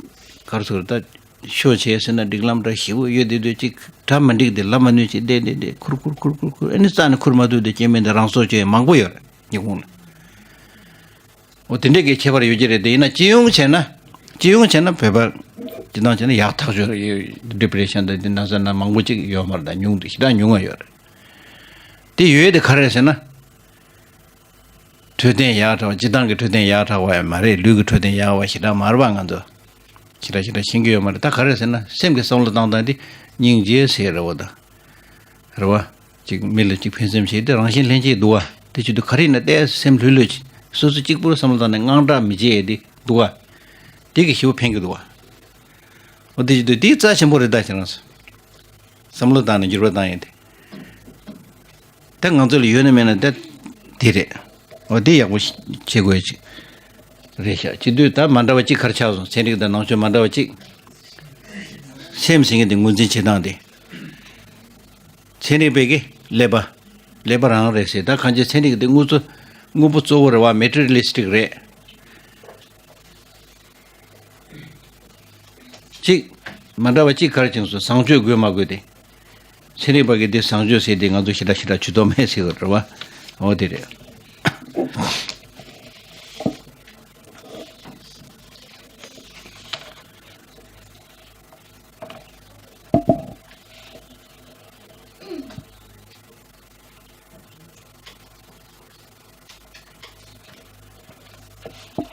ག་རེ་ཟེར་ད། ཤོ་བྱས་ཟེར་ན་སྒྲིག་ལམ་འདྲ་ཞེ་པོ་ཡོད་དེ་དུས་ཅིག་གྲ་མི་འགྲིག་དེ་ལབ་མ་ནུས་ཅིག་བསྡད་བསྡད་བསྡད་ཁུར་ཁུར་ཁུར་ཁུར་ཁུར། ཨ་ནི་རྩ་ནས་ཁུར་མ་ཐུབ་དེ་སྐྱེ་དམན་དེ་རང་སྲོག་གཅོད་མང་པོ་ཡོད་རེད་ཉི་ཧོང་ལ། འོ་དེ་འདྲས་ཀྱི་ཁྱད་པར་ཡོད་ཀྱི་རེད། དེ་ཡིན་ན་སྤྱི་ཡོངས་བྱས་ན། སྤྱི་ཡོངས་བྱས་ན་བོད་པ་སྤྱི་བཏང་བྱས་ན་ཡག་ཐག་ཆོད་རེད། ཌི་པི་རེ་ཤན་དང་དེ་ན་ཚ་ན་མང་པོ་ཅིག་ཡོད་མ་རེད། ད་ཉུང་དེ་ཞེ་དྲག་ཉུང་བ་ཡོད་རེད། དེ་ཡོད་དེ་ག་རེ་རེད་ཟེར་ན། འཕྲོད་བསྟེན་ཡག་དྲགས་པ། སྤྱི་བཏང་གི་འཕྲོད་བསྟེན་ཡག་དྲགས་པ་ཡང་མ་རེད། ལུས་ཀྱི་འཕྲོད་བསྟེན་ཡག་པ་ཞེ་དྲག་མ་རེད་པ། ང་ཚོ་ཞེ་དྲག་ཞེ་དྲག་ཤེས་ཀྱི་ཡོད་མ་རེད། ད་ག་རེ་ཟེར་ན་སེམས་ཀྱི་བསམ་བློ་བཏང་སྟངས་དེ་སྙིང་རྗེ་ཟེར་རེད་བ་ད། རེད་བ། ཅིག་མི་ལ་ཅིག་ཕན་སེམས་བྱེད་དེ་རང་བཞིན་ལྷན་སྐྱེས་འདུག་བ། དེ་བྱེད་དུས་ག་རེ་ཡིན་ན་ཏོག་ཙམ་སེམས་ལྷོད་ལྷོད་ཅིག་སོ་སོ་གཅིག་པུར་བསམ་བློ་བཏང་ནས་དངངས་སྐྲག་མི་བྱེད་ཡས་དེ་འདུག་བ། དེ་གི་ཞེ་པོ་ཕན་གི་འདུག་བ། འོ་དེ་བྱེད་དུས་དེ་རྩ་ཆེན་པོ་རེད་ད་ཁྱེད་རང་ཚོ། བསམ་བློ་བཏང་ནས་འགྱུར་བ་བཏང་ཡས་དེ། ད་ང་ཚོ་ལ་ཡོད་ན་མེད་ན་ད་དེ་རེད། འོ་དེ་ཡག་པོ་བྱེད་དགོས་ཅིག་རེད་ཤག་བྱེད་དུས་ད་མ་འདྲ་བ་གཅིག་ག་རེ་ཆགས་སོང་། ཚན་རིག་དང་ནང་ཆོས་མ་འདྲ་བ་གཅིག་སེམས་ཟེར་མཁན་དེ་ངོས་འཛིན་བྱེད་སྟངས་དེ། ཚན་རིག་པས་ཀྱི་ཀླད་པ། ཀླད་པ་རང་རེད་ཟེར། ད་གང་ཅི་ཚན་རིག་དེ་དངོས་གཙོ། དངོས་པོ་གཙོ་བོ་རེད་བ། མེ་ཊི་རི་ཡལ་ལི་སི་ཊིག་རེད། གཅིག་མ་འདྲ་བ་གཅིག་ག་རེ་བྱུང་སོང་། བཟང་སྤྱོད་དགོས་མ་དགོས་དེ། ཚན་རིག་པ་གིས་དེ་བཟང་སྤྱོད་ཟེར་དེ་ང་ཚོ་ཞེ་དྲག་ཞེ་དྲག་ཇུས་གཏོགས་མེད་ཟེར་གི་རེད་བ། འོ་དེ་རེད།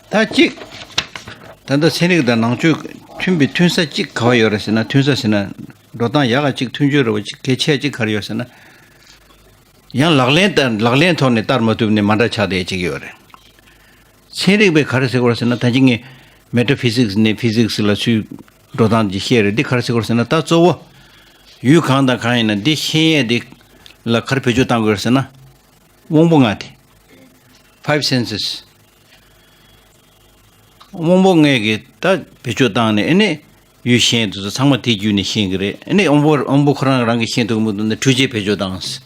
ད་གཅིག་ད་ལྟ་ཚན་རིག་དང་ནང་ཆོས་མཐུན་པའི་མཐུན་ས་གཅིག་ག་བ་ཡོད་རེད་ཟེར་ན། མཐུན་ས་ཟེར་ན་ འགྲོ་སྟངས་ཡག་ག་ཅིག་མཐུན་སྦྱོར་རེ་བ་ཅིག་གལ་ཆེ་ཅིག་ག་རེ་ཡོད་ཟེར་ན། ཡང་ལག་ལེན་ལྟར་ལག་ལེན་ཐོག་ནས་བསྟར་མ་ཐུབ་ནས་མ་འདྲ་ཆགས་བསྡད་ཅིག་ཡོད་རེད། ཚན་རིག་པས་ག་རེ་ཟེར་གི་ཡོད་རེད་ཟེར་ན། ད་ཅི་ངས་མེ་ཊ་ཕི་ཟིག་སི་ནས་ཕི་ཟིག་སི་ལ་ཚུར་འགྲོ་སྟངས་ཅིག་བཤད་རེད། འདི་ག་རེ་ཟེར་གི་ཡོད་རེད་ཟེར་ན། ད་གཙོ་བོ་ཡུལ་གང་དང་གང་ཡིན་ན་འདི་ཤེས་ཡས་འདི་ལ་ག་རེ་བེད་སྤྱོད་བཏང་དགོས་རེད་ཟེར་ན། དབང་པོ་ལྔ་དེ། Five senses། དབང་པོ་ལྔ་གི་ད་བེད་སྤྱོད་བཏང་ནས་ཨ་ནི་ཡུལ་ཤེས་དུས་ཚོད་ཚང་མ་དེ་བརྒྱུད་ནས་ཤེས་ཀྱི་རེད། ཨ་ནི་དབང་པོ་དབང་པོ་ཁོ་རང་རང་གིས་ཤེས་ཐུབ་མི་འདུག་ན་འཕྲུལ་ཆས་བེད་སྤྱོད་བཏང་།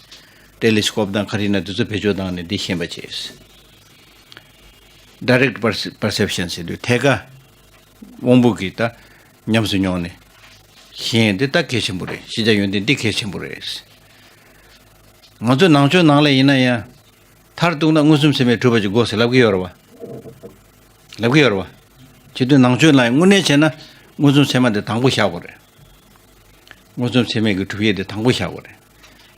ཊེ་ལི་སི་ཀོབ་དང་ག་རེ་ཡིན་ན་དེ་ཚོ་བེད་སྤྱོད་བཏང་ནས་འདི་ཤེས་པ་བྱས། Direct perce- perception ཟེར་དུས་ཐད་ཀ་དབང་པོ་གིས་ད་ཉམས་སུ་མྱོང་ནས་ཤེས་ཡས་འདི་ད་གལ་ཆེན་པོ་རེད། ཤེས་བྱ་ཡོན་ཏན་འདི་གལ་ཆེན་པོ་རེད། ང་ཚོའི་ནང་ཆོས་ནང་ལ་ཡིན་ན་ཡང་། མཐར་གཏུགས་ན་མངོན་སུམ་ཚད་མས་གྲུབ་པ་ཅིག་དགོས་ཟེར་ལབ་ཀྱི་ཡོད་རེད་བ། ལབ་ཀྱི་ཡོད་རེད་བ། བྱེད་དུས་ནང་ཆོས་ལ་དངོས་གནས་བྱས་ན་མངོན་སུམ་ཚད་མ་དེ་དང་པོ་བཞག་དགོས་རེད། མངོན་སུམ་ཚད་མས་ཀྱི་གྲུབ་ཡས་དེ་དང་པོ་བཞག་དགོས་རེད།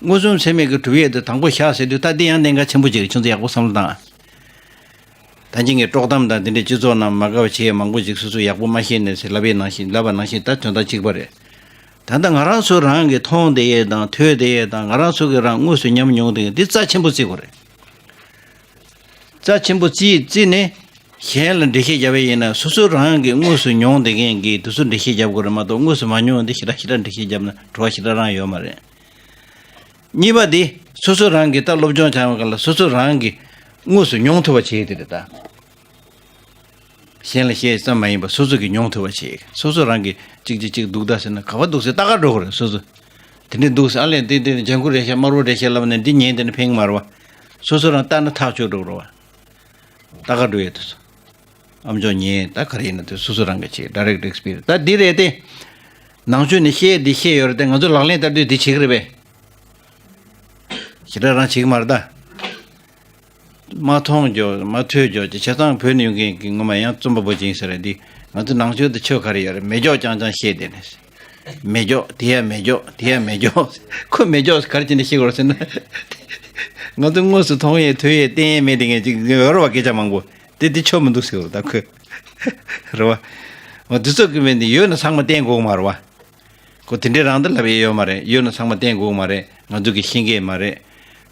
མངོན་སུམ་ཚད་མས་ཀྱི་གྲུབ་ཡས་དེ་དང་པོ་བཞག་ཟེར་དུས་ད་འདི་ཡང་གནད་འགག་ཆེན་པོ་ཅིག་རེད། ཁྱོད་ཚོ་ཡག་པོ་བསམ་བློ་བཏང་ཨ། ད་ཅི་ངས་དཀྲོག་གཏམ་དང་འདི་འདྲའི་སྤྱི་ཚོགས་ནང་མ་དགའ་བ་བྱེད་ཡས་མང་པོ་ཅིག་སོ་སོས་ཡག་པོ་མ་ཤེས་ནས་ཟེར་ལབ་ཡས་ནང་བཞིན་ལབ་པ་ནང་བཞིན་ད་དོན་དག་གཅིག་པ་རེད། ད་ལྟ་ང་རང་ཚོ་རང་གིས་མཐོང་བསྡད་ཡས་དང་ཐོས་བསྡད་ཡས་དང་ང་རང་ཚོ་གིས་རང་དངོས་སུ་ཉམས་མྱོང་བསྡད་ཡས་འདི་རྩ་ཆེན་པོ་བརྩི་དགོས་རེད། རྩ་ཆེན་པོ་བརྩིས་བརྩིས་ནས་གཞན་ལ་འགྲེལ་བཤད་རྒྱབ་པ་ཡིན་ན་སོ་སོ་རང་གིས་དངོས་སུ་མྱོང་བསྡད་མཁན་གྱིས་དེ་ཚོ་འགྲེལ་བཤད་རྒྱབ་དགོས་རེད་མ་གཏོགས། དངོས་སུ་མ་མྱོང་བ་འདི་ཞེ་དྲག་ཞེ་དྲག་འགྲེལ་བཤད་རྒྱབ་ན་བྲོ་བ་ཞེ་དྲག་རང་ཡོད་མ་རེད། གཉིས་པ་འདི་སོ་སོ་རང་གིས་ད་སློབ་སྦྱོང་བྱ་བ་ག་ལ་སོ་སོ་རང་གིས་དངོས་སུ་མྱོང་ཐུབ་པ་བྱེད་དེ་རེད་ད། གཞན་ལ་བཤད་ཙམ་མ་ཡིན་པར་སོ་སོ་གིས་མྱོང་ཐུབ་པ་བྱེད། སོ་སོ་རང་གིས་གཅིག་གཅིག་གཅིག་འདུག་ད་ཟེར་ན་ག་པར་འདུག་ཟེར་ལྟ་ག་འགྲོ་གི་རེད། སོ་སོ་དེ་འདྲས་འདུག་ཟེར་ཨ་ལས་འདི་འདི་ལྗང་ཁུ་རེད་ཤག་དམར་པོ་རེད་ཤག་ལབ་ནས་འདི་ཉན་དེ་ནས་ཕན་གི་མ་རེད་བ། སོ་སོ་རང་ལྟ་ན་ཐག་ཆོད་འགྲོ་གི་རེད་བ། ལྟ་ག་འགྲོ་ཡས་དུས་སུ། ཨམ་ཅོག་ཉན་ད་ག་རེ་ཡིན་ན་དེ་སོ་སོ་རང་གིས་བྱེད། Direct experience། ད་འདི་རེད་དེ། ནང་ཆོས་ནས་བཤད་འདི་བཤད་ཡོད་རེད་དེ། ང་ཚོ་ལག་ལེན་བསྟར་དུས་འདི་བྱེད་གི་རེད་པས། ཞེ་དྲག་རང་བྱེད་གི་མ་རེད་ད། མ་མཐོང་རྒྱུ་མ་ཐོས་རྒྱུ་ཅིག་བྱས་ཙང་བོད་ནས་ཡོང་མཁན་གྱི་ངོ་མ་ཡང་རྩོམ་པ་པོ་ཅིག་ཡིན་ས་རེད་འདི། ང་ཚོ་ནང་ཆོས་དེ་ཆོས་ག་རེ་ཡོད་རེད། མེ་སྒྱོགས་རྐྱང་རྐྱང་བཤད་བསྡད་ནས། མེ་སྒྱོགས་དེ་ཡ་མེ་སྒྱོགས་དེ་ཡ་མེ་སྒྱོགས། ཁོ་མེ་སྒྱོགས་ག་རེ་བྱས་ནས་བཤད་དགོས་རེད་ཟེར་ན། ང་ཚོ་དངོས་སུ་མཐོང་ཡས་ཐོས་ཡས་བསྟན་ཡས་མེད་དེ་ངས་ཅིག་ཡོད་རེད་བ། སྐད་ཆ་མང་པོ་དེ་དེ་ཆོ་མི་འདུག་ཟེར་བ་ད་ཁོས། རེད་བ། འོ་དེ་ཚོ་གི་མེད་འདི་ཡོད་ན་ཚང་མ་བསྟན་དགོས་མ་རེད་བ། ཁོ་དེ་འདྲའི་རང་འདི་ལབ་ཡས་ཡོད་མ་རེད། ཡོད་ན་ཚང་མ་བསྟན་དགོས་མ་རེད། ང་ཚོ་གི་ཤེས་མཁན་མ་རེད།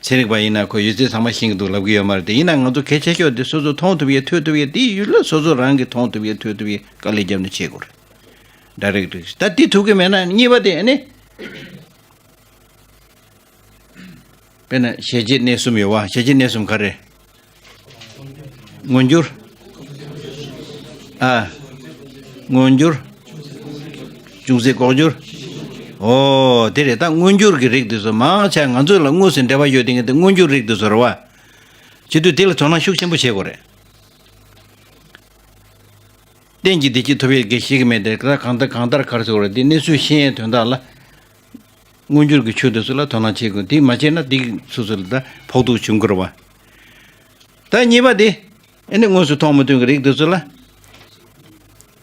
ཚན་རིག་པ་ཡིན་ན་ཁོ་ཡོད་ཚད་ཚང་མ་ཤེས་ཀྱི་འདུག་ལབ་ཀྱི་ཡོད་མ་རེད་དེ། ཡིན་ན་ང་ཚོ་གལ་ཆེ་ཤོས་དེ་སོ་སོ་མཐོང་ཐུབ་ཡས་ཐོས་ཐུབ་ཡས་དེའི་ཡུལ་ལ་སོ་སོ་རང་གིས་མཐོང་ཐུབ་ཡས་ཐོས་ཐུབ་ཡས་དཀའ་ལས་བརྒྱབ་ནས་བྱེད་དགོས་རེད། Direct reaction། ད་དེ་ཐུབ་ཀྱི་མེད་ན་གཉིས་པ་དེ་ཨ་ནི། དཔེར་ན་གཞལ་བྱའི་གནས་གསུམ་ཡོད་བ། གཞལ་བྱའི་གནས་གསུམ་ག་རེ། མངོན་གྱུར། ཨ། མངོན་གྱུར། ཅུང་ཟད་ལྐོག་གྱུར། ཨོ་དེ་རེད། ད་མངོན་གྱུར་གྱི་རིགས་དེ་ཚོ་མང་ཆེ་ང་ཚོ་ལ་དངོས་སུ་འབྲེལ་བ་ཡོད་དེ་ངས་དེ་མངོན་གྱུར་རིགས་དེ་ཚོ་རེད་བ། བྱེད་དུས་དེ་ལ་དོ་སྣང་ཤུགས་ཆེན་པོ་བྱེད་དགོས་རེད། གཏན་གྱི་བདེ་སྐྱིད་ཐོབ་ཡས་དགེ་ཞིག་གི་མེད་དེ་གང་ལྟར་གང་ལྟར་ག་རེ་ཟེར་དགོས་རེད། དེ་གནས་ཚུལ་ཤེས་ཡས་དོན་དག་ལ། མངོན་གྱུར་གྱི་ཆོས་དེ་ཚོ་ལ་དོ་སྣང་བྱེད་དགོས། དེ་མ་བྱས་ན་དེ་སོ་སོ་ལ་ད་ཕོག་ཐུག་བྱུང་གི་རེད་བ། ད་གཉིས་པ་དེ། ཨེ་ནི་དངོས་སུ་མཐོང་མི་ཐོས་ཀྱི་རིགས་དེ་ཚོ་ལ།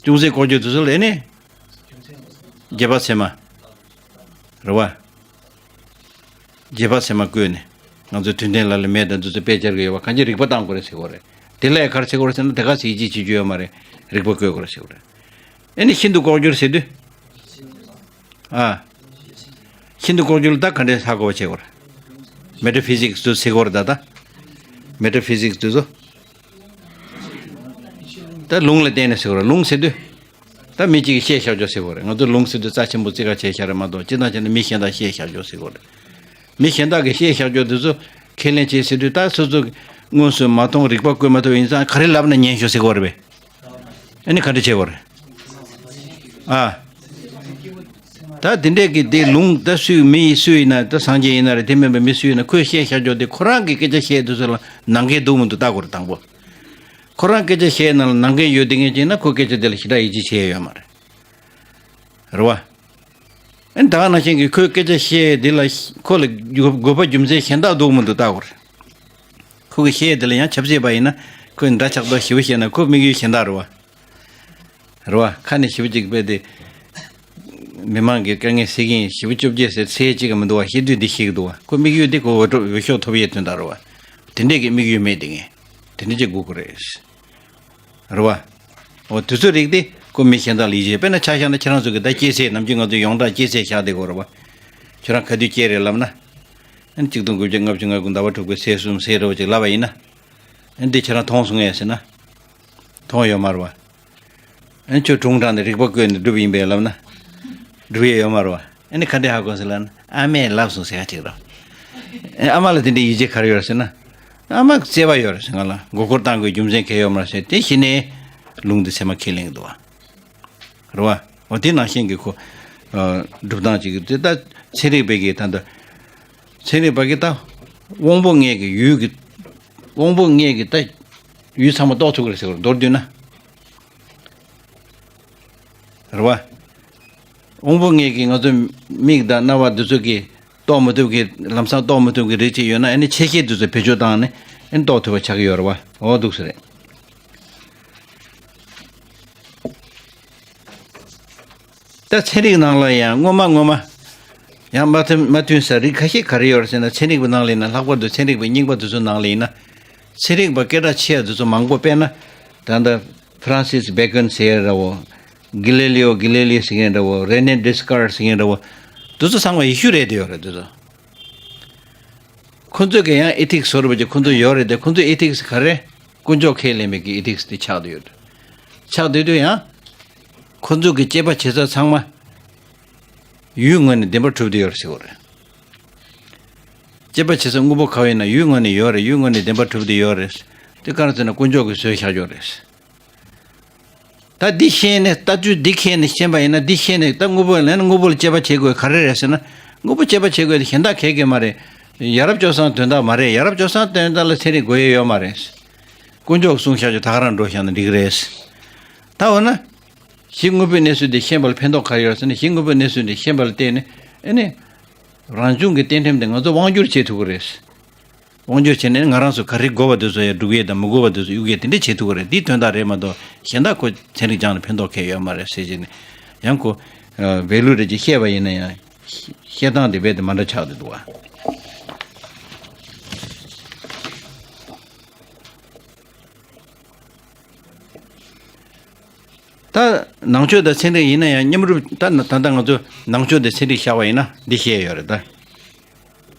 ཅུང་ཟད་ལྐོག་གྱུར་དེ་ཚོ་ལ་ཨེ་ནི། རྗེས་དཔག་ཚད་མ། རེད་བ། རྗེས་དཔག་ཚད་མ་བཀོད་ནས། ང་ཚོའི་དུས་མཐའི་ལ་ལ་མེ་དང་འདི་ཚོ་དཔེ་སྦྱར་གྱི་ཡོད་བ། གང་ཅི་རིག་པ་བཏང་དགོས་རེད་ཟེར་གྱི་ཡོད་རེད། དེ་ལ་ག་རེ་ཟེར་གྱི་ཡོད་རེད་ཟེར་ན་དེ་ག་ཚོད་ཡིད་ཆེས་བྱེད་རྒྱུ་ཡོད་མ་རེད། རིག་པ་བཀོད་དགོས་རེད་ཟེར་གྱི་ཡོད་རེད། ཨེ་ནི་ཤིན་ཏུ་ལྐོག་གྱུར་ཟེར་དུས། ཨ། ཤིན་ཏུ་ལྐོག་གྱུར་ལ་ད་ག་འདྲས་ཧ་གོ་བ་བྱེད་དགོས་རེད། མེ་ཊ་ཕི་ཟིག་སི་དུ་ཟེར་གྱི་ཡོད་རེད་ད་ད། མེ་ཊ་ཕི་ཟིག་སི་དུ་ཚོ། ད་ལུང་ལ་བརྟེན་ནས་ཟེར་གྱི་ཡོད་རེད། ལུང་ཟེར་དུས། ད་མི་གཅིག་གིས་བཤད་བཞག་ཆོག་ཟེར་གྱི་ཡོད་རེད། ང་ཚོ་ལུང་ཟེར་དུས་རྩ་ཆེན་པོ་བརྩི་ག་བྱས་བཞག་རེད་མ་གཏོགས་སྤྱིར་བཏང་བྱས་ན་མི་གཞན་དག་བཤད་བཞག་ཆོག་ཟེར་གྱི་ཡོད་རེད། མི་གཞན་དག་གིས་བཤད་བཞག་ཆོག་དེ་ཚོ་ཁས་ལེན་བྱེད་ཟེར་དུས་ད་སོ་སོ་དངོས་སུ་མ་མཐོང་རིག་པ་བཀོད་མ་ཐུབ་ཡིན་ཙང་ག་རེ་ལབ་ན་ཉན་ཤོག་ཟེར་གྱི་ཡོད་རེད་པས། ཨ་ནི་ག་འདྲ་བྱེད་དགོས་རེད། ཨ། ད་དེ་འདྲས་ཀྱི་དེ་ལུང་ད་སུས་མི་ཡིས་སུ་ཡིན་ན་ད་སངས་རྒྱས་ཡིན་ན་རེད། དེ་མིན་པའི་མི་སུ་ཡིན་ན་ཁོས་བཤད་བཞག་ཆོག་དེ་ཁོ་རང་གི་སྐད་ཆ་བཤད་དུས་ཚོད་ལ་ནང་འགལ་འདུག་མི་འདུག་ལྟ་དགོས་རེད་དང་པོ། ཁོ་རང་སྐད་ཆ་བཤད་ནང་ལ་ནང་འགལ་ཡོད་དེ་ངེས་ཅན་ན་ཁོ་སྐད་ཆ་དེ་ལ་ཞེ་དྲག་ཡིད་ཆེས་བྱས་ཡོད་མ་རེད། རེད་བ། ཨ་ནི་ད་ག་ནང་བཞིན་གྱི་ཁོའི་སྐད་ཆ་བཤད་དེ་ལ་ཁོ་ལ་དགོས་པ་རྒྱུ་མཚན་གཞན་དག་འདུག་མི་འདུག་ལྟ་དགོས་རེད། ཁོ་གི་བཤད་དེ་ལ་ཡང་ཆབ་སྲིད་པ་ཡིན་ན་ཁོས་འདྲ་ཆགས་རྡོ་ཞེ་པོ་བཤད་ན་ཁོ་དམིགས་ཡུལ་གཞན་དག་རེད་བ། རེད་བ། ཁ་ནས་ཞེ་པོ་ཅིག་དཔེ་དེ། མི་མང་གི་དཀའ་ངལ་སེལ་གྱིན་ཞེ་པོ་བཅོ་བརྒྱད་ཟེར་ཚེ་གཅིག་གི་མི་འདུག་བ། བཤད་དུས་འདི་ཤེས་ཀྱི་འདུག་བ། ཁོ་དམིགས་ཡུལ་འདི་ཁོ་འོས་འགྲོ་འོས་ཤོག་ཐོབ་ཡས་དོན་དག་རེད་བ། དེ་འདྲས་ཀྱི་དམིགས་ཡུལ་མེད་དེ་ངས། དེ་འདྲས་ཅིག་དགོས་ཀྱི་རེད། རེད་བ། འོ་དུས་ཚོད་རིག་སྟེ། ཁོ་མི་གཞན་དག་ལ་ཡིད་ཆེས། དཔེར་ན་ཆ་བཞག་ན་ཁྱེད་རང་ཚོ་གི་ད་སྐྱེས་ཚེས་ནམ་རྒྱུན་ང་ཚོ་ཡོངས་གྲགས་སྐྱེས་ཚེས་བཞག་བསྡད་ཀྱི་ཡོད་རེད་བ། ཁྱོད་རང་ག་དུས་སྐྱེས་རེད་ལབ་ན། ཨ་ནི་གཅིག་སྟོང་དགུ་བརྒྱ་ལྔ་བཅུ་ང་དགུ་ཟླ་བ་དྲུག་པའི་ཚེས་གསུམ་ཟེར་རོ་ཅིག་ལབ་པ་ཡིན་ན། ཨ་ནི་འདི་ཁྱེད་རང་མཐོང་སོང་ངས་ཟེར་ན། མཐོང་ཡོད་མ་རེད་བ། ཨ་ནི་ཁྱོད་དྲུང་དྲངས་ནས་རིག་པ་བཀོད་ནས་སྒྲུབ་ཡིན་པས་ལབ་ན། སྒྲུབ་ཡས་ཡོད་མ་རེད་བ། ཨ་ནི་ག་འདྲས་ཧ་གོ་ཟེར་ལབ་ན། ཨ་མས་ལབ་སོང་ཟེར་ཡ་ཅིག་རེད། ཨ་ཨ་མ་ལ་དེ་འདྲའི་ཡིད་ཆེས་ག་རེ་ཡོད་རེད་ཟེར་ན། ཨ་མ་བརྩེ་བ་ཡོད་རེད་ཟེར། ང་ལ་མགོ་སྐོར་བཏང་དགོས་རྒྱུ་མཚན་གང་ཡང་ཡོད་མ་རེད་ཟེར། དེ་གཞི་ནས་ལུང་དེ་ཚད་མ་ཁས་ལེན་གྱི་འདུག་བ། རེད་བ། འོ་དེ་ནང་བཞིན་གྱི་ཁོ། ཨ། སྒྲུབ་སྟངས་ཅིག་གི་དེ་ད་ཚན་རིག་པའི་གི་ད་ལྟ། ཚན་རིག་པ་གི་ད། དབང་པོ་ལྔའི་གི་ཡུལ་གྱི། དབང་པོ་ལྔའི་གི་ད། ཡུལ་ཚང་མ་རྟོགས་ཐུབ་ཀྱི་རེད་ཟེར་བ་མདོར་བསྡུས་ན། རེད་བ། དབང་པོ་ལྔའི་གི་ང་ཚོ་མིག་དང་རྣ་བ་འདི་ཚོ་གི་རྟོགས་མི་ཐུབ་ཀྱི། ལམ་སང་རྟོགས་མི་ཐུབ་ཀྱི་རིགས་ཅིག་ཡོད་ན། ཨ་ནི་ཆེ་ཤེལ་འདི་ཚོ་བེད་སྤྱོད་བཏང་ནས་ཨ་ནི་རྟོགས་ཐུབ་པ་ཆགས་ཀྱི་ཡོད་རེད་བ། འོ་འདུག་ཟེར་རེད། ད་ཚན་རིག་ནང་ལ་ཡང་སྔོན་མ་སྔོན་མ། ཡང་མ་མཐུན་མ་མཐུན་ས་རིགས་ཁ་ཤས་ག་རེ་ཡོད་རེད་ཟེར་ན། ཚན་རིག་པའི་ནང་ལ་ཡིན་ན། ལྷག་པར་དུ་ཚན་རིག་པའི་རྙིང་པ་དེ་ཚོའི་ནང་ལ་ཡིན་ན། ཚན་རིག་པ་སྐད་གྲགས་ཆེ་བ་དེ་ཚོ་མང་པོ། དཔེར་ན་ད་ལྟ་ཕ་རན་སིས་བྷེ་ཀོན་ཟེར་ཡ་འདྲ་བོ། གྷི་ལེ་ལི་ཡོ་གྷི་ལེ་ལི་ཟེར་མཁན་འདྲ་བོ། རེ་ནེ་ཌེ་སི་ཀར་ཟེར་མཁན་འདྲ་བོ། དེ་ཚོ་ཚང་མ་ཡེ་ཤུ་རེད་བསྡད་ཡོད་རེད་དེ་ཚོ། ཁོ་ཚོས་ཀྱི་ཡང་ཨེ་ཐིག་སི་བཟོ་འདྲ་བོ་ཅིག་ཁོ་ཚོ་ཡོད་རེད་དེ། ཁོ་ཚོའི་ཨེ་ཐིག་སི་ག་རེ། དཀོན་མཆོག་ཁས་ལེན་པའི་གི་ཨེ་ཐིག་སི་དེ་ཆགས་བསྡད་ཡོད། ཆགས་བསྡད་དུས་ཡང་། ཁོ་ཚོ་གི་དཔྱད་པ་བྱེད་ས་ཚང་མ་ཡུལ་ངོས་ནས་བདེན་པར་གྲུབ་བསྡད་ཡོད་རེད་ཟེར་བ་རེད། དཔྱད་པ་བྱེད་ས་དངོས་པོ་ག་བ་ཡིན་ན་ཡུལ་ངོས་ནས་ཡོད་རེད། ཡུལ་ངོས་ནས་བདེན་པར་གྲུབ་བསྡད་ཡོད་རེད། དེ་ག་རེ་ཟེར་ན་དཀོན་མཆོག་གིས་བཟོས་བཞག་ཡོད་རེད། ད་འདི་ཤེས་ནས། ལྟ་ཚུལ་འདི་མཁྱེན་ནས། ཤེས་པ་ཡིན་ན། འདི་ཤེས་ནས་ད་དངོས་པོ་ལ་ཡིན་ན། དངོས་པོ་ལ་དཔྱད་པ་བྱེད་དགོས་ག་རེ་རེད་ཟེར་ན། དངོས་པོ་དཔྱད་པ་བྱེད་དགོས་དེ་གཞན་དག་གས་གས་མ་རེད། ཡ་རབས་སྤྱོད་བཟང་དོན་དག་མ་རེད། ཡ་རབས་སྤྱོད་བཟང་དོན་དག་ལ་ཚན་རིག་དགོས་ཡས་ཡོད་མ་རེད། དཀོན་མཆོག་གསུངས་བཞག་རྒྱུ་ད་ག་རང་འགྲོ་བཞག་ན་འགྲིག་གི་རེད། ད་འོ་ན། གཞི་དངོས་པོའི་གནས་ཚུལ་འདི་ཤེས་པ་ལ་ཕན་ཐོགས་ག་རེ་ཡོད་ཟེར་ན། གཞི་དངོས་པོའི་གནས་ཚུལ་འདི་ཤེས་པ་ལ་བརྟེན་ནས། ཨ་ནི། རང་བྱུང་གི་རྟེན་ཁྲིམས་དེ་ང་ཚོ་དབང་བསྒྱུར་བྱེད་ཐུབ་ཀྱི་རེད། དབང་བསྒྱུར་བྱས་ནས་ང་རང་ཚོ་ག་རེ་དགོས་པ་དེ་ཚོ་ཡང་སྒྲུབ་ཡས་དང་། མི་དགོས་པ་དེ་ཚོ་གཡུག་ཡས་དེ་འདྲ་བྱེད་ཐུབ་ཀྱི་རེད། འདི་དོན་དག་རེད་མ་གཏོགས་གཞན་དག་ཁོ་ཚན་རིག་སྦྱངས་ནས་ཕན་ཐོགས་གང་ཡང་ཡོད་མ་རེད་ཟེར་བྱས་ནས། ཡང་ཁོ་ཝེ་ལུ་རེ་ཅིག་བཤད་པ་ཡིན་ན་ཡང་། བཤད་སྟངས་དེ་རྦད་དེ་མ་འདྲ་ཆགས་བསྡད་འདུག་བ། ད་ནང་ཆོས་དང་ཚན་རིག་ཡིན་ན་ཡང་མཉམ་རུབ། ད་ད་ལྟ་ང་ཚོ་ནང་ཆོས་དང་ཚན་རིག་བཞག་པ་ཡིན་ན་འདི་བཤད་ཡོད་རེད་ད།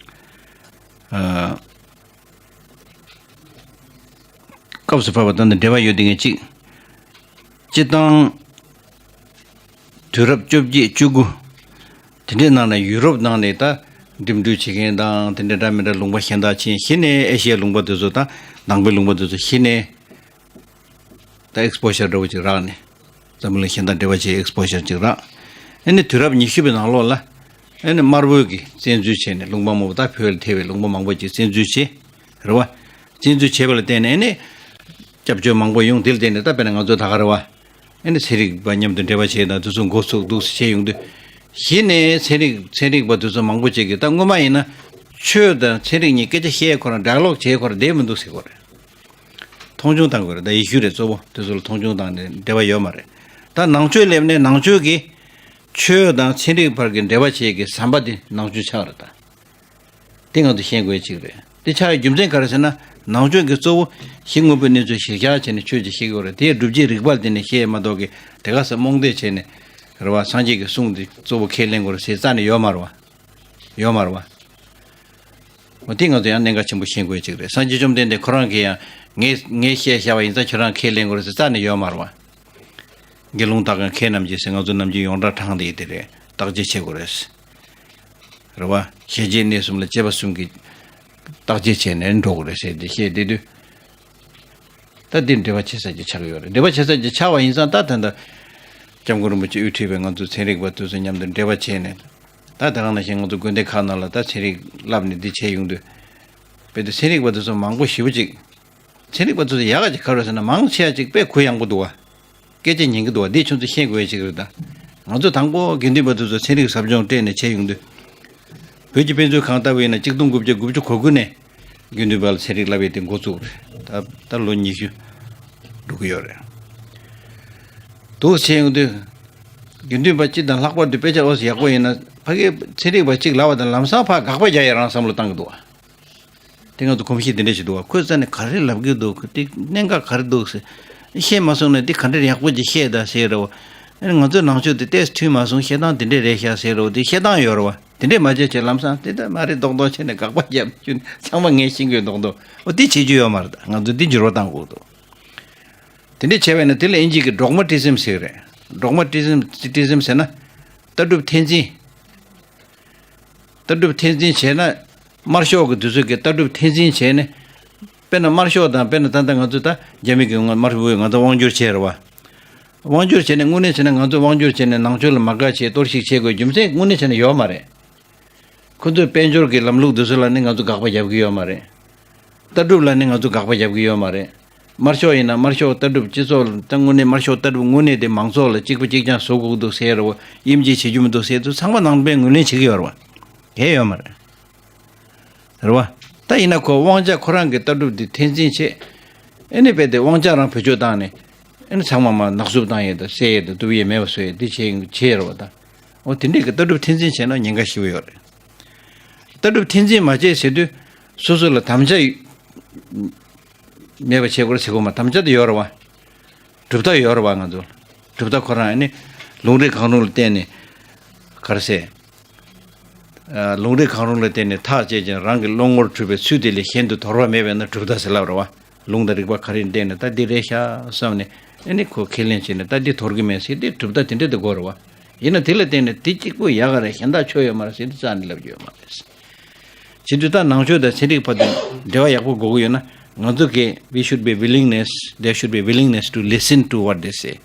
ཨ། སྐབས་སུ་བབས་པ་དང་དང་འབྲེལ་བ་ཡོད་དེ་ངས་གཅིག། སྤྱིར་བཏང་དུས་རབས་བཅོ་བརྒྱད་བཅུ་དགུ་དེ་འདྲའི་ནང་ནས་ཡུ་རོབ་ནང་ནས་ད་འགྲིམ་འགྲུལ་བྱེད་མཁན་དང་། དེ་འདྲའི་འདྲ་མི་འདྲ་ལུང་པ་གཞན་དག་ཕྱིན། གཞི་ནས་ཨེ་ཤི་ཡའི་ལུང་པ་དེ་ཚོ་དང་། ནང་པའི་ལུང་པ་དེ་ཚོ་གཞི་ནས་ད་ཨེག་སི་པོ་ཤར་འདྲ་བོ་ཅིག་རག་ནས། འཛམ་བུ་གླིང་གཞན་དང་འབྲེལ་བ་བྱས། ཨེག་སི་པོ་ཤར་ཅིག་རག། ཨ་ནི་དུས་རབས་ཉི་ཤུ་པའི་ནང་ལོགས་ལ། ཨ་ནི་དམར་པོའི་གི་བཙན་འཛུལ་བྱས་ནས་ལུང་པ་མང་པོ། ད་བོད་ལ་ཐེ་བའི་ལུང་པ་མང་པོ་ཅིག་བཙན་འཛུལ་བྱས། རེད་བ། བཙན་འཛུལ་བྱས་པ་ལ་བརྟེན་ནས་ཨ་ནི་སྐྱབས་བཅོལ་མང་པོ་ཡོང་། དེ་ལ་བརྟེན་ནས་ད་དཔེར་ན་ང་ཚོ་ད་ག་རེད་བ། ཨ་ནི་ཚན་རིག་པ་མཉམ་དུ་འབྲེལ་བ་བྱས་དང་། དེ་ཚོ་འགོ་ཚུགས་འདུག་སེ་བྱས་ཡོང་དུས། གཞི་ནས་ཚན་རིག་ཚན་རིག་པ་དེ་ཚོ་མང་པོ་ཅིག་གིས། ད་སྔོན་མ་ཡིན་ན་ཆོས་དང་ཚན་རིག་གཉིས་སྐད་ཆ་བཤད། ཁོ་རང་ཌའི་ལོག་བྱེད། ཁོ་རང་བསྡད་མི་འདུག་ཟེར་གོ་རེད། མཐོང་ཆུང་བཏང་དགོས་རེད། ད་ཡེ་ཤུ་རེད། གཙོ་བོ་དེ་ཚོ་ལ་མཐོང་ཆུང་བཏང་ནས་འབྲེལ་བ་ཡོད་མ་རེད། ད་ནང་ཆོས་སླེབས་ནས་ནང་ཆོས་ཀྱི་ཆོས་དང་ཚན་རིག་བར་གྱི་འབྲེལ་བ་བྱེད་ཀྱི་ཟམ་པ་དེ་ནང་ཆོས་ཆགས་རེད་ད། དེ་ང་ཚོ་ཤེས་དགོས་ཅིག་རེད། དེ་ཆགས་ཡའི་རྒྱུ་མཚན་ག་རེ་ཟེར་ན། ནང་ཆོས་ཀྱི་གཙོ་བོ་གཞི་དངོས་པོའི་གནས་ཚུལ་གཞིར་བཞག་བྱས་ནས་ཆོས་ཅིག་ཤེས་དགོས་རེད། དེའི་སྒྲུབ་བྱེད་རིགས་པ་ལ་བརྟེན་ནས་ཤེས་མ་གཏོགས་ཀྱི། དེ་ག་ས་རྨོངས་དད་བྱས་ནས་རེད་བ། སངས་རྒྱས་ཀྱི་གསུང་དེ་གཙོ་བོ་ཁས་ལེན་དགོས་རེད་ཟེར་རྩ་ནས་ཡོད་མ་རེད་བ། ཡོད་མ་རེད་བ། འོ་དེ་ང་ཚོ་ཡང་གནད་འགག་ཆེན་པོ་ཤེས་དགོས་ཅིག་རེད། སངས་རྒྱས་བཅོམ་ལྡན་འདས་ཁོ་རང་གིས་ཡང་། ངས་ངས་བཤད་བཞག་པ་ཡིན་ཙང་ཁྱོད་རང་ཁས་ལེན་དགོས་རེད་ཟེར་རྩ་ནས་ཡོད་མ་རེད་བ། དགེ་སློང་དག་གམ་མཁས་རྣམས་ཀྱིས་ཟེར། ང་ཚོ་ནམ་རྒྱུན་ཡོངས་གྲགས་དྲངས་བསྡད་ཡོད་དེ་རེད། བརྟག་དཔྱད་བྱེད་དགོས་རེད། རེད་བ། ཞེ་བཅད་གནས་གསུམ་ལ་དཔྱད་པ་གསུམ་གྱིས་བརྟག་དཔྱད་བྱས་ནས་འགྲོ་དགོས་རེད་ཟེར་ཏེ་བཤད་བསྡད་དུས། ད་འདི་འབྲེལ་བ་བྱེད་ས་ཅིག་ཆགས་ཡོད་རེད། འབྲེལ་བ་བྱེད་ས་ཅིག་ཆགས་པ་ཡིན་ཙང་། ད་ད་ལྟ་སྐྱབས་མགོན་རིན་པོ་ཆེ་དབུ་ཁྲིད་པའི་ང་ཚོ་ཚན་རིག་པ་དེ་ཚོ་མཉམ་དུ་འབྲེལ་བ་བྱས་ནས། ད་དེ་རིང་ནང་བཞིན་ང་ཚོ་དགོན་སྡེ་ཁག་ནང་ལ་ད་ཚན་རིག་བསླབ་ནས་འདི་བྱས་ཡོང་དུས། དཔེ་དེ་ཚན་རིག་པ་དེ་ཚོ་མང་པོ་ཞེ་པོ་ཅིག་ཚན་རིག་པ་ཚོ་ཡག་ག་ཅིག་ག་རེ་ཟེར་ན། མང་ཆེ་བ་ཅིག་དཔེ་གུ་ཡངས་པོ་འདུག་བ། སྐད་ཆ་ཉན་གི་འདུག་བ། འདི་ཁྱོད་ཚོ་ཤེས་དགོས་ཡ་ཅིག་རེད་ད། ང་ཚོ་དང་པོ་དགེ་འདུན་པ་དེ་ཚོ་ཚན་རིག་ཟབ་སྦྱོང་སྤྲད་ནས་བྱས་ཡོང་དུས། བོད་ཀྱི་དཔེ་མཛོད་ཁང་ལྟ་བུ་ཡིན་ན་གཅིག་སྟོང་དགུ་བརྒྱ་དགུ་བཅུ་གོ་དགུ་ནས་དགེ་འདུན་པ་ལ་ཚན་རིག་བསླབ་ཡས་དེ་འགོ་བཙུགས་རེད། ད་ད་ལོ་ཉི་ཤུ་འགྲོ་གི་ཡོད་རེད། འདུག་བྱས་ཡོང་དུས། དགེ་འདུན་པ་སྤྱི་དང་ལྷག་པར་དུ་དཔེ་ཆ་ཨོ་ཙི་ཡག་པོ་ཡིན་ན། ཕ་གིའི་ཚན་རིག་པ་གཅིག་ལབ་པ་དང་ལམ་སང་ཕར་དགག་པ་རྒྱག་ཡ་རང་བསམ་བློ་བཏང་གི་འདུག་བ། དེ་ང་ཚོ་གོམས་གཤིས་དེ་འདྲ་ཞིག་འདུག་བ། ཁོས་རྩ་ནས་ག་རེ་ལབ་ཀྱི་འདུག་ཁོ་དེ་གནད་འགག་ག་རེ་འདུག་ཟེར། བཤད་མ་སོང་ན་འདི་ག་འདྲ་ཡག་པོ་ཅིག་བཤད་ད་ཟེར་རོ། ཨ་ནི་ང་ཚོའི་ནང་ཆོས་འདི་ཏོག་ཙམ་མཐུན་མ་སོང་། བཤད་སྟངས་འདི་འདྲས་རེད་ཤག་ཟེར་རོ། འདི་བཤད་སྟངས་ཡོད་རེད་བ། དེ་འདྲས་མ་བྱས་བྱས་ལམ་སང་དེ་ལྟར་མ་རེད་མདོག་མདོག་བྱས་ནས་དགག་པ་རྒྱབ་རྒྱུ་ནི་ཚང་མ་ངས་ཤེས་ཀྱི་མདོག་མདོག་འོ་དེ་བྱེད་རྒྱུ་ཡོད་མ་རེད། ད་ང་ཚོ་འདི་འགྱུར་བ་གཏང་དགོས་འདུག་དེ་འདྲས་བྱས་པས་ན་དེ་ལ་དབྱིན་ཇི་གི་ཌོག་མ་ཊི་ཟིམ་ཟེར་གི་རེད། ཌོག་མ་ཊི་ཟིམ། ཊི་ཟིམ་ཟེར་ན་ལྟ་གྲུབ་འཐེན་འཛིན། ལྟ་གྲུབ་འཐེན་འཛིན་བྱས་ན། དམར་ཤོག་གི་དུས་ཚོད་ཀྱི་ལྟ་གྲུབ་འཐེན་འཛིན་བྱས་ནས། དཔེར་ན་དམར་ཤོག་དང་། དཔེར་ན་ད་ལྟ་ང་ཚོ་ད་རྒྱ་མི་གི་ང་དམར་པོས་ང་ཚོ་དབང་བསྒྱུར་བྱས་རེད་བ། དབང་བསྒྱུར་བྱས་ནས་དངོས་གནས་བྱས་ན་ང་ཚོ་དབང་བསྒྱུར་བྱས་ནས་ནང་ཆོས་ལ་མ་དགའ་བྱས་གཏོར་བཤིག་བྱེད་དགོས་རྒྱུ་མཚན་དངོས་གནས་བྱས་ན་ཡོད་མ་རེད། ཁོ་ཚོས་དཔལ་འབྱོར་གྱི་ལམ་ལུགས་དེ་ཚོ་ལ་ནི་ང་ཚོ་དགག་པ་རྒྱབ་ཀྱི་ཡོད་མ་རེད། ལྟ་གྲུབ་ལ་ནི་ང་ཚོ་དགག་པ་རྒྱབ་ཀྱི་ཡོད་མ་རེད། དམར་ཤོག་ཡིན་ན་དམར་ཤོག་ལྟ་གྲུབ་སྤྱི་ཚོགས་ལ་ད་དངོས་གནས་དམར་ཤོག་ལྟ་གྲུབ་དངོས་གནས་དེ་མང་ཚོགས་ལ་གཅིག་པ་གཅིག་རྐྱང་བཟོ་དགོས་འདུག་ཟེར་རོ། དབྱིན་ཇི་བྱེད་རྒྱུ་མི་འདུག་ཟེར་དུས་ཚང་མ་ནང་པའི་ངོས་ལེན་བྱེད་ཀྱི་ཡོད་རེད་བ། དེ་ཡོད་མ་རེད། རེད་བ། ད་ཡིན་ན་ཁོ་དབང་ཆ་ཁོ་རང་གི་ལྟ་གྲུབ་དེ་འཐེན་འཛིན་བྱེད། ཨེ་ནི་རྦད་དེ་དབང་ཆ་རང་བེད་སྤྱོད་བཏང་ནས། ཨེ་ནི་ཚང་མ་མ་ནག་བསུབ་བཏང་ཡས་དང་བསད་ཡས་དང་གཏུབ་ཡས་མེད་པ་བཟོ་ཡས་དེ་བྱེད་བྱེད་ཡས་རེད་བ་ད། འོ་དེ་འདྲས་ཀྱི་ལྟ་གྲུབ་འཐེན་འཛིན་བྱས་ན་ཉེན་ཁ་ཞེ་པོ་ཡོད་རེད། ལྟ་གྲུབ་འཐེན་འཛིན་མ་བྱས་ཟེར་དུས་སོ་སོ་ལ་དམ་བཅའ་ཡོད། མེད་པ་བྱེད་དགོས་རེད་ཟེར་གོ་མ། དམ་བཅའ་དེ་ཡོད་རེད་བ། གྲུབ་མཐའ་ཡོད་རེད་བ། ང་ཚོ་གྲུབ་མཐའ་ཁོ་རང་ཨ་ནི་ལུང་རིགས་གང་རུང་ལ་བརྟེན་ནས་ག་རེ་ཟེར། ཨ། ལུང་རིགས་གང་རུང་ལ་བརྟེན་ནས་ཐག་བཅད་ཅིང་རང་གི་བློ་ངོར་འཁྲུལ་པའི་ཚུལ་དེ་ལས་གཞན་དུ་དོར་བ་མེད་པས་ན་གྲུབ་མཐའ་ཟེར་ལབ་རེད་བ། ལུང་དང་རིགས་པ་ག་རེ་བརྟེན་ནས་ད་འདི་རེད་ཤག་བསམ་ནས་ཨ་ནི་ཁོ་ཁས་ལེན་བྱས་ནས་ད་འདི་དོར་གི་མེད་ཟེར་དེ་གྲུབ་མཐའ་དེ་འདྲ་དེ་དགོས་རེད་བ། ཡིན་ན་དེ་ལ་བརྟེན་ནས་དེ་གཅིག་པོ་ཡག་ག་རེད། གཞན་དག་ཆོ་ཡོད་མ་རེད་ཟེར་དེ་རྩ་ནས་ལབ་རྒྱུ་ཡོད་མ་རེད། བྱེད་དུས་ད་ནང་ཆོས་དང་ཚན་རིག་བར་དུ་འབྲེལ་བ་ཡག་པོ་དགོས་ཀྱི་ཡོད་ན། ང་ཚོ་གིས་we should be willingness, there should be willingness to listen to what they say.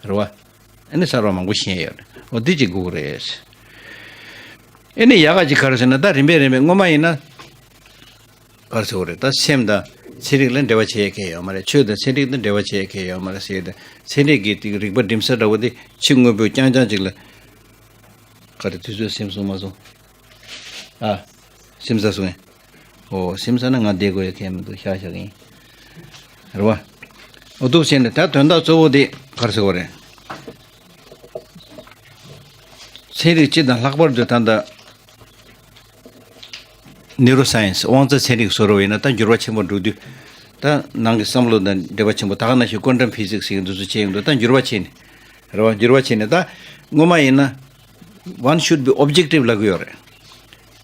རེད་བ། ཨ་ནི་གསར་བ་མང་པོ་ཤེས་ཡོད་རེད། འོ་འདི་གཅིག་དགོས་ཀྱི་རེད། ཨ་ནི་ཡག་ག་ཅིག་ག་རེ་ཟེར་ན། ད་རིམ་པས་རིམ་པས་སྔོན་མ་ཡིན་ན་ག་རེ་ཟེར་དགོས་རེད། ད་སེམས་དང་ཚན་རིག་ལ་འབྲེལ་བ་བྱེད་ཡས་གང་ཡང་ཡོད་མ་རེད། ཆོས་དང་ཚན་རིག་དང་འབྲེལ་བ་བྱེད་ཡས་གང་ཡང་ཡོད་མ་རེད་ཟེར་ཏེ། ཚན་རིག་གི་དེ་རིག་པ་འགྲིམ་ས་འདྲ་བོ་དེ་ཕྱི་དངོས་པོ་རྐྱང་རྐྱང་ཅིག་ལ། ག་རེ། དུས་ཚོད་ཟིན་སོང་མ་སོང་། ཨ། ཟིན་ཚར་སོང་ངས། ཨོ། ཟིན་ཚར་ན་ང་བསྡད་དགོས་ཡ་གང་ཡང་མི་འདུག་བཞག་བཞག་གི་ཡིན། རེད་བ། ཨོ། འདུག་བྱས་ནས་ད་དོན་དག་གཙོ་བོ་དེ་ག་རེ་ཟེར་དགོས་རེད། ཚན་རིག་སྤྱི་དང་ལྷག་པར་དུ་ད་ལྟ་ནེ་རོ་སའེན་སི། དབང་རྩ་ཚན་རིག་བཟོ་འདྲ་བོ་ཡིན་ན་ད་འགྱུར་བ་ཆེན་པོ་འགྲོ་དུས། ད་ནང་གི་བསམ་བློ་དང་འབྲེལ་བ་ཆེན་པོ། ད་ག་ནང་བཞིན་ཀོན་ཊམ་ཕི་ཟིག་སི་ཟེར་གྱི་འདུག་སེ་བྱས་ཡོང་དུས་ད་འགྱུར་བ་ཕྱིན་ནས། རེད་བ། འགྱུར་བ་ཕྱིན་ནས་ད་སྔོན་མ་ཡིན་ན། One should be objective ལབ་ཀྱི་ཡོད་རེད།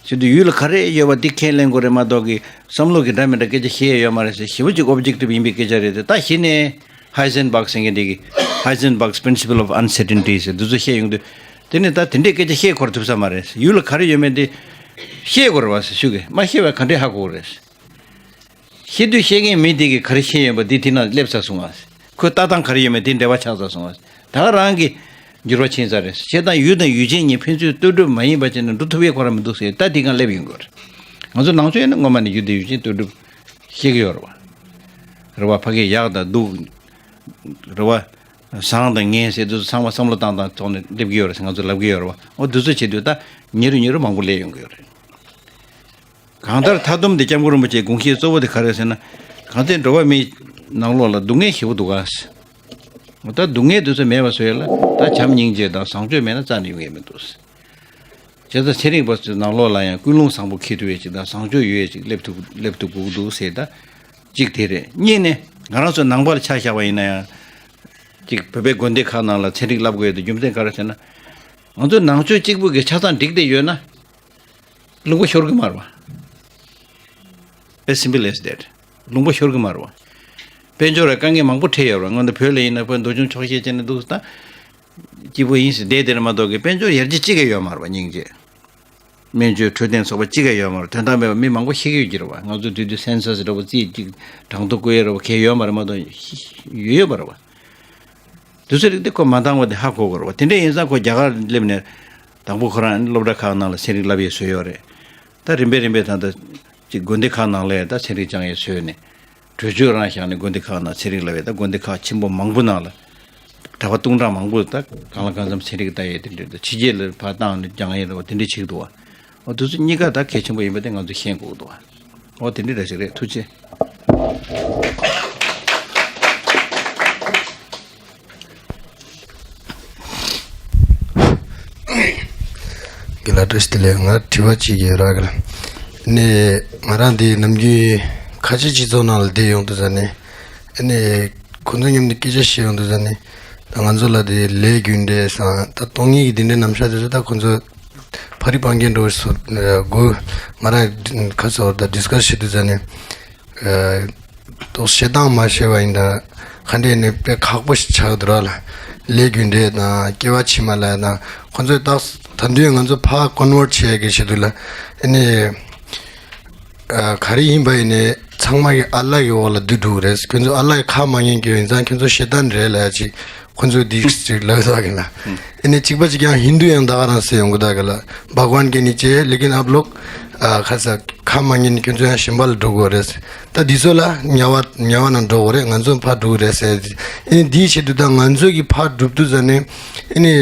བྱས་དུས་ཡུལ་ལ་ག་རེ་ཡོད་པ་འདི་ཁས་ལེན་དགོས་རེད་མ་གཏོགས་ཀྱི། བསམ་བློ་གི་འདྲ་མི་འདྲ་སྐད་ཆ་བཤད་ཡ་ཡོད་མ་རེད་ཟེར། ཞེ་པོ་ཅིག་ཨོབ་ཇེག་ཊིབ་ཡིན་པའི་སྐད་ཆ་རེད་དེ། ད་གཞི་ནས་ཧའི་ཟེན་བག་ཟེར་མཁན་དེ་གིས་Heisenberg's principle of uncertainty ཟེར་འདི་ཚོ་བཤད་ཡོང་དུས། དེ་ནས་ད་དེ་འདྲའི་སྐད་ཆ་བཤད་འཁོར་ཐུབ་ས་མ་རེད། ཡུལ་ལ་ག་རེ་ཡོད་མེད་འདི་བཤད་དགོས་རེད་བ་ཟེར། ཤུགས་ཀྱིས་མ་བཤད་པ་ག་འདྲས་ཧ་གོ་གི་རེད། བཤད་དུས་བཤད་མཁན་མི་དེ་གིས་ག་རེ་བཤད་ཡོད་པ་འདི་དེ་ནང་སླེབས་ཚར་སོང་ང་། ཁོའི་ལྟ་སྟངས་ག་རེ་ཡོད་མེད་དེ་འབྲེལ་བ་ཆགས་ཚར་སོང་ང་། ད་ག་རང་གི་འགྱུར་བ་ཕྱིན་ཚར་རེད། བྱས་ཙང་ཡུལ་དང་ཡུལ་ཅན་གཉིས་ཕན་ཚུན་ལྟོས་གྲུབ་མ་ཡིན་པ་བྱས་ན་འགྲོ་ཐུབ་ཡས་ཁོ་རང་མི་འདུག་ཟེར། ད་དེ་གང་སླེབས་ཡོང་གི་རེད། ང་ཚོ་ནང་ཆོས་ཡིན་ན་སྔོན་མ་ནས་ཡུལ་དང་ཡུལ་ཅན་ལྟོས་གྲུབ་ཤེས་ཀྱི་ཡོད་རེད་བ། རེད་བ། ཕ་གིར་ཡག་དང་སྡུག་རེད་བ། བཟང་དང་ངན་ཟེར་དུས་ཚང་མ་བསམ་བློ་བཏང་སྟངས་ཐོག་ནས་སླེབས་ཀྱི་ཡོད་རེད་ཟེར་ང་ཚོ་ལབ་ཀྱི་ཡོད་རེད་བ། འོ་འདི་ཚོ་བྱེད་དུས་ད་ཉེ་རུ་ཉེ་རུ་མང་པོ་སླེབས་ཡོང་གི་ཡོད་རེད། གང་ལྟར་མཐའ་སྡོམ་དེ་སྐྱབས་མགོན་རིན་པོ་ཆེའི་དགོངས་གཞི་གཙོ་བོ་དེ་ག་རེ་ཟེར་ན། གང་ཚེ་འགྲོ་བ་མིའི་ནང་ལོགས་ལ་སྡུག་བསྔལ་ཞེ་པོ་འདུག་ག། ད་སྡུག་བསྔལ་དེ་ཚོ་མེད་པ་བཟོ་ཡས་ལ་ད་བྱམས་སྙིང་རྗེ་དང་བཟང་སྤྱོད་མེད་ན་རྩ་ནས་ཡོང་ཡས་མི་འདུག། བྱས་ཙང་ཚན་རིག་པ་ཚོའི་ནང་ལོགས་ལ་ཡང་ཀུན་སློང་བཟང་པོ་འཁྱེར་ཐུབ་ཡས་ཅིག་དང་བཟང་སྤྱོད་ཡོད་ཡས་ཅིག་སླེབས་ཐུབ་སླེབས་ཐུབ་དགོས་ཀྱི་འདུག་ཟེར། ད་གཅིག་དེ་རེད། གཉིས་ནས་ང་རང་ཚོ་ནང་པ་ལ་ཆ་བཞག་པ་ཡིན་ན་ཡང་། ཅིག་བོད་པའི་དགོན་སྡེ་ཁག་ནང་ལ་ཚན་རིག་བསླབ་དགོས་ཡས་དེ་རྒྱུ་མཚན་ག་རེ་ཟེར་ན། ང་ཚོ་ནང་ཆོས་གཅིག་པུ་གི་ཆ་ཚང་འགྲིག་བསྡད་ཡོད་ན། ལུང་པ་ཤོར་གི་མ་རེད་བ། As simple as that. ལུང་པ་ཤོར་གི་མ་རེད་བ། དཔལ་འབྱོར་ལ་དཀའ་ངལ་མང་པོ་འཕྲད་ཡོད་རེད་བ། སྔོན་དུ་བོད་ལ་ཡིན་ན་བོད་མདོ་ཆུང་ཆོག་ཤེས་བྱས་ནས་འདུག་ད། སྐྱིད་པོ་ཡིན་ཟེར་བསྡད་དེ་རེད་མ་གཏོགས་ཀྱི་དཔལ་འབྱོར་ཡར་རྒྱས་གཅིག་ཀྱང་ཡོད་མ་རེད་བ་སྙིང་རྗེ། སྨན་བཅོས་འཕྲོད་བསྟེན་ཚོགས་པ་གཅིག་ཀྱང་ཡོད་མ་རེད། དོན་དག་མེད་པ་མི་མང་པོ་ཤེས་ཀྱི་ཡོད་ཀྱི་རེད་བ། ང་ཚོ་དུས་དུས་སེན་སཱ་སི་འདྲ་བོ་རྩིས་གཅིག་གྲངས་ཐོ་བཀོད་ཡས་འདྲ་བོ་གང་ཡང་ཡོད་མ་རེད་མ་གཏོགས་ཡོད་ཡོད་པ་རེད་བ། དུས་ཚོད་རིག་དེ་ཁོ་མ་འདང་བ་དེ་ཧ་གོ་དགོས་རེད་བ། དེ་འདྲ་ཡིན་ཙང་ཁོ་རྒྱ་གར་སླེབས་ནས་དང་པོ་ཁོ་རང་སློབ་གྲྭ་ཁག་ནང་ལ་ཚན་རིག་བསླབ་ཡས་བཟོས་ཡོད་རེད། ད་རིམ་པས་རིམ་པས་ད་ལྟ་ཅིག་དགོན་སྡེ་ཁག་ནང་ལ་ད་ཚན་རིག་སྦྱང་ཡས་བཟོས་ནས། གྲོས་ཆོད་རང་བཞག་ནས་དགོན་སྡེ་ཁག་ནང་ཚན་རིག་བསླབ་ཡས། ད་དགོན་སྡེ་ཁག་ཆེན་པོ་མང་པོ་ནང་ལ་གྲྭ་པ་སྟོང་ཕྲག་མང་པོ་ད་གང་ལ་གང་འཚམ་ཚན་རིག་ལྟ་ཡས་དེ་འདྲ། ད་ཕྱི་རྒྱལ་ལ་ཕར་བཏང་ནས་སྦྱང་ཡས་རེད་བ། དེ་འདྲ་བྱེད་ཀྱི་འདུག་བ། འོ་དེ་ཚོ་གཉིས་ཀ་ད་གལ་ཆེན་པོ་ཡིན་པ་དེ་ང་ཚོས་ཤེས་དགོས་ཀྱི་འདུག་བ། འོ་དེ་འདྲ་འདྲ་ཞིག་རེད། ཐུགས་རྗེ་ཆེ། རྒན་ལགས་བཀྲ་ཤིས་བདེ་ལེགས། ང་དྲི་བ་གཅིག་ཡོད་ར། རྒན་ལགས་ནས་ང་རང་འདི་ནམ་རྒྱུན་ཁ་ཆེ་སྤྱི་ཚོགས་ནང་ལ་བསྡད་ཡོང་དུས་ཙ་ནས་ ཨ་ནི་ཁོང་ཚོ་མཉམ་དུ་སྐད་ཆ་བཤད་ཡོང་དུས་ཙ་ནི། ད་ང་ཚོ་ལ་དེ་ལས་རྒྱུ་འབྲས་སང་ད་སྟོང་ཉིད་ཀྱི་དེ་འདྲའི་རྣམ་གཞག་དེ་ཚོ་ད་ཁོང་ཚོ་ཕ་རི་སྤང་རྒྱན་འགྲོ་སོ་དགོས། ང་རང་ཁ་སོ་ད་ཌིས་ཀ་སི་བྱེད་དུས་ཙ་ནི། ཨ་ཏོག་བཤད་སྟངས་མ་ཤེས་པ་ཡིན་ད་ག་འདྲས་ནས་དཔེ་ཁག་པོ་ཞིག་ཆགས་འདུག་ར་ལ། ལས་རྒྱུ་འབྲས་དང་སྐྱེ་བ་ཕྱི་མ་ལ་དང་ཁོང་ཚོས་ད་ད་དུང་ང་ཚོ་ཕར་ཀོན་ཝར་ཊི་བྱེད་ཡ་གི་ཆེད་དུ་ལ། ཨ་ནི། ཨ་ག་རེ་ཡིན་པ་ཡིན་ནའི་ཚང་མ་གི་ཨ་ལ་གི་འོག་ལ་བསྡུ་འགྲོ་གི་རེད། ཁྱོད་ཚོ་ཨ་ལ་གི་ཁ་མ་ཉན་གི་ཡིན་ཙང་ཁྱོད་ཚོ་ཤེ་ཏན་རེད་ལབ་ཡ་ཅིག་ཁོང་ཚོས་འདི་ཅིག་ལབ་ས་གི་ལ། ཨ་ནི་གཅིག་པ་གཅིག་ཀྱང་ཧིན་དུ་ཡང་ད་ག་རང་ཟེར་ཡོང་གི་ད་གི་ལ། བྷ་ག་ཝན་གི་ནི་ཅེ་ལེ་ཀིན་ཨབ་ལོག་ཨ་ཁ་ས་ཁ་མ་ཉན་ནི་ཁྱོད་ཚོ་ཡང་གཞན་པ་ལ་འགྲོ་དགོས་རེད། ད་འདི་ཚོ་ལ་ཉ་བ་ཉ་བ་ནང་འགྲོ་དགོས་རེད། ང་ཚོ་ཕར་འགྲོ་གི་རེད་ཟེར། ཨ་ནི་འདིའི་ཆེད་དུ་ད་ང་ཚོ་གི་ཕར་འགྲུབ་དུས་ཙ་ནི་ཨ་ནི།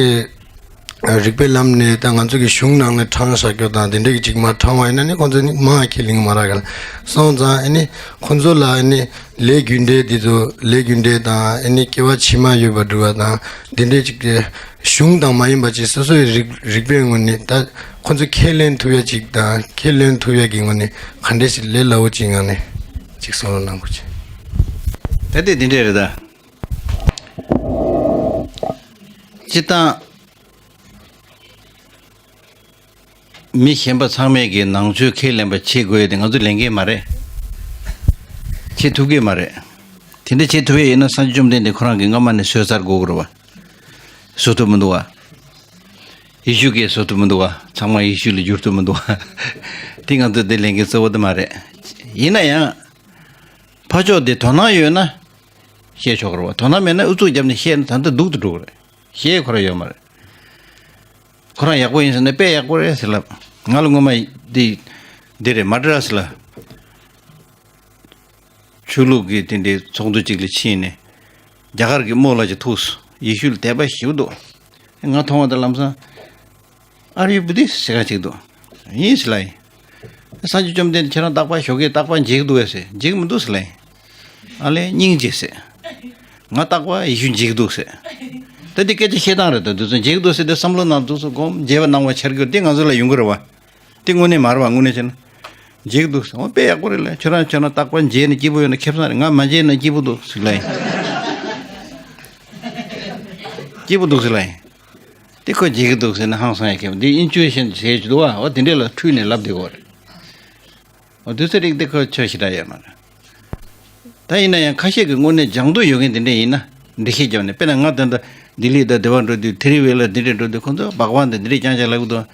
རིག་པའི་ལམ་ནས་ད་ང་ཚོ་གི་གཞུང་ནང་ནས་དྲངས་བཞག་རྒྱུ་དང་དེ་འདྲ་གི་ཅིག་མ་དྲངས་པ་ཡིན་ན་ནི་ཁོང་ཚོ་ནི་མང་ཁས་ལེན་གི་མ་རག་ག་ལ། སོང་ཙང་ཨ་ནི་ཁོང་ཚོ་ལ་ཨ་ནི་ལས་རྒྱུ་འབྲས་འདི་ཚོ་ལས་རྒྱུ་འབྲས་དང་ཨ་ནི་སྐྱེ་བ་ཕྱི་མ་ཡོད་པ་འགྲོ་བ་དང་དེ་འདྲ་ཅིག་གི་གཞུང་དང་མ་ཡིན་པ་ཅིག་སོ་སོའི་རིག་རིག་པའི་ངོས་ནས་ད་ཁོང་ཚོ་ཁས་ལེན་ཐུབ་ཡ་ཅིག་དང་ཁས་ལེན་ཐུབ་ཡ་གི་ངོས་ནས་ག་འདྲ་ཞིག་ལས་སླ་བོ་ཅིག་ངང་ནས་ཅིག་གསུང་རོགས་གནང་དགོས་ཅིག་ད་ལྟའི་འདི་འདྲས་རེད་ད། སྤྱིར་བཏང་། མི་གཞན་པ་ཚང་མས་ཀྱི་ནང་ཆོས་ཁས་ལེན་པ་བྱེད་དགོས་ཡོད་དེ་ང་ཚོ་ལེན་གྱི་མ་རེད། བྱེད་ཐུབ་ཀྱི་མ་རེད། དེ་འདྲ་བྱེད་ཐུབ་ཡས་ཡིན་ན་སངས་རྒྱས་བཅོམ་ལྡན་འདས་ཁོ་རང་གིས་སྔ་མ་ནས་བཟོས་ཚར་དགོས་ཀྱི་རེད་བ། བཟོ་ཐུབ་མི་འདུག་བ། ཡེ་ཤུ་གིས་བཟོ་ཐུབ་མི་འདུག་བ། ཚང་མ་ཡེ་ཤུ་ལ་བསྒྱུར་ཐུབ་མི་འདུག་བ། དེ་ང་ཚོ་དེ་ལེན་གྱི་གཙོ་བོ་དེ་མ་རེད། ཡིན་ན་ཡང་། ཕར་ཕྱོགས་དེ་དོ་སྣང་ཡོད་ན། བཤད་ཆོག་གི་རེད་བ། དོ་སྣང་མེད་ན་ཨུ་ཚུགས་བརྒྱབ་ནས་བཤད་ན་ད་ལྟ་སྡུག་ཏུ་འགྲོ་གི་རེད། བཤད་ཁོ་རང་ཡོད་མ་རེད། ཁོ་རང་ཡག་པོ་ཡིན་ཟེར་ན་དཔེ་ཡག་པོ་རེད་ཟེར་ལབ། ང་ལ་སྔོན་མ་འདི་འདི་རེད་མ་འདྲ་ཟེར་ལབ། ཆོས་ལུགས་ཀྱི་དེ་འདྲའི་ཚོགས་འདུ་གཅིག་ལ་ཕྱིན་ནས་རྒྱ་གར་གྱི་རྨོ་ལགས་ཀྱིས་ཐུགས་སུ་ཡེ་ཤུ་ལ་དད་པ་ཞེ་པོ་འདུག་ང་མཐོང་བ་དང་ལམ་སང་། Are you Buddhist? ཟེར་ག་ཅིག་འདུག་ཡིན་ཟེར་ལབ་ཡིན། སངས་རྒྱས་བཅོམ་ལྡན་འདས་ཁྱེད་རང་རྟག་པར་ཞོགས་ཀས་རྟག་པར་མཇལ་གྱི་འདུག་གས་ཟེར། མཇལ་གྱི་མི་འདུག་ཟེར་ལབ་ཡིན། ཨ་ལས་སྙིང་རྗེ་ཟེར། ང་རྟག་པར་ཡེ་ཤུ་མཇལ་གྱི་འདུག་ཟེར། ད་འདི་སྐད་ཆ་བཤད་སྟངས་རེད་ད། འདི་ཚོ་མཇལ་གྱི་འདུག་ཟེར་ཏེ་བསམ་བློ་ནང་འདུག་སོ་སྒོམ་བྱས་པ་གནང་བ་འཆར་གྱི་འདི་ང་ཚོ་ལ་ཡོང་གི་རེད་བ། འདི་དངོས་གནས་མ་རེད་བ། དངོས་གནས་བྱས་ན། མཇལ་གྱི་འདུག་ཟེར། འོ་དཔེ་ཡག་པོ་རེད་ལ། ཁྱོད་རང་ཁྱོད་རང་རྟག་པར་མཇལ་ན་སྐྱིད་པོ་ཡོད་ན་ཁེ་བཟང་རེད། ང་མ་མཇལ་ན་སྐྱིད་པོ་འདུག་ཟེར་ལབ་ཡིན། སྐྱིད་པོ་འདུག་ཟེར་ལབ་ཡིན། དེ་ཁོ་མཇལ་གྱི་འདུག་ཟེར་ན་ཧང་སང་ཡ་ཁྱེད་འདི་ཨིན་ཅུ་ཨེ་ཤན་ཟེར་གྱི་འདུག་བ། འོ་དེ་འདྲས་ལ་འཁྲུལ་ནས་ལབ་བསྡད་ཡོད་རེད། འོ་དུས་ཚོད་རིགས་འདི་ཁོ་ཆོས་ཞེ་དྲག་ཡོད་མ་རེད། ད་ཡིན་ན་ཡང་ཁ་ཤས་ཀྱི་དངོས་གནས་སྦྱང་འདོད་ཡོད་མཁན་དེ་འདྲས་ཡིན་ན་འགྲེལ་བཤད་རྒྱབ་ནས། དཔེར་ན་ང་ད་ལྟ་ལྡི་ལི་དང་དེ་བ་འགྲོ་དུས་ཐེ་རི་ཝེ་ལར་འདི་འདྲས་འགྲོ་དུས་ཁོ་ཚོ་བག་ཝང་དང་འདི་འདྲས་རྐྱང་རྐྱང་ལབ་གི་འདུག་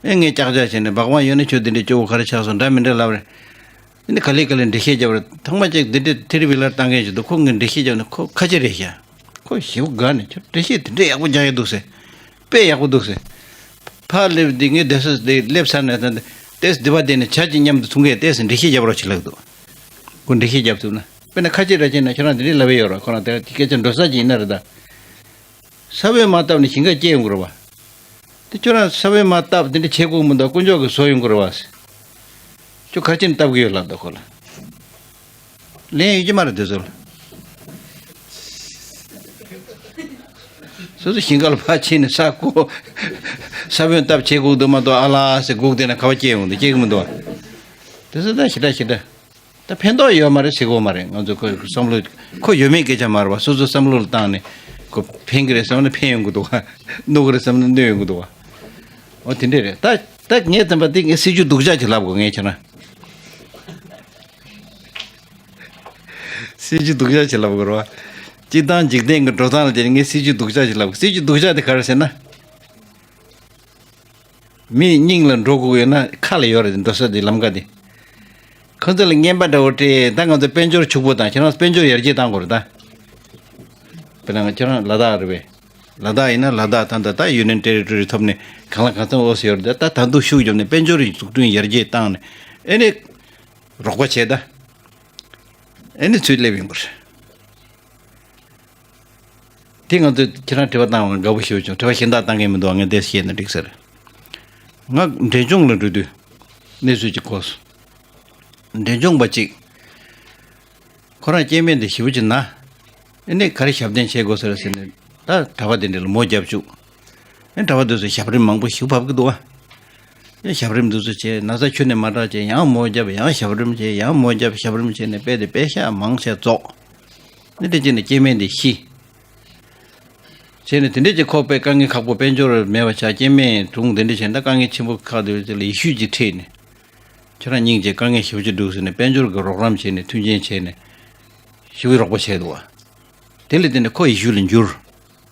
ཨེ་ངས་ཀྱག་ཀྱག་བྱས་ནས་བག་ཝང་ཡོད་ན་ཁྱོད་འདི་འདྲས་སྐྱོ་བོ་ག་རེ་ཆགས་སོང་འདྲ་མི་འདྲ་ལབ་རེད། ཨ་ནི་ག་ལེ་ག་ལེ་འགྲེལ་བཤད་རྒྱབ་རེད། ཐེངས་མ་གཅིག་འདི་འདྲས་ཐེ་རི་ཝེ་ལར་བཏང་མཁན་ཞིག་འདུག་ཁོ་ངས་འགྲེལ་བཤད་རྒྱབ་ནས་ཁོ་ཁ་ལྕེ་རེད་ཤག་ཁོ་ཞེ་པོ་དགའ་ནས་ཁྱོད་འགྲེལ་བཤད་དེ་འདྲས་ཡག་པོ་རྒྱག་ཡ་འདུག་ཟེར། དཔེ་ཡག་པོ་འདུག་ཟེར། ཕར་སླེབས་འདི་ངས་བསྡད་ས་འདི་སླེབས་ཚར་ནས་ད་འདི་ཏེས་འདི་བ་བསྡད་ནས་ཇ་གཅིག་མཉམ་དུ་འཐུང་གས་ཏེས་འགྲེལ་བཤད་རྒྱབ་རོགས་བྱེད་ལབ་འདུག་ཁོ་འགྲེལ་བཤད་རྒྱབ་ཐུབ་ན། དཔེར་ན་ཁ་ལྕེ་ར་བྱས་ན་ཁྱོད་རང་འདི་འདྲས་ལབ་ཡ་ཡོད་ར། ཁོ་རང་དེ་སྐད་ཆ་འགྲོ་ས་ཅིག་ཡིན་ན་རེད་ད། ས་བོན་མ་བཏབ་ནས་ཞིང་ཁར་སྐྱེ་ཡོང་གི་རེད་བ། དེ་ཁྱོད་རང་ས་བོན་མ་བཏབ་དེ་འདྲ་བྱེད་དགོས་མི་འདུག་དཀོན་མཆོག་གིས་བཟོ་ཡོང་གི་རེད་བ། ཁྱོད་ག་རེ་བྱས་ནས་བཏབ་གི་ཡོད་ལབ་འདུག་ཁོ་ལ། ལན་ཡོད་ཀྱི་མ་རེད་དེ་ཚོ་ལ། སོ་སོ་ཞིང་ཁ་ལ་ཕར་ཕྱིན་ནས་ས་རྐོ། ས་བོན་བཏབ་བྱེད་དགོས་འདུག་མ་གཏོགས་ཨ་ལ་ཟེར་སྒུག་བསྡད་ན་ག་པར་སྐྱེ་ཡོང་འདུག་སྐྱེ་གི་མི་འདུག་བ། དེ་ཚོ་ད་ཞེ་དྲག་ཞེ་དྲག་ད་ཕན་ཐོགས་ཡོད་མ་རེད་ཟེར་གོ་མ་རེད། ང་ཚོ་ཁོ་བསམ་བློ་ཁོ་ཡོད་མེད་སྐད་ཆ་མ་རེད་བ། སོ་སོ་བསམ་བློ་ལ་བཏང་ནས་ཁོ་ཕན་གི་རེད་བསམ་ན་ཕན་ཡོང་གི་འདུག་བ། གནོད་གི་རེད་བསམ་ན་གནོད་ཡོང་གི་འདུག་བ། འོ་དེ་འདྲས་རེད། ད་ད་ངས་བསམ་པ་དེ་ངས་སྲིད་ཇུས་སྡུག་ཅག་ཅིག་ལབ་དགོས་ངས་ཁྱེད་རང་། སྲིད་ཇུས་སྡུག་ཅག་ཅིག་ལབ་དགོས་རེད་བ། སྤྱིར་བཏང་འཇིག་རྟེན་གྱི་འགྲོ་སྟངས་ལ་བརྟེན་ནས་ངས་སྲིད་ཇུས་སྡུག་ཅག་ཅིག་ལབ་དགོས། སྲིད་ཇུས་སྡུག་ཅག་དེ་ག་རེ་ཟེར་ན། མི་སྙིང་ལ་འགྲོ་དགོས་ཡོད་ན་ཁ་ལ་ཡོད་རེད། འགྲོ་ས་དེ་ལམ་ཁ་དེ། ཁོ་ཚོ་ལ་རྔན་པ་འདྲ་བོ་སྤྲད། ད་ང་ཚོ་དཔལ་འབྱོར་ཕྱུག་པོ་དང་ཁྱེད་རང་དཔལ་འབྱོར་ཡར་རྒྱས་བཏང་དགོས་རེད་ད། དཔེར་ན་ཁྱེད་རང་ལ་དྭགས་རེད་པས། ལ་དྭགས་ཡིན་ན་ལ་དྭགས་ད་ད་ད་ཡུན་ནན་ཊེ་རི་ཊོ་རི་ཐོབ་ནས་གང་ལ་གང་འཚམ་འོས་སུ་ཡོད་རེད། ད་ད་དུང་ཤུགས་བརྒྱབ་ནས་དཔལ་འབྱོར་འཛུགས་སྐྲུན་ཡར་རྒྱས་བཏང་ནས་ཨེ་ནས་རོགས་པ་བྱས་ད། ཨེ་ནས་ཚུར་སླེབས་ཡོང་དགོས་རེད། དེ་ང་ཚོས་ཁྱེད་རང་དྲི་བ་བཏང་བ་དགའ་པོ་ཞེ་པོ་བྱུང་། དྲི་བ་གཞན་དག་བཏང་མཁན་མི་འདུག་ང་འདིར་བཤད་ན་འགྲིག་ས་རེད། ང་འབྲས་ལྗོངས་ལ་འགྲོ་དུས་གནས་ཚུལ་ཅིག་གོ་སོང་། འབྲས་ལྗོངས་པ་ཅིག་ཁོ་རང་སྐྱེ་དམན་དེ་ཞེ་པོ་ཅིག་ན། ཨེ་ནས་ག་རེ་ཞབས་བརྟན་བྱེད་དགོས་ས་རེད་ཟེར་ནས་ད་གྲྭ་པ་དེ་འདྲ་ལ་མོ་རྒྱབ་བཅུག་ཨེ་གྲྭ་པ་དེ་ཚོ་ཞབས་རིམ་མང་པོ་ཞིག་བབས་ཀྱི་འདུག་བ། ཨེ་ཞབས་རིམ་དེ་ཚོ་བྱས། ན་ཚ་ཁྱོན་ནས་མ་དྲག་བྱས། ཡང་མོ་རྒྱབ། ཡང་ཞབས་རིམ་བྱས། ཡང་མོ་རྒྱབ། ཞབས་རིམ་བྱས་ནས་དཔེ་དེ་དཔེ་ཤག་མང་ཆེ་རྫོགས། ནི་དེ་བྱས་ནས་སྐྱེ་དམན་དེ་ཤི། བྱས་ནས་དེ་འདྲས་ཀྱི་ཁོ་པའི་དཀའ་ངལ་ཁག་པོ་དཔལ་འབྱོར་མེད་པ་ཆགས། སྐྱེ་དམན་གྲོངས། དེ་འདྲས་བྱས་ན་ད་དཀའ་ངལ་ཆེན་པོ་ཁག་དེ་ལ་ཡེ་ཤུས་ཀྱིས་ཁྲིད་ནས། ཁྱེད་རང་སྙིང་རྗེ། དཀའ་ངལ་ཞེ་པོ་ཅིག་འདུག་ཟེར་ནས་དཔལ་འབྱོར་གྱི་རོགས་རམ་བྱས་ནས། མཐུན་རྐྱེན་བྱས་ནས་ཞེ་པོ་རོགས་པ་བྱས་འདུག་བ། དེ་ལས་དེ་ནས་ཁོ་ཡེ་ཤུ་ལ་འགྱུར།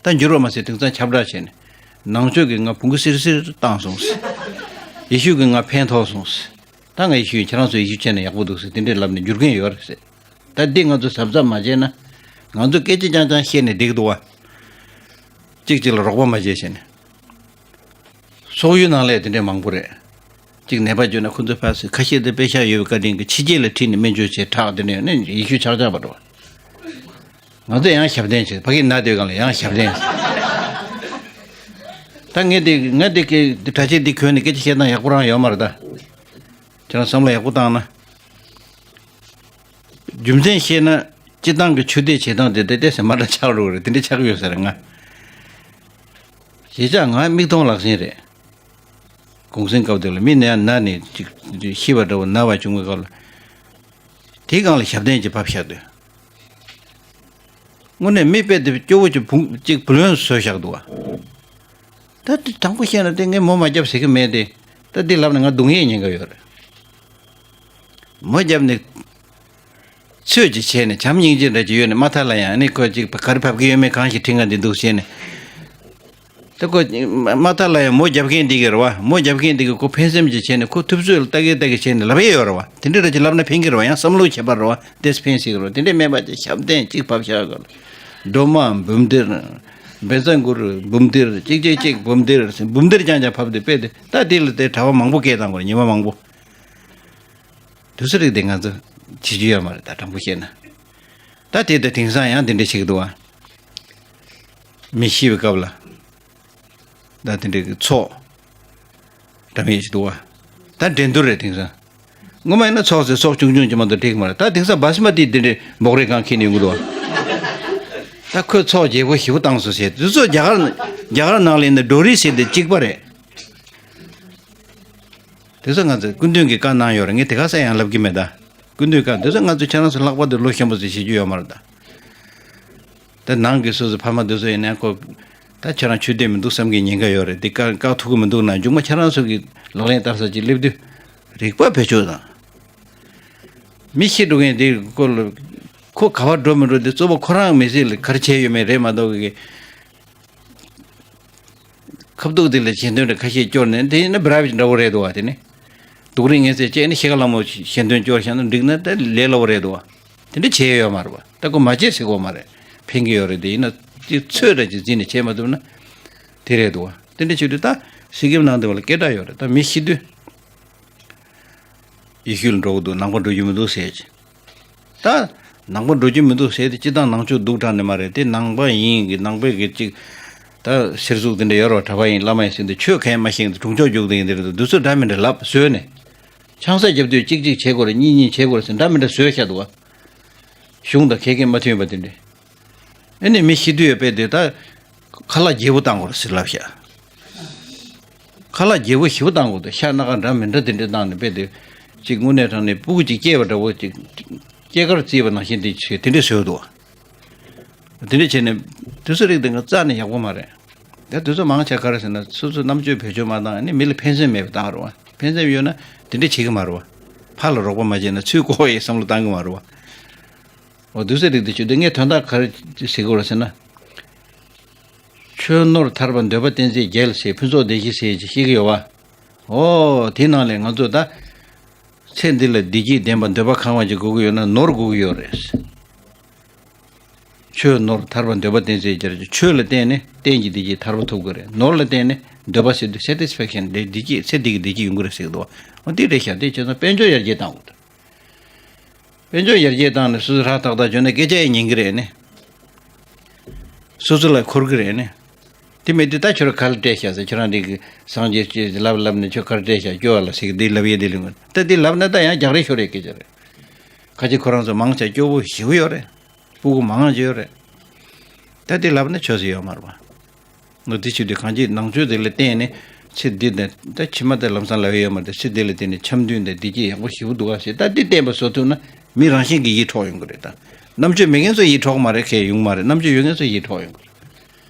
ད་འགྱུར་བ་མ་ཟད་དེང་སང་ཁྱབ་བསྒྲགས་བྱས་ནས། ནང་ཆོས་ཀྱིས་ང་བོང་གུ་སིར་སིར་བཏང་སོང་ཟེར། ཡེ་ཤུ་གིས་ང་ཕན་ཐོགས་སོང་ཟེར། ད་ང་ཡེ་ཤུ་ཡིན། ཁྱེད་རང་ཚོ་ཡེ་ཤུ་བྱས་ན་ཡག་པོ་འདུག་ཟེར། དེ་འདྲས་ལབ་ནས་འགྱུར་མཁན་ཡོད་རེད་ཟེར། ད་འདི་ང་ཚོ་གཟབ་གཟབ་མ་བྱས་ན། ང་ཚོ་སྐད་ཆ་རྐྱང་རྐྱང་བཤད་ནས་འགྲིག་འདུག་བ། གཅིག་གཅིག་ལ་རོགས་པ་མ་བྱས་བྱས་ནས། སོག་ཡུལ་ནང་ལ་དེ་འདྲས་མང་པོ་རེད། གཅིག་ནད་པ་བྱུང་ན་ཁོ་ཚོ་ཕར་ཁ་ཤས་དེ་པེ་ཤག་ཡོད་པའི་བཀའ་དྲིན་གྱིས་ཕྱི་རྒྱལ་ལ་ཁྲིད་ནས་སྨན་བཅོས་བྱས་དྲག། དེ་འདྲས་ནས་ཡེ་ཤུ་ཆག་ཆག་པ་འགྲོ། ང་ཚོ་ཡང་ཞབས་བརྟན་བྱེད། ཕ་གིར་ན་སྡོད་སྒང་ལ་ཡང་ཞབས་བརྟན་བྱེད། ད་ངས་དེ་ང་དེ་གི་དྲ་ཆས་འདི་གྱོན་ནས་སྐད་ཆ་བཤད་སྟངས་ཡག་པོ་རང་ཡོད་མ་རེད་ད། ཁྱེད་རང་བསམ་བློ་ཡག་པོ་བཏང་ན། རྒྱུ་མཚན་བཤད་ན། སྤྱི་བཏང་གི་ཆོས་དད་བྱེད་སྟངས་དེ་ཏོག་ཙམ་མ་འདྲ་ཆགས་འགྲོ་གི་རེད། དེ་འདྲ་ཆགས་ཀྱི་ཡོད་ས་རེད་ང་། གཞིས་ཆགས་ང་མིག་མཐོང་ལག་ཟིན་རེད། གུང་སེང་སྐབས་དེ་ལ་མི་ནས་ན་ནས་ཅིག་ཤི་བ་འདྲ་བོ་ན་བ་བྱུང་བའི་སྐབས་ལ། དེའི་སྒང་ལ་ཞབས་བརྟན་གྱིས་བབས་བཞག་དུས། དངོས་གནས་མི་དཔེ་དེ་སྐྱོ་བོ་གྱི་བུ་གཅིག་བུ་ལོན་བཟོས་བཞག་འདུག་བ། ད་དེ་དྲང་པོ་བཤད་ན་དེ་ངས་མོ་མ་རྒྱབ་ཟེར་གི་མེད་དེ། ད་འདི་ལབ་ན་ང་སྡུག་བསྔལ་ཉེན་ཁ་ཡོད་རེད། མོ་རྒྱབ་ནས་ཚོད་ཅིག་བྱས་ནས་བྱམས་སྙིང་རྗེ་འདྲ་ཅིག་ཡོད་ནས། མ་མཐའ་ལ་ཡང་ནི་ཁོ་ཅིག་ག་རེ་བབས་ཀྱི་ཡོད་མེད་གང་ཞིག་དྲི་ང་འདི་འདུག་བྱས་ནས། ད་ཁོ་མ་མཐའ་ལ་ཡང་མོ་རྒྱབ་མཁན་འདི་གི་རེད་བ། མོ་རྒྱབ་མཁན་འདི་གི་ཁོ་ཕན་སེམས་ཅིག་བྱས་ནས། ཁོ་ཐུབ་ཚོད་ལ་ལྟ་གི་ལྟ་གི་བྱས་ནས་ལབ་ཡས་ཡོད་རེད་བ། དེ་འདྲ་ར་ཅིག་ལབ་ན་ཕན་གི་རེད་བ། ཡང་བསམ་བློ་བྱེད་པ་རེད་བ། དེས་ཕན་སྲིད་གི་རེད་བ། དེ་འདྲས་མེད་པ་ཅིག་ཞབས་བརྟན་གཅིག་བབས་ཤག་གི། སྒྲོལ་མ་འབུམ་སྡེར། བཛྲ་གུ་རུ་འབུམ་སྡེར། གཅིག་གཅིག་གཅིག་འབུམ་སྡེར། འབུམ་སྡེར་རྐྱང་རྐྱང་བབས་ཏེ་དཔེ་དེ། ད་དེ་ལ་དེ་གྲྭ་པ་མང་པོ་སྐད་བཏང་དགོས་རེད། ཉི་མ་མང་པོ། དུས་ཚོད་རིགས་དེ་ང་ཚོ་བྱེད་རྒྱུ་ཡོད་མ་རེད་ད། དྲང་པོ་བཤད་ན། ད་དེ་ད་དེང་སང་ཡང་དེ་འདྲ་བྱེད་ཀྱི་འདུག་བ། མི་ཤི་བའི་སྐབས་ལ། ད་དེ་འདྲའི་ཚོགས་འདྲ་མི་ཞིག་འདུག་བ། ད་འགྲན་བསྡུར་རེད་དེང་སང་། སྔོན་མ་ཡིན་ན་ཚོགས་ཟེར་ཚོགས་ཆུང་ཆུང་ཅིག་མ་གཏོགས་འགྲིག་མ་རེད། ད་དེང་སང་བྷ་སི་མ་ཏི་དེ་འདྲའི་འབོག་རེས་གང་འཁྱེར་ནས་ཡོང་གི་འདུག་བ། ད་ཁོས་ཚོགས་རྒྱས་པོ་ཞེ་པོ་བཏང་སོང་ཟེར། དེ་ཚོ་རྒྱ་གར་རྒྱ་གར་ནང་ལ་ཡིན་ན་ཌོ་རི་ཟེར་དེ་གཅིག་པ་རེད། དེ་ཚོ་ང་ཚོས་སྐུ་མདུན་གྱིས་བཀའ་གནང་ཡོད་རེད། ངས་དེ་ག་ས་ཡང་ལབ་ཀྱི་མེད་ད། སྐུ་མདུན་བཀའ་དེ་ཚོ་ང་ཚོས་ཁྱེད་རང་ཚོ་ལྷག་པར་དུ་བློ་ཞན་པོ་ཚོས་བྱེད་རྒྱུ་ཡོད་མ་རེད་ད། ད་ནང་གི་སོ་སོ་ཕ་མ་དེ་ཚོ་ཡིན་ན་ཁོ། ད་ཁྱེད་རང་ཆོས་དད་མི་འདུག་བསམ་གྱི་ཉེན་ཁ་ཡོད་རེད། དེ་བཀག་བཀག་ཐུབ་ཀྱི་མི་འདུག་ན། མཇུག་མ་ཁྱེད་རང་ཚོ་གི་ལག་ལེན་བསྟར་ས་ཅིག་སླེབས་དུས་རིག་པ་བེད་སྤྱོད་དང་། མི་ཤི་འགྲོ་མཁན་དེ་སྐོར་ལ་ཁོ་ག་པར་འགྲོ་མི་འགྲོ་དེ་གཙོ་བོ་ཁོ་རང་མི་ཚེ་ལ་ག་རེ་བྱས་ཡོད་མེད་རེད་མ་གཏོགས་གི། ཁ་བཏུག་དེ་ལ་ཞལ་འདོན་རེ་ཁ་ཤས་སྐྱོར་ནས། དེ་ཡིན་ན་བི་ར་བི་འདྲ་བོ་རེད་འདུག་བ། དེ་ནི་སྡུག་རུས་ངན་ཚད་བཅད་ནས་ཤི་ཁ་ལ་མོ་ཞལ་འདོན་སྐྱོར་བཞག་ན་འགྲིག་ན་དེ་ལས་སླ་བོ་རེད་འདུག་བ། དེ་འདྲ་བྱས་ཡོད་མ་རེད་བ། ད་ཁོ་མ་བྱས་ཟེར་གོ་མ་རེད། ཕན་གྱི་ཡོད་རེད། དེ་ཡིན་ན་དེ་ཚོད་འདྲ་ཅིག་འཛིན་ནས་བྱས་མ་ཐུབ་ན་དེ་རེད་འདུག་བ། དེ་འདྲ་བྱེད་དུས་ད་སི་ཀིམ་ནང་དེ་བ་ལ་སྐད་གྲགས་ཡོད་རེད། ད་མི་ཤི་དུས། ཡེ་ཤུ་ལ་འགྲོ་གི་འདུག། ནང་པ་འགྲོ་རྒྱུ་མི་འདུག་ཟེར་གྱི། ད་ནང་པ་འགྲོ་རྒྱུ་མི་འདུག་ཟེར་དེ་སྤྱི་བཏང་ནང་ཆོས་སྡུག་དྲགས་ནི་མ་རེད། དེ་ནང་པ་ཡིན་གྱི་ནང་པའི་གི་ཅིག་ད་གསེར་གཟུགས་དེ་འདྲ་ཡོད་རེད་བ། གྲྭ་པ་ཡིན་བླ་མ་ཡིན་ཟེར་དེ་ཆོས་གང་ཡང་མ་ཤེས་ཀྱི་དྲུང་ཆོག་རྒྱུགས་དེ་ཡིན་དེ་རེད་འདུག། དེ་ཚོ་འདྲ་མི་འདྲ་ལབ་བཟོས་ནས། ཆང་ས་རྒྱབ་དུས་གཅིག་གཅིག་བྱེད་དགོས་རེད། གཉིས་གཉིས་བྱེད་དགོས་རེད་ཟེར་འདྲ་མི་འདྲ་བཟོས་བཞག་འདུག་བ། གཞུང་དང་ཁེ་ཁེ་མ་མཐུན་པ་དེ་འདྲ། ཨེ་ནི་མི་ཤི་དུས་ཡོད་པས་དེ་ད། ཁ་ལག་རྒྱས་པོ་བཏང་དགོས་རེད་ཟེར་ལབ་ཤག། ཁ་ལག་རྒྱས་པོ་ཞེ་པོ་བཏང་དགོས་འདུག། ཤ་སྣ་ཁ་འདྲ་མི་འདྲ་དེ་འདྲ་བཏང་ནས་དཔེ་དེ། གཅིག་དངོས་གནས་དྲང་གནས་སྤུ་གུ་གཅིག་སྐྱེས་པ་འདྲ་བོ་གཅིག། སྐྱེས་སྐར་བརྩིས་པ་ནང་བཞིན་དེ་བྱས་དེ་འདྲ་བཟོས་འདུག། དེ་འདྲ་བྱས་ནས་དུས་ཚོད་རིགས་དེ་ང་རྩ་ནས་ཡག་པོ་མ་རེད། ད་དུས་ཚོད་མང་ཆེ་ག་རེ་ཟེར་ན། སོ་སོའི་རྣམ་དཔྱོད་བེད་སྤྱོད་མ་བཏང་ནས་མི་ལ་ཕན་སེམས་མེད་པ་བཏང་རེད་བ། ཕན་སེམས་ཡོད་ན་དེ་འདྲ་བྱེད་ཀྱི་མ་རེད་བ། ཕར་ལ་རོགས་པ་མ་བྱས་ན་ཚུར་ཁོ་ཡི་བསམ་བློ་བཏང་གི་མ་རེད་བ། འོ་དུས་ཚོད་རིགས་དེ་བྱེད་དུས་ངས་དོན་དག་ག་རེ་ཟེར་དགོས་རེད་ཟེར་ན། ཆོས་ནོར་ཐར་པ་འདོད་པ་བསྟེན་ཚེ་རྒྱལ་ཟེར་ཕུན་ཚོགས་སྡེ་བཞི་ཟེར་ཅིག་བཤད་ཀྱི་ཡོད་བ། འོ་དེའི་ནང་ལས་ང་ཚོ་ད་ཚེ་འདི་ལ་བདེ་སྐྱིད་ལྡན་པ་འདོད་པ་ཁེངས་པ་ཅིག་དགོས་ཀྱི་ཡོད་ན་ནོར་དགོས་ཀྱི་ཡོད་རེད། ཆོས་ནོར་ཐར་པ་འདོད་པ་བསྟེན་ཚེ་རྒྱལ། ཆོས་ལ་བརྟེན་ནས་གཏན་གྱི་བདེ་སྐྱིད་ཐར་པ་ཐོབ་དགོས་རེད། ནོར་ལ་བརྟེན་ནས་འདོད་པ་ཟེར་དུས་སེ་ཊི་སི་ཕེག་ཤན་དེ་བདེ་སྐྱིད། ཚེ་འདི་གི་བདེ་སྐྱིད་ཡོང་གི་རེད་ཟེར་གྱི་འདུག། འོ་དེ་རེད་ཤག། དེ་བྱས་ཙང་དཔལ་འབྱོར་ཡར་རྒྱས་བཏང་དགོས་འདུག། དཔལ་འབྱོར་ཡར་རྒྱས་བཏང་ནས་སོ་སོ་ཧྲ་ཐག་ཐག་བྱུང་ན་སྐད་ཆ་ཡང་ཉན་གྱི་རེད་ནི། སོ་སོ་ལ་འཁོར་གྱི་རེད་ནི། དེ་མེད་དུས་ད་ཁྱོད་རང་ག་ལ་སྤྲད་ཤག་ཟེར། ཁྱོད་རང་འདི་གི་སངས་རྒྱས་ལབ་ལབ་ནས་ཁྱོད་ག་ལ་སྤྲད་ཤག་སྐྱོ་བ་ལ་ཟེར་གི། འདི་ལབ་ཡས་འདི་ལུས་ད་འདི་ལབ་ན་ད་ཡང་རྒྱག་རེས་ཤོར་ཡས་སྐད་ཆ་རེད། ཁ་ཅིག་ཁོ་རང་ཚོ་མང་ཆེ་སྐྱོ་བོ་ཞེ་པོ་ཡོད་རེད། སྤུ་གུ་མང་ཆེ་ཡོད་རེད། ད་འདི་ལབ་ན་ཆོས་སུ་ཡོད་མ་རེད་བ། ངོ་དེ་བྱེད་དུས་གང་ཅི་ནང་ཆོས་དེ་ལ་བརྟེན་ནས་ཚེ་འདི་དང་ད་ཕྱི་མ་དེ་ལམ་སང་ལབ་ཡས་ཡོད་མ་རེད། ཚེ་འདི་ལ་བརྟེན་ནས་འཆམ་མཐུན་དང་བདེ་སྐྱིད་ཡག་པོ་ཞེ་པོ་འདུག་ག་ཟེར། ད་འདི་བསྟན་པ་བཟོ་ཐུབ་ན་མི་རང་བཞིན་གྱིས་ཡིད་འཕྲོག་ཡོང་གི་རེད། ད་ རྣམ་དཔྱོད་མེད་མཁན་ཚོ་ཡིད་འཕྲོག་མ་རེད། ཁས་ཡོང་མ་རེད། རྣམ་དཔྱོད་ཡོད་མཁན་ཚོ་ཡིད་འཕྲོག་ཡོང་གི་རེད།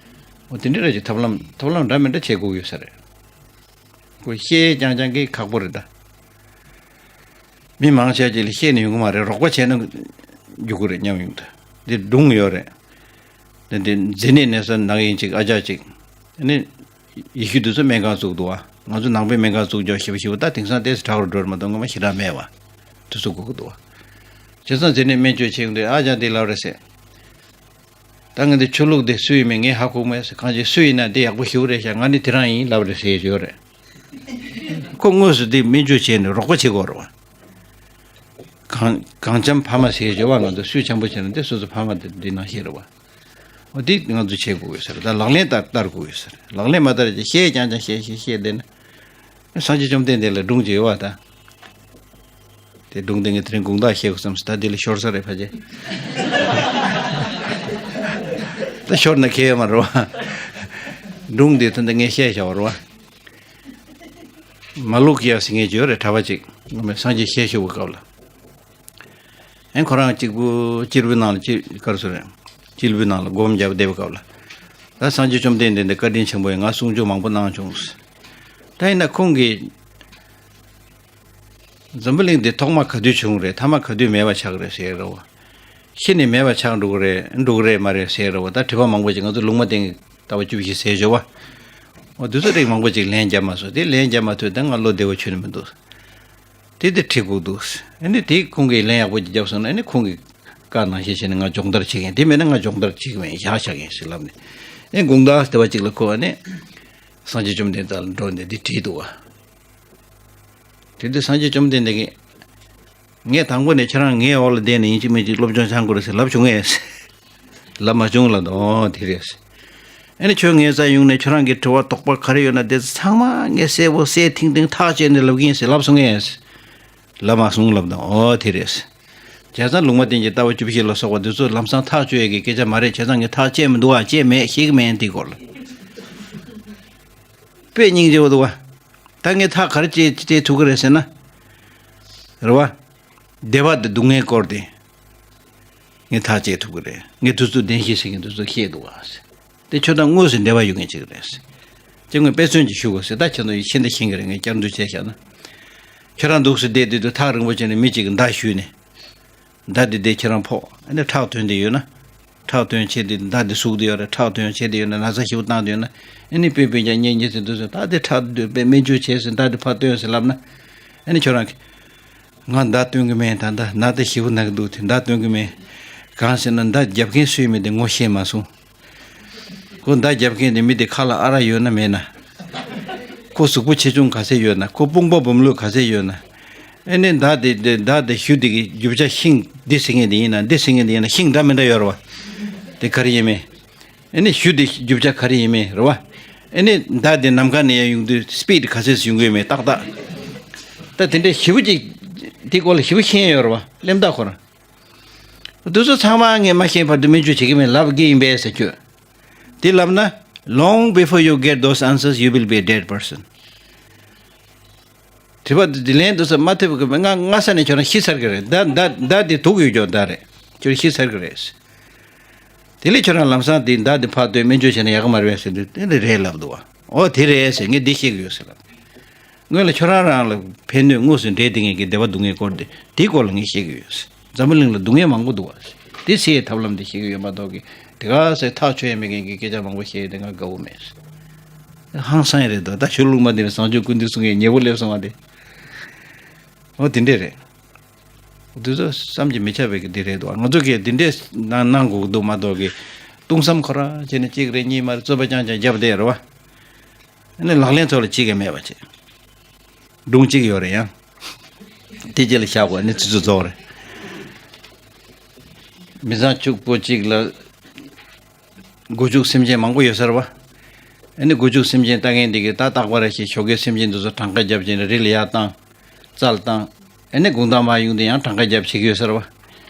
འོ་དེ་འདྲ་རེད་ཅེས་ཐབས་ལམ་ཐབས་ལམ་འདྲ་མི་འདྲ་བྱེད་དགོས་ཀྱི་ཡོད་ས་རེད། ཁོ་བཤད་རྐྱང་རྐྱང་གིས་ཁག་པོ་རེད་ད། མི་མང་ཆེ་ཅིག་ལ་བཤད་ནས་ཡོང་གི་མ་རེད། རོགས་པ་བྱས་ན་རྒྱུག་གི་རེད་སྙམ་ཡོང་ད། འདི་སྒྲུང་ཡོད་རེད། འདི་འདི་མཛེ་ནད་ནད་ས་ནག་ཡིན་ཅིག་ཨ་ཅག་ཅིག་ཨ་ནི་ཡེ་ཤུ་དེ་ཚོ་སྨན་ཁང་བཙུགས་འདུག་བ། ང་ཚོ་ནང་པའི་སྨན་ཁང་བཙུགས་རྒྱུ་ཞེ་པོ་ཞེ་པོ་ད་དེང་སང་ཏོག་ཙམ་དྲག་རུ་འགྲོ་རེད་མ་གཏོགས་སྔོན་མ་ཞེ་དྲག་མེད་བ། དེ་ཚོ་དགོས་ཀྱི་འདུག་བ། བྱས་ཙང་མཛེ་ནད་སྨན་བཅོས་བྱེད་ཡོང་དུས་ཨ་ཅག་འདི་ལབ་རེད་ཟེར། ད་ང་འདི་ཆོས་ལུགས་འདི་སུ་ཡིན་མིན་ངས་ཧ་གོ་མེད་ཟེར། གང་ཅི་སུ་ཡིན་ན་འདི་ཡག་པོ་ཞེ་པོ་རེད་ཤག་ང་ནི་དེ་རང་ཡིན་ལབ་རེད་ཟེར་ཡོད་རེད། ཁོ་དངོས་སུ་འདི་སྨན་བཅོས་བྱས་ནས་རོགས་པ་བྱེད་དགོས་རེད་བ། གང་གང་འཆམ་ཕ་མ་ཟེར་ཡོད་བ། ང་ཚོ་སུས་འཆམ་པོ་བྱས་ན་འདི་སོ་སོ་ཕ་མ་འདི་འདི་ནང་བཞིན་རེད་བ། འོ་འདི་ང་ཚོ་བྱེད་དགོས་ཡོད་ཟེར། ད་ལག་ལེན་བསྟར་བསྟར་དགོས་ཡོད་ཟེར། ལག་ལེན་མ་བསྟར་ཅིག་བཤད་རྐྱང་རྐྱང་བཤད་བཤད་བཤད་བསྡད་ན། སངས་རྒྱས་བཅོམ་ལྡན་འདས་ལ་སྒྲུང་ཅིག་ཡོད་བ་ད། དེ་སྒྲུང་དེ་ངས་དེ་རིང་དགོང་དག་བཤད་དགོས་བསམ་སོང་། ད་དེ་ལས་ཤོར་ས་རེད་ཕ་ཆེ། ད་ཤོར་ན་ཁེལ་ཡོད་མ་རེད་བ། སྒྲུང་དེ་ད་ལྟ་ངས་བཤད་བཞག་པ་རེད་བ། མ་ལུག་ཡ་ཟེར་མཁན་ཅིག་ཡོད་རེད། གྲྭ་པ་ཅིག་ངོ་མས་སངས་རྒྱས་ཞལ་བཞུགས་པའི་སྐབས་ལ། ཨེ་ཁོ་རང་གཅིག་པུ་སྤྱིལ་བུའི་ནང་ལ་ཅི་ག་རེ་ཟེར་རེད། སྤྱིལ་བུའི་ནང་ལ་སྒོམ་རྒྱབ་བསྡད་པའི་སྐབས་ལ། ད་སངས་རྒྱས་བཅོམ་ལྡན་འདས་འདི་བཀའ་དྲིན་ཆེན་པོ་ཡིན། ང་གསུང་ཆོས་མང་པོ་གནང་བྱུང་། ད་ཡིན་ན་ཁོང་གིས་འཛམ་བུ་གླིང་འདི་ཐོག་མ་ག་དུས་བྱུང་རེད། ཐ་མ་ག་དུས་མེད་པ་ཆགས་རེད་ཟེར་རོ། ཤི་ནས་མེད་པ་ཆགས་འགྲོ་གི་རེད། འགྲོ་གི་རེད་མ་རེད་ཟེར་རོ། ད་དྲི་བ་མང་པོ་ཅིག་ང་ཚོ་ལུང་མ་བསྟན་གྱི་ལྟ་བ་བཅུ་བཞི་ཟེར་བརྗོད་པ། འོ་དུས་ཚོད་རིགས་མང་པོ་ཅིག་ལན་རྒྱབ་མ་སོང་། དེ་ལན་རྒྱབ་མ་ཐུབ་ད་ང་བློ་བདེ་བོ་ཁྱོན་ནས་མི་འདུག་དེ་དེ་ཁྲིད་དགོས་འདུག་ཨ་ནི་དེ་ཁོང་གིས་ལན་ཡག་པོ་ཅིག་བརྒྱབ་སོང་ན་ཨ་ནི་ཁོང་གི་བཀའ་ནང་བཞིན་བྱས་ནས་ང་སྦྱོང་བརྡར་བྱེད་མཁན། དེ་མེད་ན་ང་སྦྱོང་བརྡར་བྱེད་ཀྱི་མེད། བཞག་བཞག་ཡིན་ཟེར་ལབ་ནས། ཨེ་དགོང་དག་དེ་བ་ཅིག་ལ་ཁོ་ཨ་ནི་སངས་རྒྱས་བཅོམ་ལྡན་འདས་ལ་འགྲོ་ནས་འདི་བྲིས་འདུག་བ། དེ་དུས་སངས་རྒྱས་བཅོམ་ལྡན་འདས་ཀྱིས། ངས་དང་པོ་ནས་ཁྱེད་རང་ངའི་འོག་ལ་བསྡད་ནས་ཡིན་གཅིག་མིན་གཅིག་སློབ་སྦྱོང་སྦྱང་དགོས་རེད་ཟེར་ལབ་བྱུང་ངས། ལབ་མ་བྱུང་ལབ་དང་། ཨོ་དེ་རེད། ཨ་ནི་ཁྱོད་ངའི་རྩར་ཡོང་ནས་ཁྱོད་རང་གི་དྲི་བ་དོགས་པ་ག་རེ་ཡོད་ན་དེ་ཚང་མ་ངས་གསལ་པོ་གསལ་ཐིང་ཐིང་ཐག་བཅད་ནས་ལབ་གི་ཡིན་ཟེར་ལབ་སོང་ངས། ལབ་མ་སོང་ལབ་དང་། ཨོ་དེ་རེད། བྱས་ཙང་ལུང་མ་བསྟན་གྱི་ལྟ་བ་བཅུ་བཞི་ལ་སོགས་པ་འདི་ཚོ་ལམ་སང་ཐག་གཅོད་ཡས་ཀྱི་སྐད་ཆ་མ་རེད། བྱས་ཙང་ངས་ཐག་བཅད་མི་འདུག་ཨ། བཅད་མེད། ཤེས་ཀྱི་མེད་འདི་སྐོར་ལ། དཔེ་སྙིང་རྗེ་པོ་འདུག་བ། ད་ངས་ཐག་ག་རེ་བཅད་བཅད་ཐུབ་ཀྱི་རེད་ཟེར་ན། རེད་བ། བདེ་བ་དང་སྡུག་བསྔལ་སྐོར་དེ། ངས་ཐག་བཅད་ཐུབ་ཀྱི་རེད། ངས་དུས་ཚོད་བདེན་ཞིང་ཟེར་མཁན་དུས་ཚོད་ཤེས་འདུག་བ། དེ་ཁྱོད་དང་དངོས་སུ་འབྲེལ་བ་ཡོད་མཁན་ཅིག་རེད། ཅེས་ངས་དཔེ་མཚོན་ཅིག་ཞུ་དགོས་ཟེར། ད་ཁྱེད་ཚོ་ཡིད་ཆེས་འདི་ཤེས་ཀྱི་རེད། ངས་བསྐྱར་ཟློས་བྱས་བཞག་ན། ཁྱེད་རང་འདུག་སེ་བསྡད་དུས་དུས་ཐག་རིང་པོ་བྱས་ནས་མི་གཅིག་གིས་མདའ་གཞུས་ནས། མདའ་འདི་འདི་ཁྱེད་རང་ཕོག་ཨ་ནི་ཁྲག་ཐོན་བསྡད་ཡོད་ན། ཁྲག་ཐོན་བྱས་ཏེ་མདའ་འདི་ཟུག་བསྡད་ཡོད་རེད། ཁྲག་ཐོན་བྱས་བསྡད་ཡོད་ན། ན་ཚ་ཞེ་པོ་བཏང་བསྡད་ཡོད་ན། ཨ་ནི་དཔེ་དཔེ་རྒྱ་ཉེ་ཉེ་ཟེར་འདུག་ཟེར། ད་འདི་ཁྲག་འདི་དཔེ་སྨན་བཅོས་བྱས་ཟེར། མདའ་འདི་ཕར་བཏོན་ཟེར་ལབ་ན། ཨ་ནི་ཁྱོད་རང་གིས། ང་མདའ་བཏོན་གི་མེད། ད་ལྟ་ན་ད་ཞེ་པོ་ན་གི་འདུག་དེ་མདའ་བཏོན་གི་མེད། གང་ཟེར་ན་མདའ་རྒྱབ་མཁན་སུ་ཡིན་མིན་དེ་ངོ་ཤེས་མ་སོང་། ཁོ་མདའ་རྒྱབ་མཁན་དེ་མི་དེ་ཁ་ལ་ཨ་རག་ཡོད་ན་མེད་ན། ཁོ་གཟུགས་པོ་ཆེ་ཆུང་ག་ཚད་ཡོད་ན། ཁོ་དཔུང་པ་སྦོམ་ལོས་ག་ཚད་ཡོད་ན། ཨེ་ནི་མདའ་དེ་དེ་མདའ་དེ་གཞུ་དེ་གི་རྒྱུ་ཆ་ཤིང་འདི་ཟེར་མཁན་དེ་ཡིན་ན་འདི་ཟེར་མཁན་དེ་ཡིན་ན་ཤིང་འདྲ་མི་འདྲ་ཡོད་རེད་བ། དེ་ག་རེ་ཡིན་མིན། ཨེ་ནི་གཞུ་དེ་རྒྱུ་ཆ་ག་རེ་ཡིན་མིན་རེད་བ། ཨེ་ནི་མདའ་དེ་ནམ་མཁའ་ནས་ཡར་ཡོང་དུས་སི་པིཌ་ག་ཚད་ཡོང་གི་ཡོད་མེད་ཏག་ཏག་ད་དེ་འདྲའི་ཞེ་པོ་ཅིག་དེ་སྐོར་ལ་ཞེ་པོ་ཤེས་ཡོད་རེད་བ། གླེན་རྟགས་ཁོ་རང་། དེ་ཚོ་ཚང་མ་ངས་མ་ཤེས་བར་དུ་སྨན་བཅོས་བྱེད་ཀྱི་མེད་ལབ་ཀྱི་ཡིན་པས་ཟེར་ཁྱོད། དེ་ལབ་ན། Long before you get those answers, you will be a dead person. དྲི་བ་འདི་ལན་འདི་ཚོ་མ་ཐེབས་གི་མེད། སྔ་སྔ་ས་ནས་ཁྱོད་རང་ཤི་ཚར་གི་རེད། མདའ་མདའ་མདའ་འདི་དུག་ཡོད་ཀྱོག་མདའ་རེད། ཁྱོད་ཤི་ཚར་གི་རེད། དེ་ལས་ཁྱོད་རང་ལམ་སང་འདི་མདའ་འདི་ཕར་བཏོན་སྨན་བཅོས་བྱས་ན་ཡག་གི་མ་རེད་པས་ཟེར་དུས་དེ་འདི་རེད་ལབ་འདུག་བ། ཨོ་དེ་རེད་ཟེར། ངས་འདི་ཤེས་གི་ཡོད་ཟེར་ལབ། སྔོན་ལ་ཁྱོད་རང་རང་ལ་ཕན་གནོད་དངོས་སུ་འབྲེལ་བསྡད་མཁན་གྱི་བདེ་བ་སྡུག་བསྔལ་སྐོར་དེ་དེའི་སྐོར་ལ་ངས་བཤད་ཀྱི་ཡོད། འཛམ་བུ་གླིང་ལ་སྡུག་བསྔལ་མང་པོ་འདུག་བ། དེ་སེལ་ཐབས་ལམ་དེ་བཤད་ཀྱི་ཡོད་མ་གཏོགས་ཀྱི་དེ་ག་ཚོད་ཐག་ཆོད་ཡ་མེད་མཁན་གྱི་སྐད་ཆ་མང་པོ་བཤད་ཡོད་དེ་ང་དགའ་བོ་མེད། ཧང་སང་ཡ་རེད་དོ། ད་ཆོས་ལུགས་མ་འདི་བའི་བཟང་སྤྱོད་ཀུན་འདུས་གསུང་མཁན་ཉེ་པོ་སླེབས་སོང་བ་དེ། འོ་དེ་འདྲས་རེད། འདི་ཚོ་བསམ་གྱིས་མི་ཁྱབ་པའི་གི་འདི་རེད་དོ། ང་ཚོ་གིས་འདི་འདྲས་གནང་གནང་དགོས་ཀྱི་འདུག་མ་གཏོགས་ཀྱི་སྟོང་བསམ་ཁོ་རང་བྱས་ནས་གཅིག་རེ་གཉིས་མ་རེད་རྩོད་པ་རྐྱང་རྐྱང་བརྒྱབ་བསྡད་རེད་བ། ཨ་ནི་ལག་ལེན་ཐོག་ལ་གཅིག་ཀྱང་མེད་པ་བྱས། སྒྲུང་གཅིག་ཡོད་རེད་ཡང་། དེ་རྗེས་ལ་བཞག་དགོས། ཨ་ནི་ཚིག་ཚུ་རྫོགས་རེད། མི་ཚང་ཕྱུག་པོ་གཅིག་ལ་སྒོ་ཕྱུགས་སེམས་ཅན་མང་པོ་ཡོད་ས་རེད་བ། ཨ་ནི་སྒོ་ཕྱུགས་སེམས་ཅན་ལྟ་མཁན་དེ་གིས་ད་རྟག་པར་ཞིག་ཞོགས་ཀའི་སེམས་ཅན་དེ་ཚོ་གྲངས་ཀ་བརྒྱབ་བྱས་ནས་རི་ལ་ཡར་བཏང་། རྩལ་བཏང་། ཨ་ནི་དགོང་དག་མར་ཡོང་དུས་ཡང་གྲངས་ཀ་བརྒྱབ་བྱེད་ཀྱི་ཡོད་ས་རེད་བ།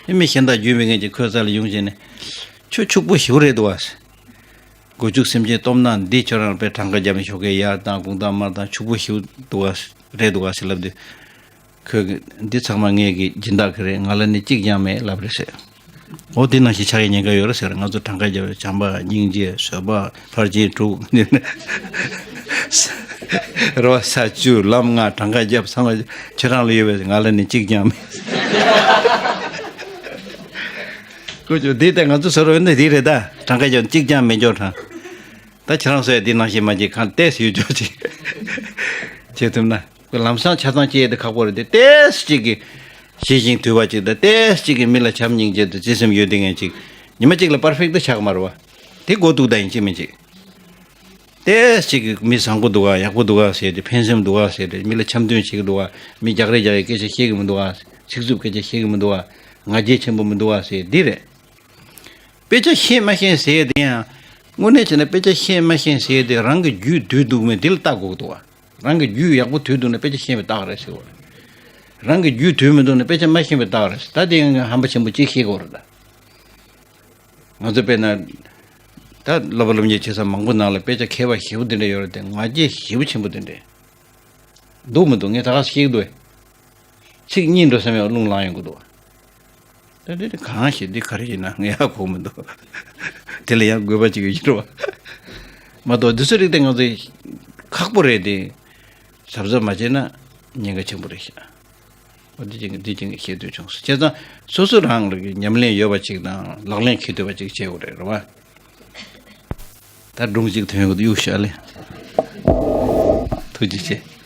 ཨ་མི་གཞན་དག་རྒྱུས་མེད་མཁན་གྱིས་ཁོའི་རྩ་ལ་ཡོང་བྱས་ནས། ཁྱོད་ཕྱུག་པོ་ཞེ་པོ་རེད་འདུག་བ། སྒོ་ཕྱུགས་སེམས་ཅན་སྟོབས་ན་འདི་ཁྱོད་རང་དཔེ་གྲངས་ཀ་བརྒྱབ་ནས་ཞོགས་ཀས་ཡར་བཏང་དགོང་དག་མར་བཏང་ཕྱུག་པོ་ཞེ་པོ་འདུག་བ། རེད་འདུག་བ་ཟེར་ལབ་དུས། ཁོས་འདི་ཚང་མ་ངས་ཀྱི་སྦྱིན་བདག་གི་རེད། ང་ལ་ནི་གཅིག་ཀྱང་མེད་ལབ་རེད་ཟེར། འོ་དེ་ནང་བཞིན་ཆགས་ཡ་ཉེན་ཁ་ཡོད་རེད་ཟེར། ང་ཚོ་གྲངས་ཀ་རྒྱབ། བྱམས་པ་སྙིང་རྗེ་བཟོད་པ་ཕར་ཕྱིན་དྲུག་རེད་བ། ས་བཅུ་ལམ་ལྔ་གྲངས་ཀ་རྒྱབ་ཚང་མ་ཁྱེད་རང་ལ་ཡོད་པས། ང་ལ་ནི་གཅིག་ཀྱང་མེད། ཀུ་ཅོ་འདི་ལྟ་ང་ཚོ་བཟོ་རོགས་ནི་འདི་རེད་ད། གྲངས་ཀ་རྒྱབ་གཅིག་ཀྱང་མེད་འཇོག་དྲང་། ད་ཁྱེད་རང་ཚོས་འདི་ནང་བཞིན་མ་བྱེད་གང་ལྟས་ཡོད་འཇོག་ཅིག་བྱེད་ཐུབ་ན། ལམ་སང་ཆ་ཚང་སྐྱེ་ཡས་དེ་ཁག་པོ་རེད་དེ། ཏེས་གཅིག་གིས་ཤེས་བཞིན་དུལ་བ་གཅིག་དང་། ཏེས་གཅིག་གིས་མི་ལ་བྱམས་སྙིང་རྗེ་དང་བརྩེ་སེམས་ཡོད་དེ་ངན་གཅིག། ཉི་མ་གཅིག་ལ་པར་ཕེག་ཏུ་ཆགས་མ་རེད་བ། དེ་གོ་ཐུག་ད་ཡིན་གཅིག་མིན་གཅིག། ཏེས་གཅིག་གིས་མི་བཟང་པོ་འདུག་ག་ཡག་པོ་འདུག་ག་ཟེར་ཏེ། ཕན་སེམས་འདུག་ག་ཟེར་ཏེ། མི་ལ་འཆམ་མཐུན་བྱེད་ཀྱི་འདུག་ག་མི་རྒྱག་རེས་རྒྱག་ཡས་སྐད་ཆ་བཤད་ཀྱི་མི་འདུག་ག་ཚིག་རྩུབ་སྐད་ཆ་བཤད་ཀྱི་མི་འདུག་ག་ང་རྒྱལ་ཆེན་པོ་མི་འདུག་ག་ཟེར་འདི་རེད། དཔེ་ཆ་ཤེས་མ་ཤེས་ཟེར་ཡས་དེ་ཡང་། དངོས་གནས་བྱས་ན་དཔེ་ཆ་ཤེས་མ་ཤེས་ཟེར་ཡས་དེ་རང་གི་རྒྱུད་དུལ་འདུག་མེད་དེ་ལ་བལྟ་དགོས་ཀྱི་འདུག་ག་རང་གི་རྒྱུད་ཡག་པོ་དུལ་འདུག་ན་དཔེ་ཆ་ཤེས་པའི་རྟགས་རེད་ཟེར་བ་རེད། རང་གི་རྒྱུད་དུལ་མི་འདུག་ན་དཔེ་ཆ་མ་ཤེས་པའི་རྟགས་རེད་ཟེར། ད་དེ་ཡང་ཧམ་པ་ཆེན་པོ་གཅིག་ཤེས་དགོས་རེད་ད། ང་ཚོ་དཔེར་ན། ད་སློབ་པ་སློབ་གཉེར་བྱེད་ས་མང་པོ་ནང་ལ་དཔེ་ཆ་མཁས་པ་ཞེ་པོ་དེ་འདྲ་ཡོད་རེད་དེ། ང་རྒྱལ་ཞེ་པོ་ཆེན་པོ་དེ་འདྲ་འདུག་མི་འདུག་ངས་ད་ག་ཤེས་ཀྱི་འདུག་ཚིག་གཉིས་འགྲོ་སེམས་ཡང་རླུང་ལངས་ཡོང་གི་འདུག་ད་འདི་གང་ཞིག་འདི་ག་རེ་ཡིན་ན་ངས་ཧ་གོ་མི་འདུག་དེ་ལ་ཡང་དགོས་པ་ཅིག་ཡོད་ཀྱི་རེད་བ། མ་གཏོགས་འདི་ཚོ་རིགས་དེ་ང་ཚོས་ཁག་པོ་རེད་དེ། གཟབ་གཟབ་མ་བྱས་ན་ཉེན་ཁ་ཆེན་པོ་རེད་ཤག་འོ་འདི་ཅིག་འདི་ཅིག་བཤད་འདོད་བྱུང་སོང་། བྱས་ཙང་སོ་སོ་རང་ལ་ཉམས་ལེན་ཡོད་པ་ཅིག་དང་ལག་ལེན་འཁེལ་འདོད་པ་ཅིག་བྱེད་དགོས་རེད་རེད་བ། ད་སྒྲུང་གཅིག་ཐོན་ཡོང་གི་འདུག་གཡུག་ཤག་ལེ། ཐུགས་རྗེ་ཆེ།